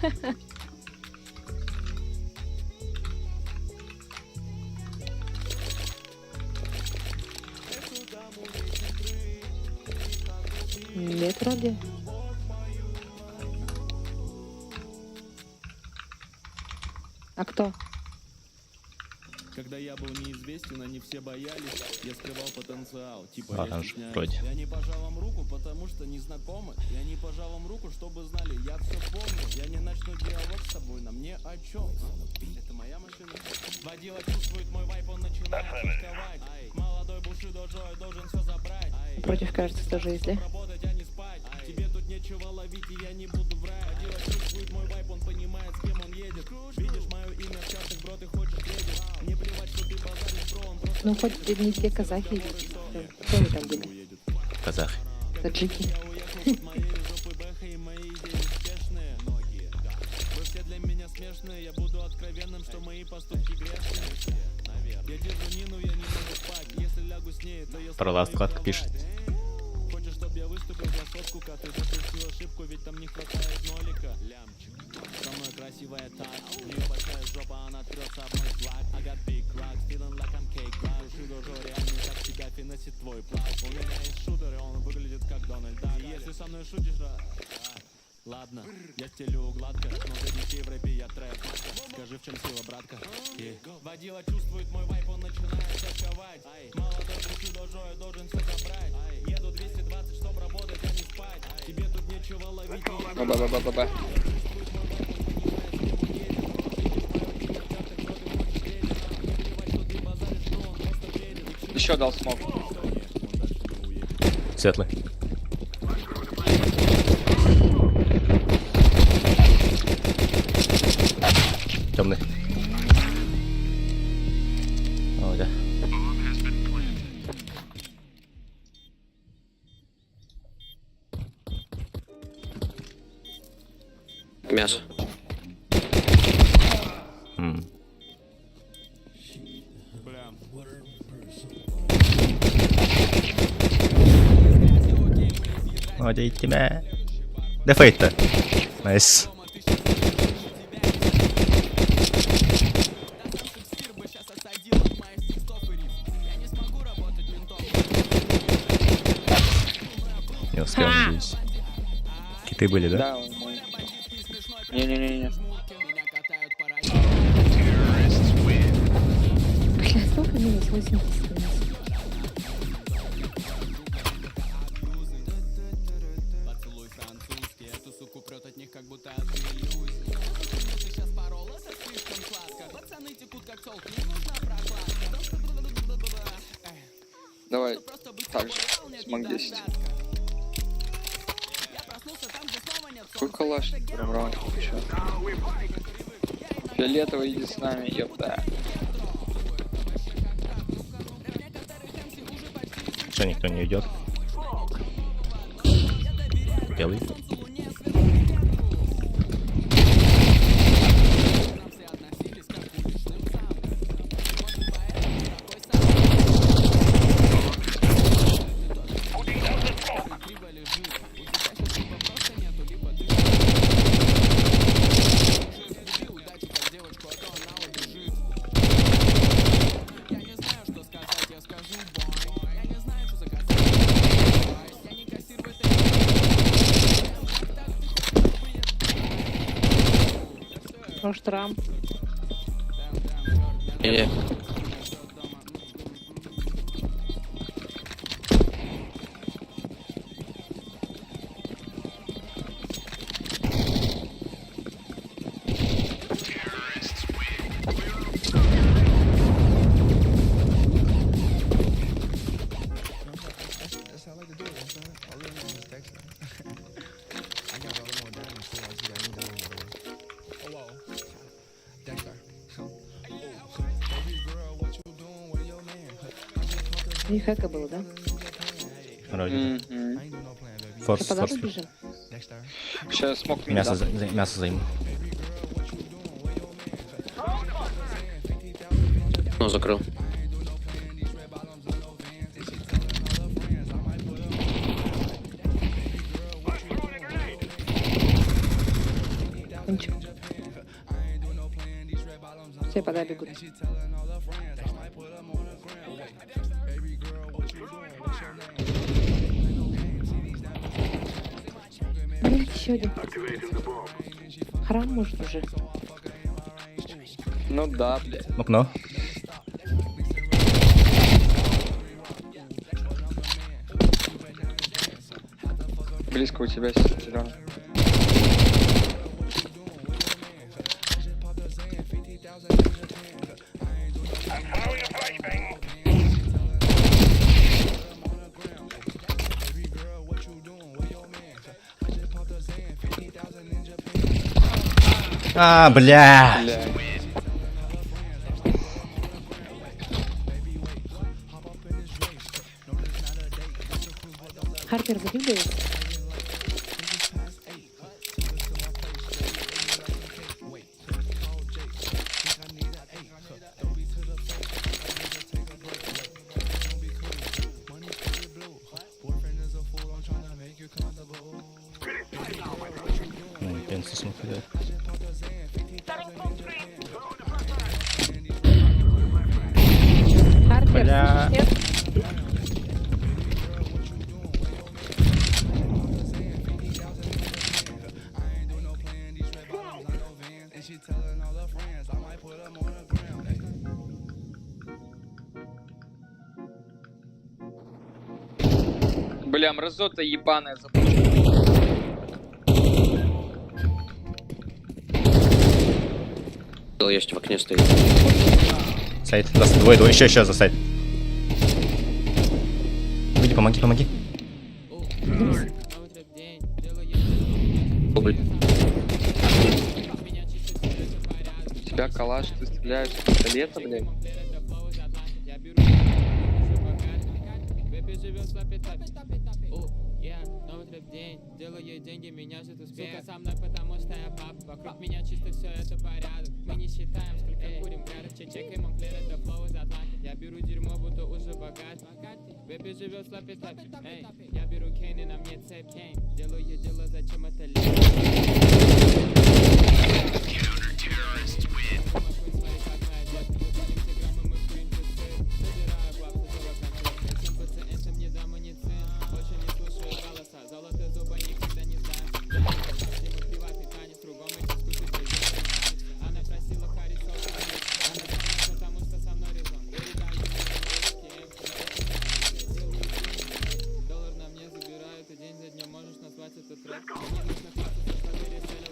Нет, вроде. А кто? Когда я был неизвестен, они все боялись, я скрывал потенциал, типа я Оранж, стесняюсь. вроде. Я не пожал вам руку, потому что не знакомы. Я не пожал вам руку, чтобы знали, я все помню. Я не начну диалог с тобой, нам не о чем. Это моя машина. Водила чувствует мой вайп, он начинает пучковать. Молодой Бушидо Джой должен все забрать. Против, кажется, тоже есть, да? Работать, а не спать. Тебе тут нечего ловить, и я не буду врать. Водила чувствует мой вайп, он понимает, с кем он едет. Видишь мое имя в чартах, бро, ты хочешь едешь. Мне плевать, что ты базаришь, бро, он просто Ну, хоть не те казахи. Кто они там были? Казах. Таджики. Я уехал под моей жопой бэха, и мои идеи успешные. Многие, да. Вы все для меня смешные, я буду откровенным, что мои поступки грешные. Я держу Нину, я не могу спать. Если лягу с ней, то я Про сломаю ласт вкладка пишет. Хочешь, чтоб я выступил за сотку, как ты допустил ошибку, ведь там не хватает нолика. Лямчик. Со мной красивая тачка, у нее большая жопа, она трется об мой флаг. I got big rocks, feeling like I'm cake rock. Шидо реально как тебя финесит твой плащ. У меня есть шутер, и он выглядит как Дональд Дак. И если со мной шутишь, ладно, я стелю гладко, но за детей в рэпе я трэп. Скажи, в чем сила, братка? И Водила чувствует мой вайп, он начинает качковать. Молодой Бушидо Джой должен все забрать. Еду 220, чтоб работать, а не спать. Тебе тут нечего ловить. Б, Б, Б, Б, Б. Еще дал smoke. Светлый. Темный. О, да. Мясо. Бля. О, тебя. Дефейта. Nice. Не успел, надеюсь. Киты были, да? Да, он мой. Не-не-не-не. Бля, сколько минус 80 у нас? Поцелуй французский, эту суку прет от них, как будто от иллюзий. Ты сейчас парол, это слишком сладко. Пацаны текут как телки, не нужна прокладка. Давай, Просто быть так же. собой, нет Smoke 10. недостатка. Я проснулся там, где снова нет Какой солнца. калаш прям раунд еще. Фиолетовый, иди с нами, ёпта. Что, никто не идет? Белый. Может, рамп. Не-не. У них эко было, да? Вроде. Мгм. Форс, Что, по форс. дабл бежим? Сейчас smoke мид Мясо, дам. мясо займу. Ну, закрыл. Кончик. Все пода бегут. Блять, еще один. Храм может уже. Ну да, блядь. Окно. Близко у тебя зеленый. А, бля. Бля. Харпер, задвигай. Ну, пенсию смотрю. Харпер, Бля. слышишь, нет? Бля, мразота ебаная запущена. Есть в окне стоит. Сайт. За, двое, двое. Еще, еще за сайт. Выйди, помоги, помоги. У тебя калаш, ты стреляешь с пистолета, блядь. Делаю деньги, меня ждет успех. Сука со мной, потому что я пап. Вокруг меня чисто все это порядок. Мы не считаем, сколько курим. Короче, чекай, Монклер, это флоу из Атланты. Я беру дерьмо, будто уже богат. Бэби живет слапи тапи. Эй, я беру Кейн и на мне цепь. Делаю дело, зачем это лень? Доллар на мне забирают, и день за днем можешь назвать это трэп. Мне нужно хвастаться, что ты реселил,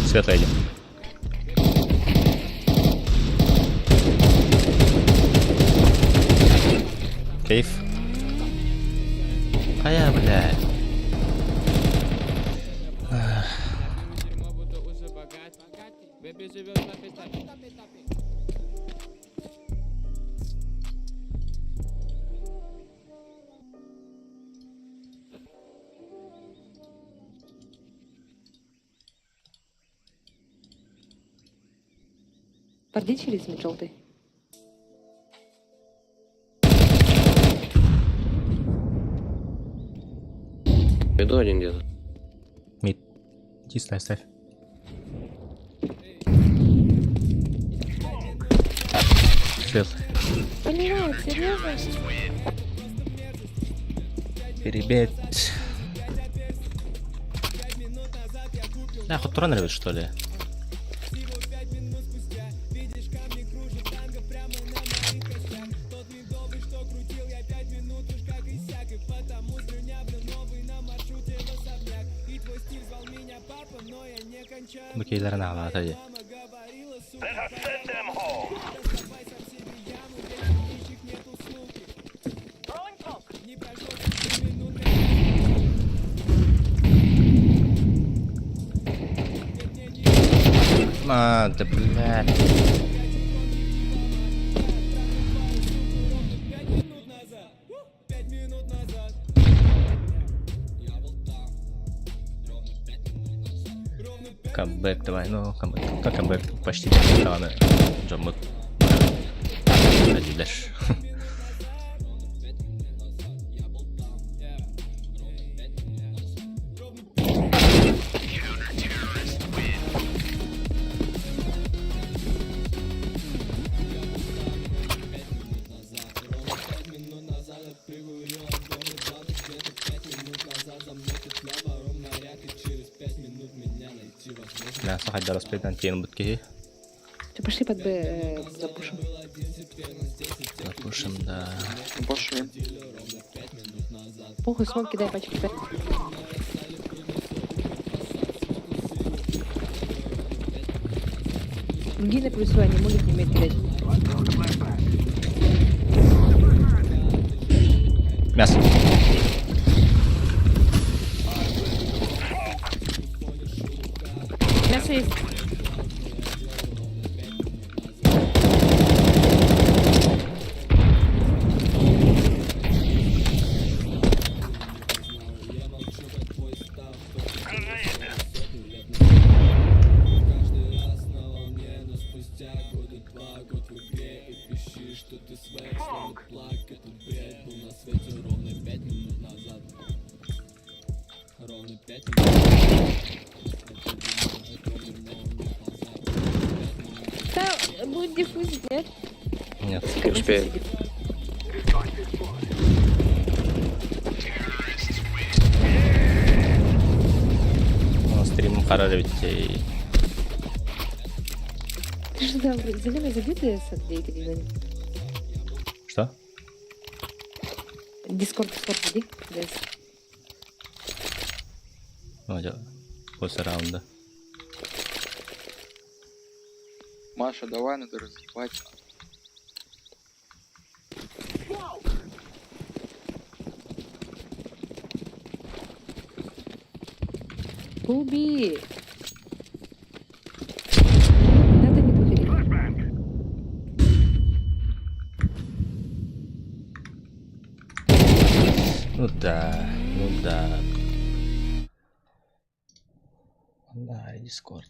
Светлый один. Кейф. А я, бля. Бэби живет на пятапе. Порди через мид желтый. Иду один где-то. Мид. Иди ставь, ставь. Светлый. Понимаю, серьезно? Ребят. Нахуй трон рвет, что ли? Бу кейлерин аҕалаата дии. А, да блядь. Камбэк давай, ну камбэк. Как камбэк почти даҕаны дьоммут дииллэр. Мясо хайдар успейтан тиэн киһи. Все, пошли под Б запушим. Запушим, да. Пошли. Похуй, смок кидай пачку. Другие на плюсу, они могут не уметь кидать. Мясо. Мясо есть. Да, будет диффузить, нет? Нет. Не успеет. Стрим харар ведь. Ты что там, зеленый забит где или Что? Дискорд, Дискорд, иди. ДС. Ну, после раунда. Маша, давай, надо разъебать. Куби! Надо не выходить. Ну да, ну да. Да, Дискорд.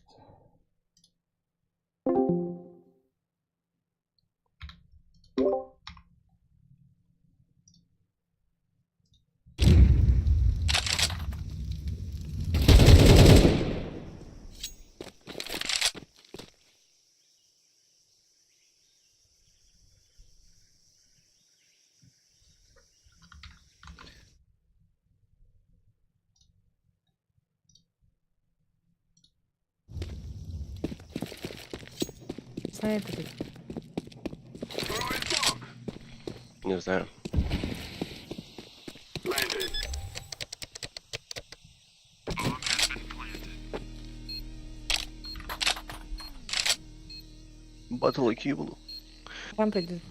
Снайпер. Не знаю. Батл IQ был. Там придет.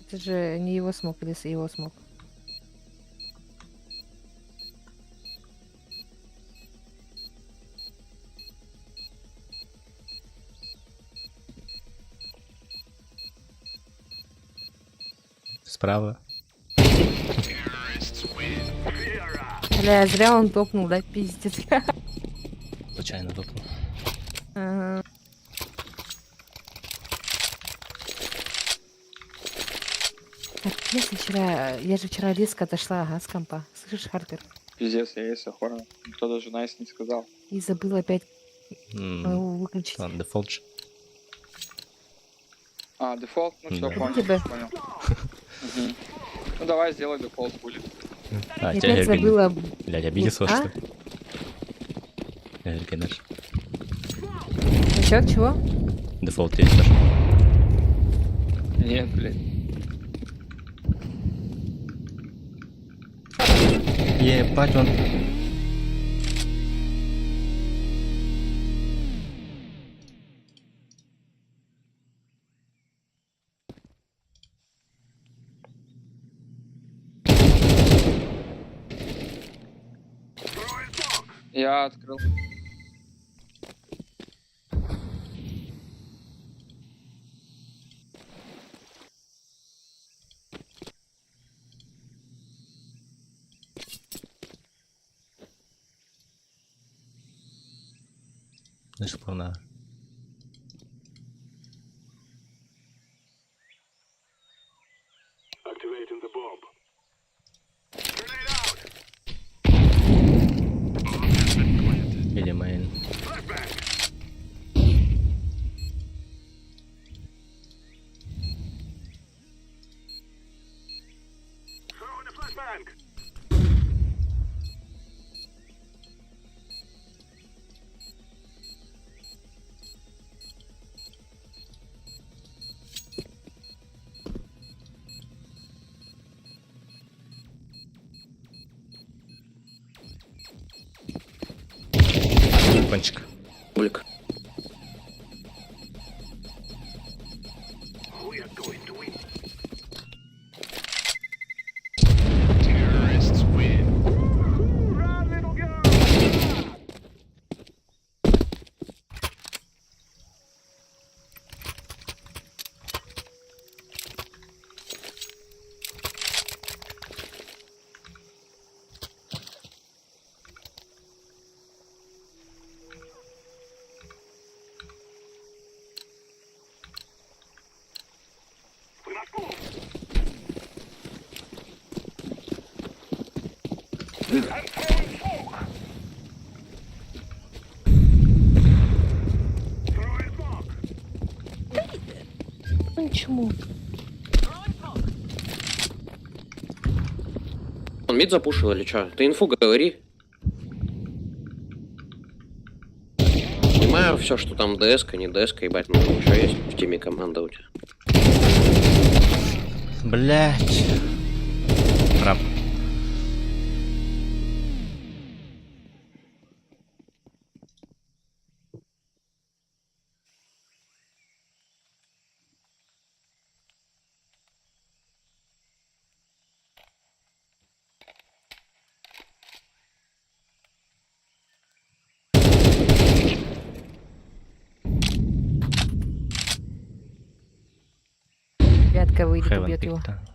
Это же не его смог или его смог. Справа. Бля, зря он топнул, да, пиздец. Случайно топнул. Ага. Капец, вчера, я же вчера резко отошла, ага, с компа. Слышишь, Харпер? Пиздец, я есть охуенно. Никто даже nice не сказал. И забыла опять выключить. Ладно, дефолт же. А, дефолт? Ну все, Да. понял. Тебе. Понял. Мгм. Ну давай сделай дефолт, будет. А, Я тебя опять забыла. Блядь, обиделся, А? что ли? Эргенер. Насчет чего? Дефолт есть тоже. Нет, блядь. Ебать, он... Я открыл. Значит, Или main. Пончик. Бублик. Почему? Он мид запушил или что? Ты инфу говори. Понимаю все, что там ДС, не ДС, ебать, ну еще есть в теме команда у тебя. Блять. Раб. Вятка выйдет, Heaven убьет его. picked.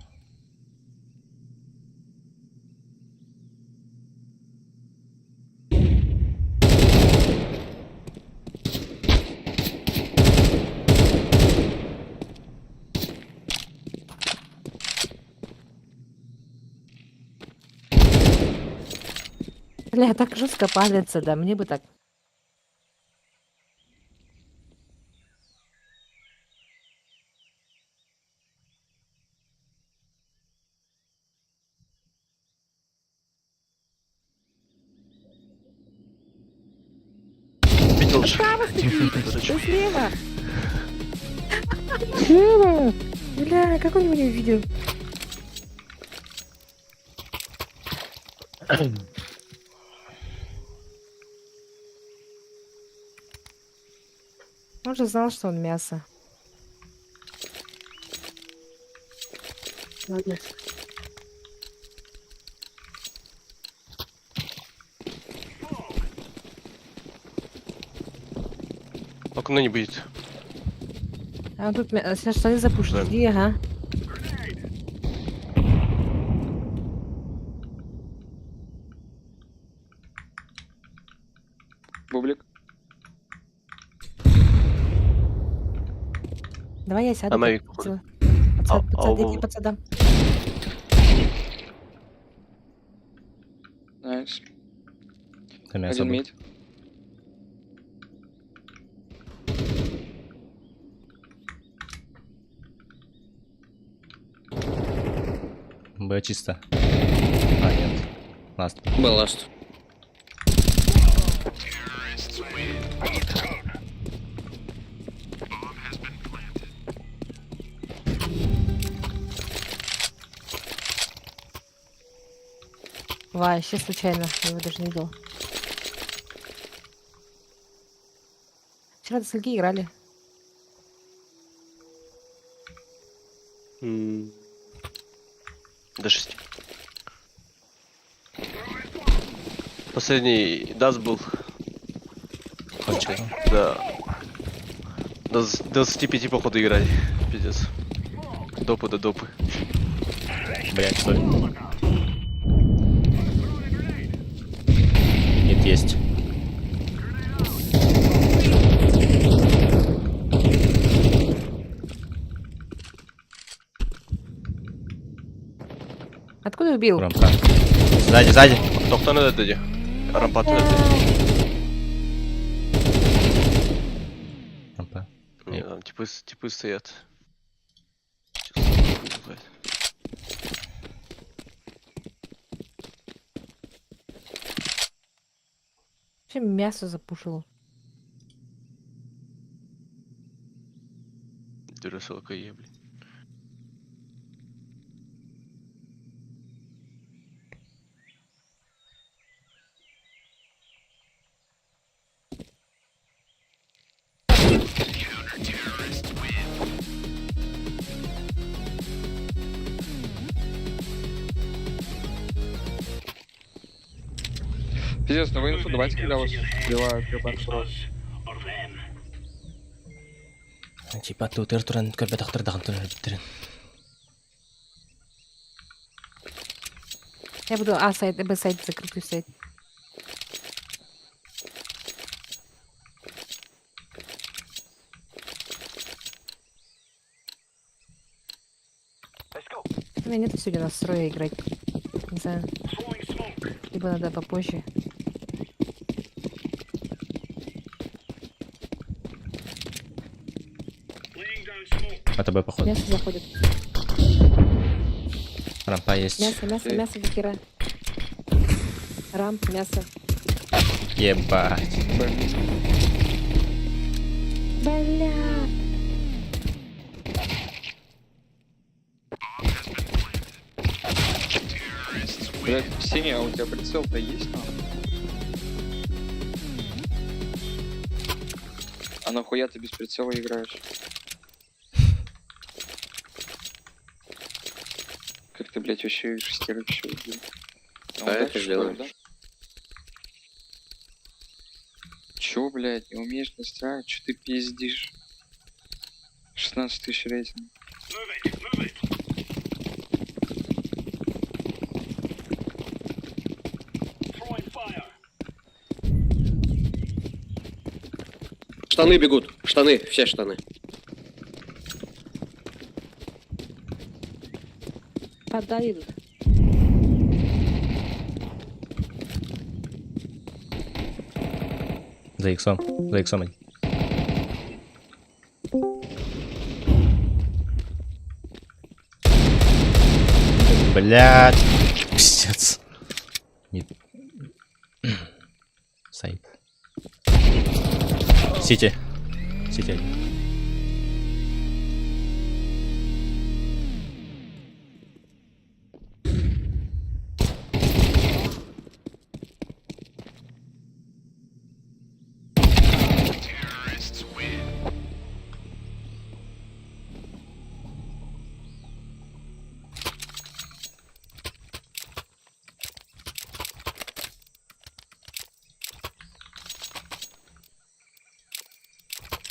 Бля, так жестко палится, да, мне бы так. Видел же. Справа стоит, да слева. Слева. Бля, как он его не увидел? Он же знал, что он мясо. Ладно. Окно не будет. А он тут сейчас штаны запушит. Да. Иди, ага. Бублик. Давай я сяду. Она их подсела. А, Подсад, а подсад, я у- тебе подсадам. Nice. Там мясо Один будет. мид. Б чисто. А, нет. Last. Был last. Вообще случайно, я его даже не видела. Вчера до скольки играли? До 6. Последний Дас был. Кончик. Да. До 25 походу играли. Пиздец. Допы до допы. Блять, стой. Нет, есть. Откуда убил? Рампа. Сзади, сзади. Тохтон өлөрдө дии. Рампатын өлөрдө. Рампа. Не, там типы, типы стоят. Вообще мясо запушил. Дурасылка ебли. Пиздец, ну вы инфу давайте, когда вас сбивают, ебаный в рот. Типа тутер туран көрбөтөхтөр даҕан туран өлбүттэрин. Я буду А сайт, Б сайт закрытый сайт. У меня нет сегодня настроя играть. Не знаю. Либо надо попозже. А тобой походу. Мясо заходит. Рампа есть. Мясо, мясо, мясо до хера. Рамп, мясо. Ебать. Бля. Блять, Сеня, а у тебя прицел-то есть там? А нахуя ты без прицела играешь? Как ты, блять, вообще шестерых еще убил? Да, Он это дальше сделаем. да? Чё, блядь, не умеешь настраивать? Чё ты пиздишь? 16 тысяч рейтинг. Штаны бегут. Штаны, все штаны. Подай идут. За иксом. За иксом. один. Блядь. Пиздец. Мид. Сайт. Сити. Сити один.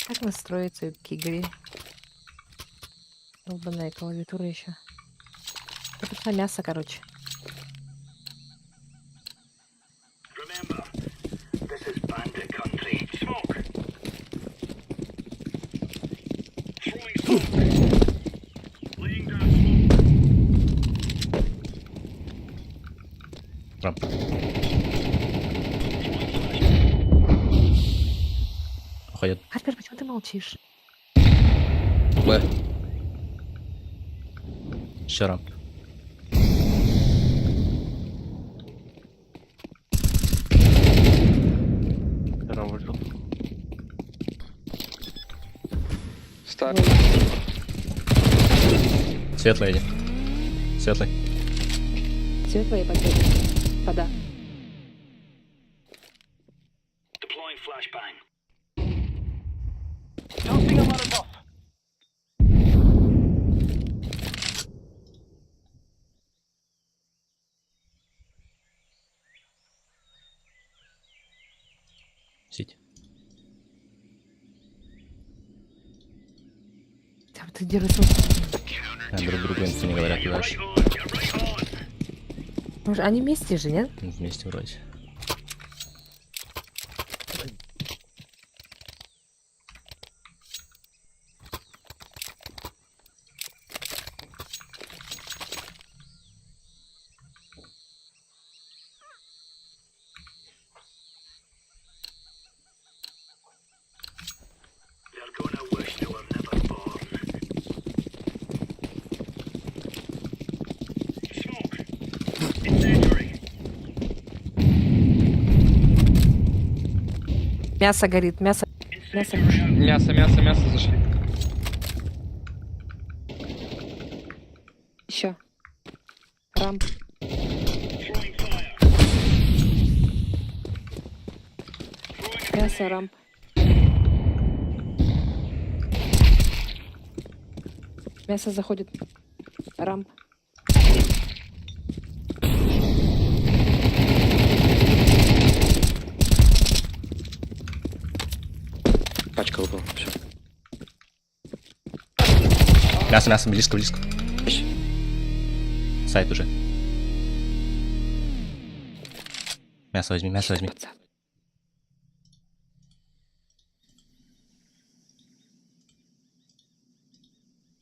Как настроиться к игре? Долбаная клавиатура еще. Я пошла мясо, короче. Рампа. Уходит. Харпер, почему ты молчишь? Б. Еще рамп. Рам вышел. Старый. Светлый один. Светлый. Светлая последняя. Вода. Сити. Там ты держишь. А, друг другу инфу не говорят дальше. Может, они вместе же, нет? Вместе вроде. Мясо горит, мясо. Мясо. Мясо, мясо, мясо зашли. Еще. Рамп. Мясо, рамп. Мясо заходит. Рамп. Пачка выпала, все. Мясо, мясо, близко, близко. Сайт уже. Мясо возьми, мясо возьми. Пацан.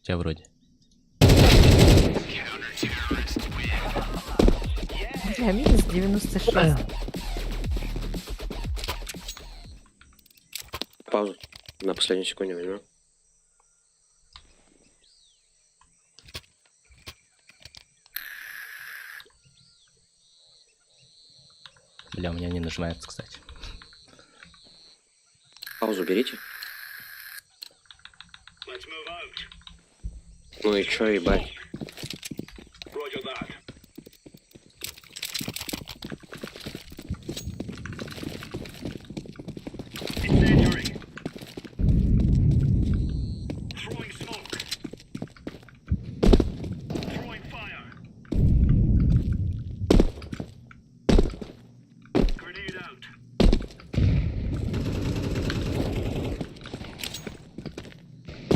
Тебя вроде. Бля, минус 96. Паузу. На последней секунде возьмем. Бля, у меня не нажимается, кстати. Паузу берите. Ну и чё, ебать?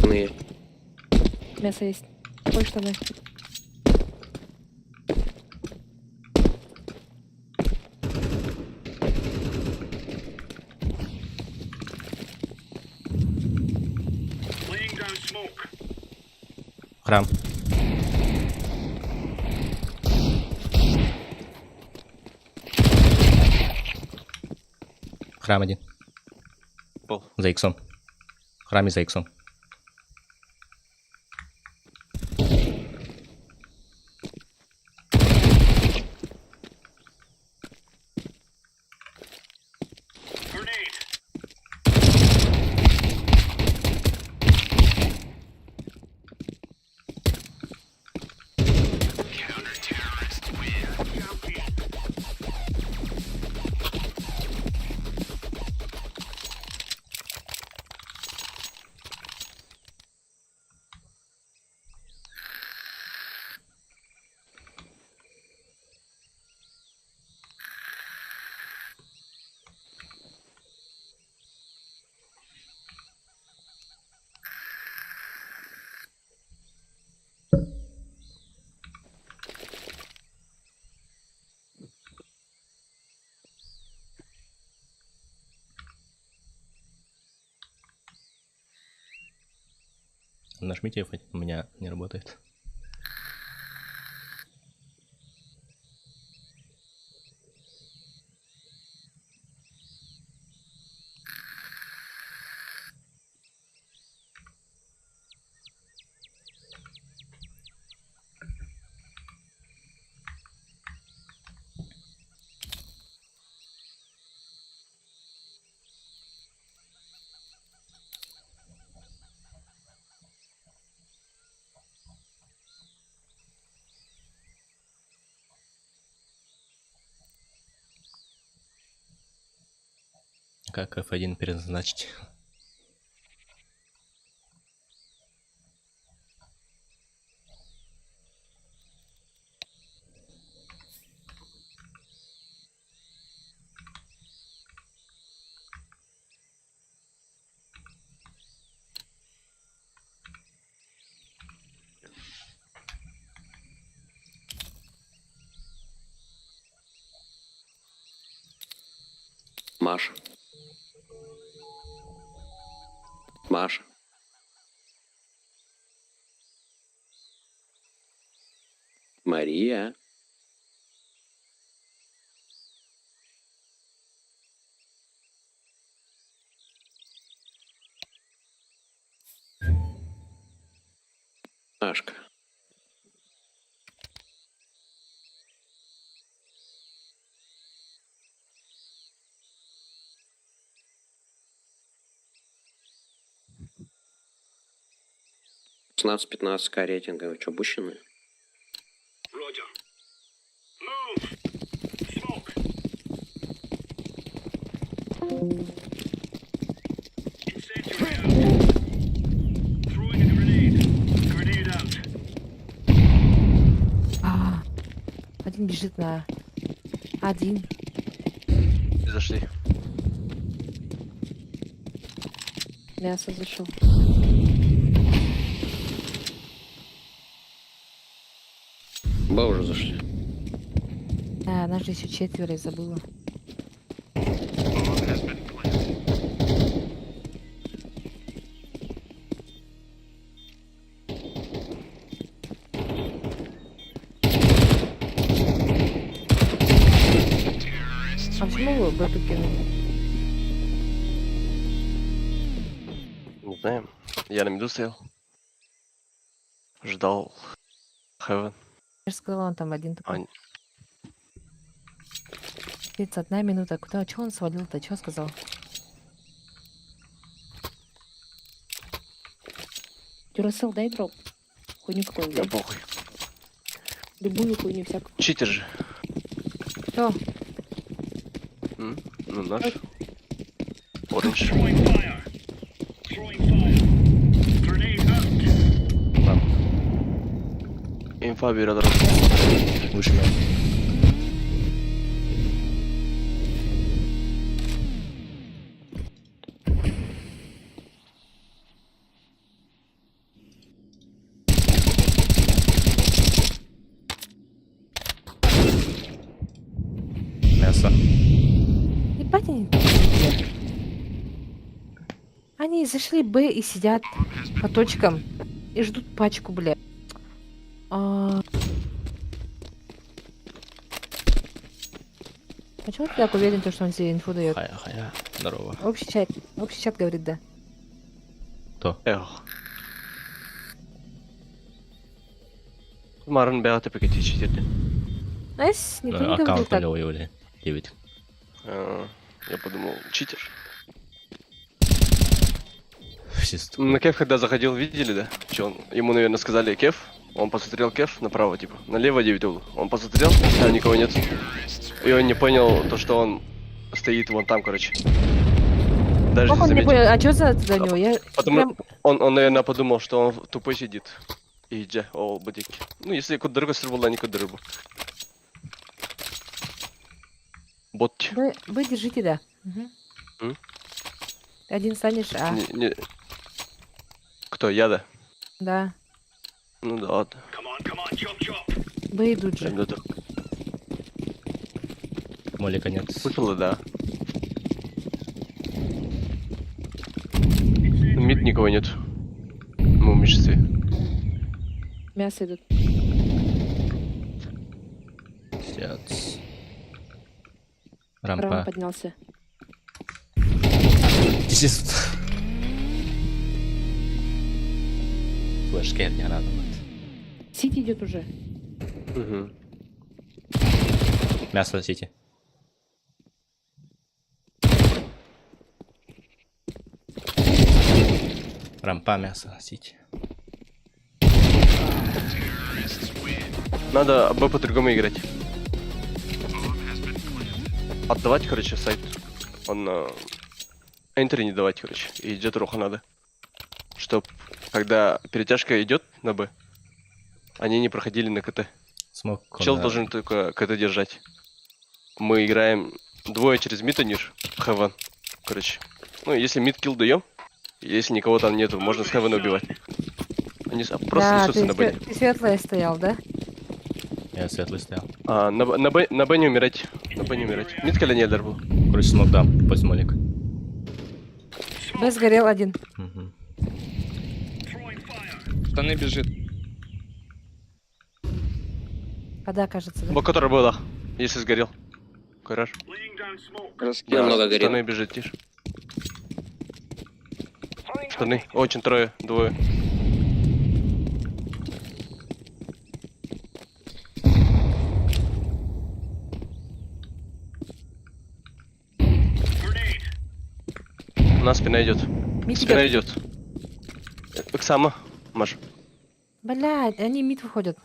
Ну и Мясо есть. Ой, штаны. Храм. Храм один. Пол. За иксом. Храм и за иксом. Нажмите F1, у меня не работает. Как F1 переназначить? Маша. Маша. Мария. Машка. 16-15к рейтинга, вы что, обученные? А, один бежит на... Один. Зашли. Мясо зашел. Б уже зашли. Да, нас же еще четверо, я забыла. А почему вы бету кинули? Не знаю. Я на миду стоял. Ждал. Heaven. Я же сказала, он там один такой. А, 31 минута. Куда? Чего он свалил-то? Чего сказал? Дюрасел, дай дроп. Хуйню какую-нибудь. Да похуй. Любую хуйню всякую. Читер же. Кто? М? Ну наш. Оранж. Инфа берет. Выше меня. Мясо. Ебать они тупые. Они зашли Б и сидят по точкам и ждут пачку, бля. А... Почему ты так уверен, то, что он тебе инфу дает? Хая, хая. Здорово. Общий чат говорит, да. Кто? Эх. Марын бэҕэ пакети читерди. Найс, никто не говорил Аккаунт так. у него или 9. А, Я подумал, читер. Все На кеф, когда заходил, видели, да? Че он? Ему, наверное, сказали кеф. Он посмотрел кеф направо, типа. Налево 9 угол. Он посмотрел, там никого нет. И он не понял то, что он стоит вон там, короче. Даже Как не он не заметил. понял? А что за за него? Я Потому прям... он, наверное, подумал, что он тупой сидит. И дьэ, ол бу диэки. Ну, если куда сырбула, не куда рыбу. Бот. Вы держите, да. Мгм. М? Один станешь, а, Не, не. Кто, я, да? да. Ну да, ладно. Б идут же. Да, да. Молика нет. Слышала, да. Мид никого нет. Мы в меньшинстве. Мясо идут. Пиздец. Рам Рампа. поднялся. Пиздец. Флешки не надо. будет. Сити идет уже. Угу. Мясо сити. Рампа, мясо, сити. Надо Б по-другому играть. Отдавать, короче, сайт. Он энтри не давать, короче. И идет руха надо. Чтоб, когда перетяжка идет на Б, они не проходили на КТ. Смог он Чел на- должен только КТ держать. Мы играем двое через мид ниш, Heaven. Короче. Ну, если мид килл даем, если никого там нету, можно с Heaven убивать. Они просто Да, несутся ты, на Б. ты светлая стоял, да? Я светлый стоял. А, на Б не умирать. На Б не умирать. Мид или не был? Короче, смог дам, пусть молик. Б сгорел один. Мгм. Штаны бежит. Вода, кажется, да? Бо который был, да. Если сгорел. Гараж. Раскинул. Много горит. Штаны бежит, тише. Штаны. Очень трое, двое. У нас спина идет. Мид Спина идет. идет. Оксама, Маш. Блядь, они мид выходят.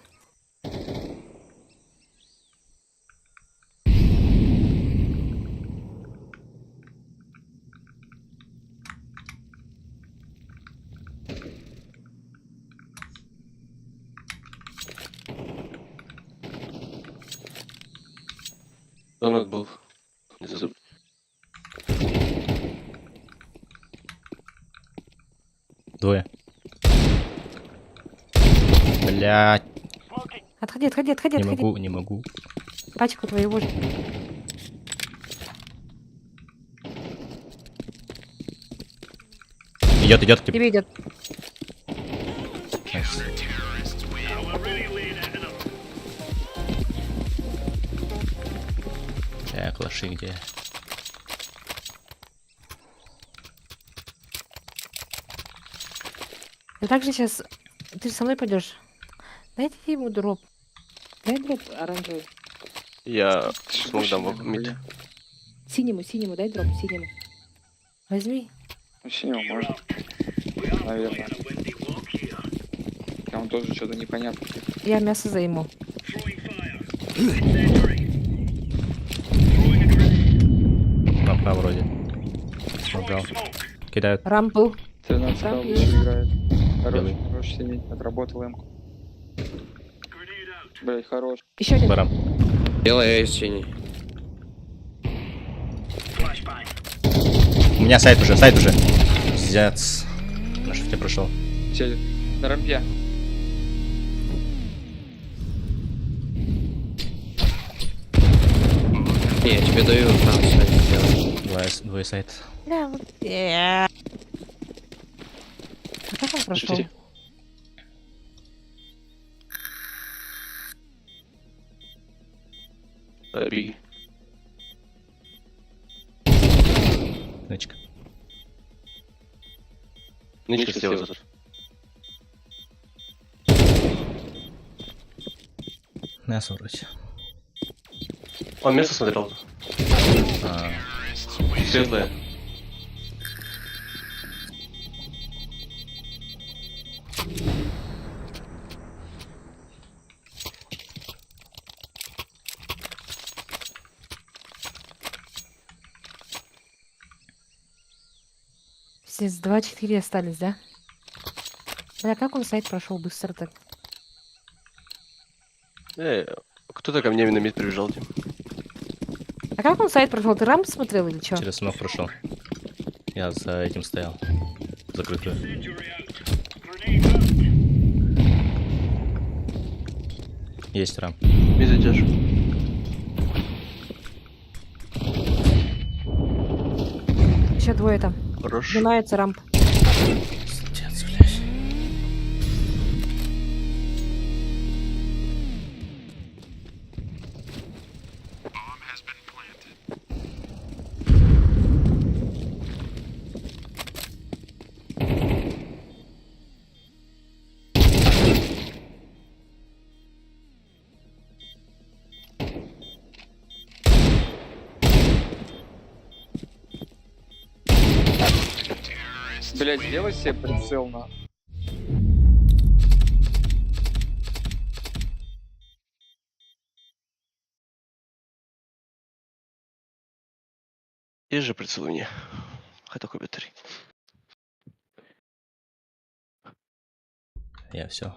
Донат был. Не забудь. Двое. Блядь, Отходи, отходи, отходи, не отходи. могу, не могу. Пачку твою же. Идет, идет к тебе. Тебе идет. Nice. Так, лоши где? Ты также сейчас... Ты же со мной пойдешь. Дайте ему дроп. Дай дроп оранжевый. Я смог дам в мид. Синему, синему, дай дроп, синему. Возьми. Ну, синего можно. Наверное. Там тоже что-то непонятно. Я мясо займу. Рампа вроде. Смогал. Кидают. Рамп был. 13 Там лучше есть. играет. Хорош, Белый. хорош синий. Отработал эмку. Блять, хорош. Еще один. Барам. Белый и синий. У меня сайт уже, сайт уже. Пиздец. На шифте прошел. Цель. На рампе. Не, я тебе даю там сайт сделать. Двое, двое сайт. Бля, вот. А как он прошел? Шифте. Беги. Нычка. Нычка слева тут. Мясо вроде. Он место смотрел. А, Светлое. Пиздец, 2-4 остались, да? Бля, как он сайт прошел быстро так? Кто-то ко мне на мид прибежал, Тим. А как он сайт прошел? Ты рамп смотрел или что? через смог прошел. Я за этим стоял. Закрытую. Есть рам. Мид идешь. Еще двое там. Хорош. Снимается рамп. Пиздец, блядь. Блять, сделай себе прицел на. Есть же прицел у меня. Хотя такой батарей. Я все.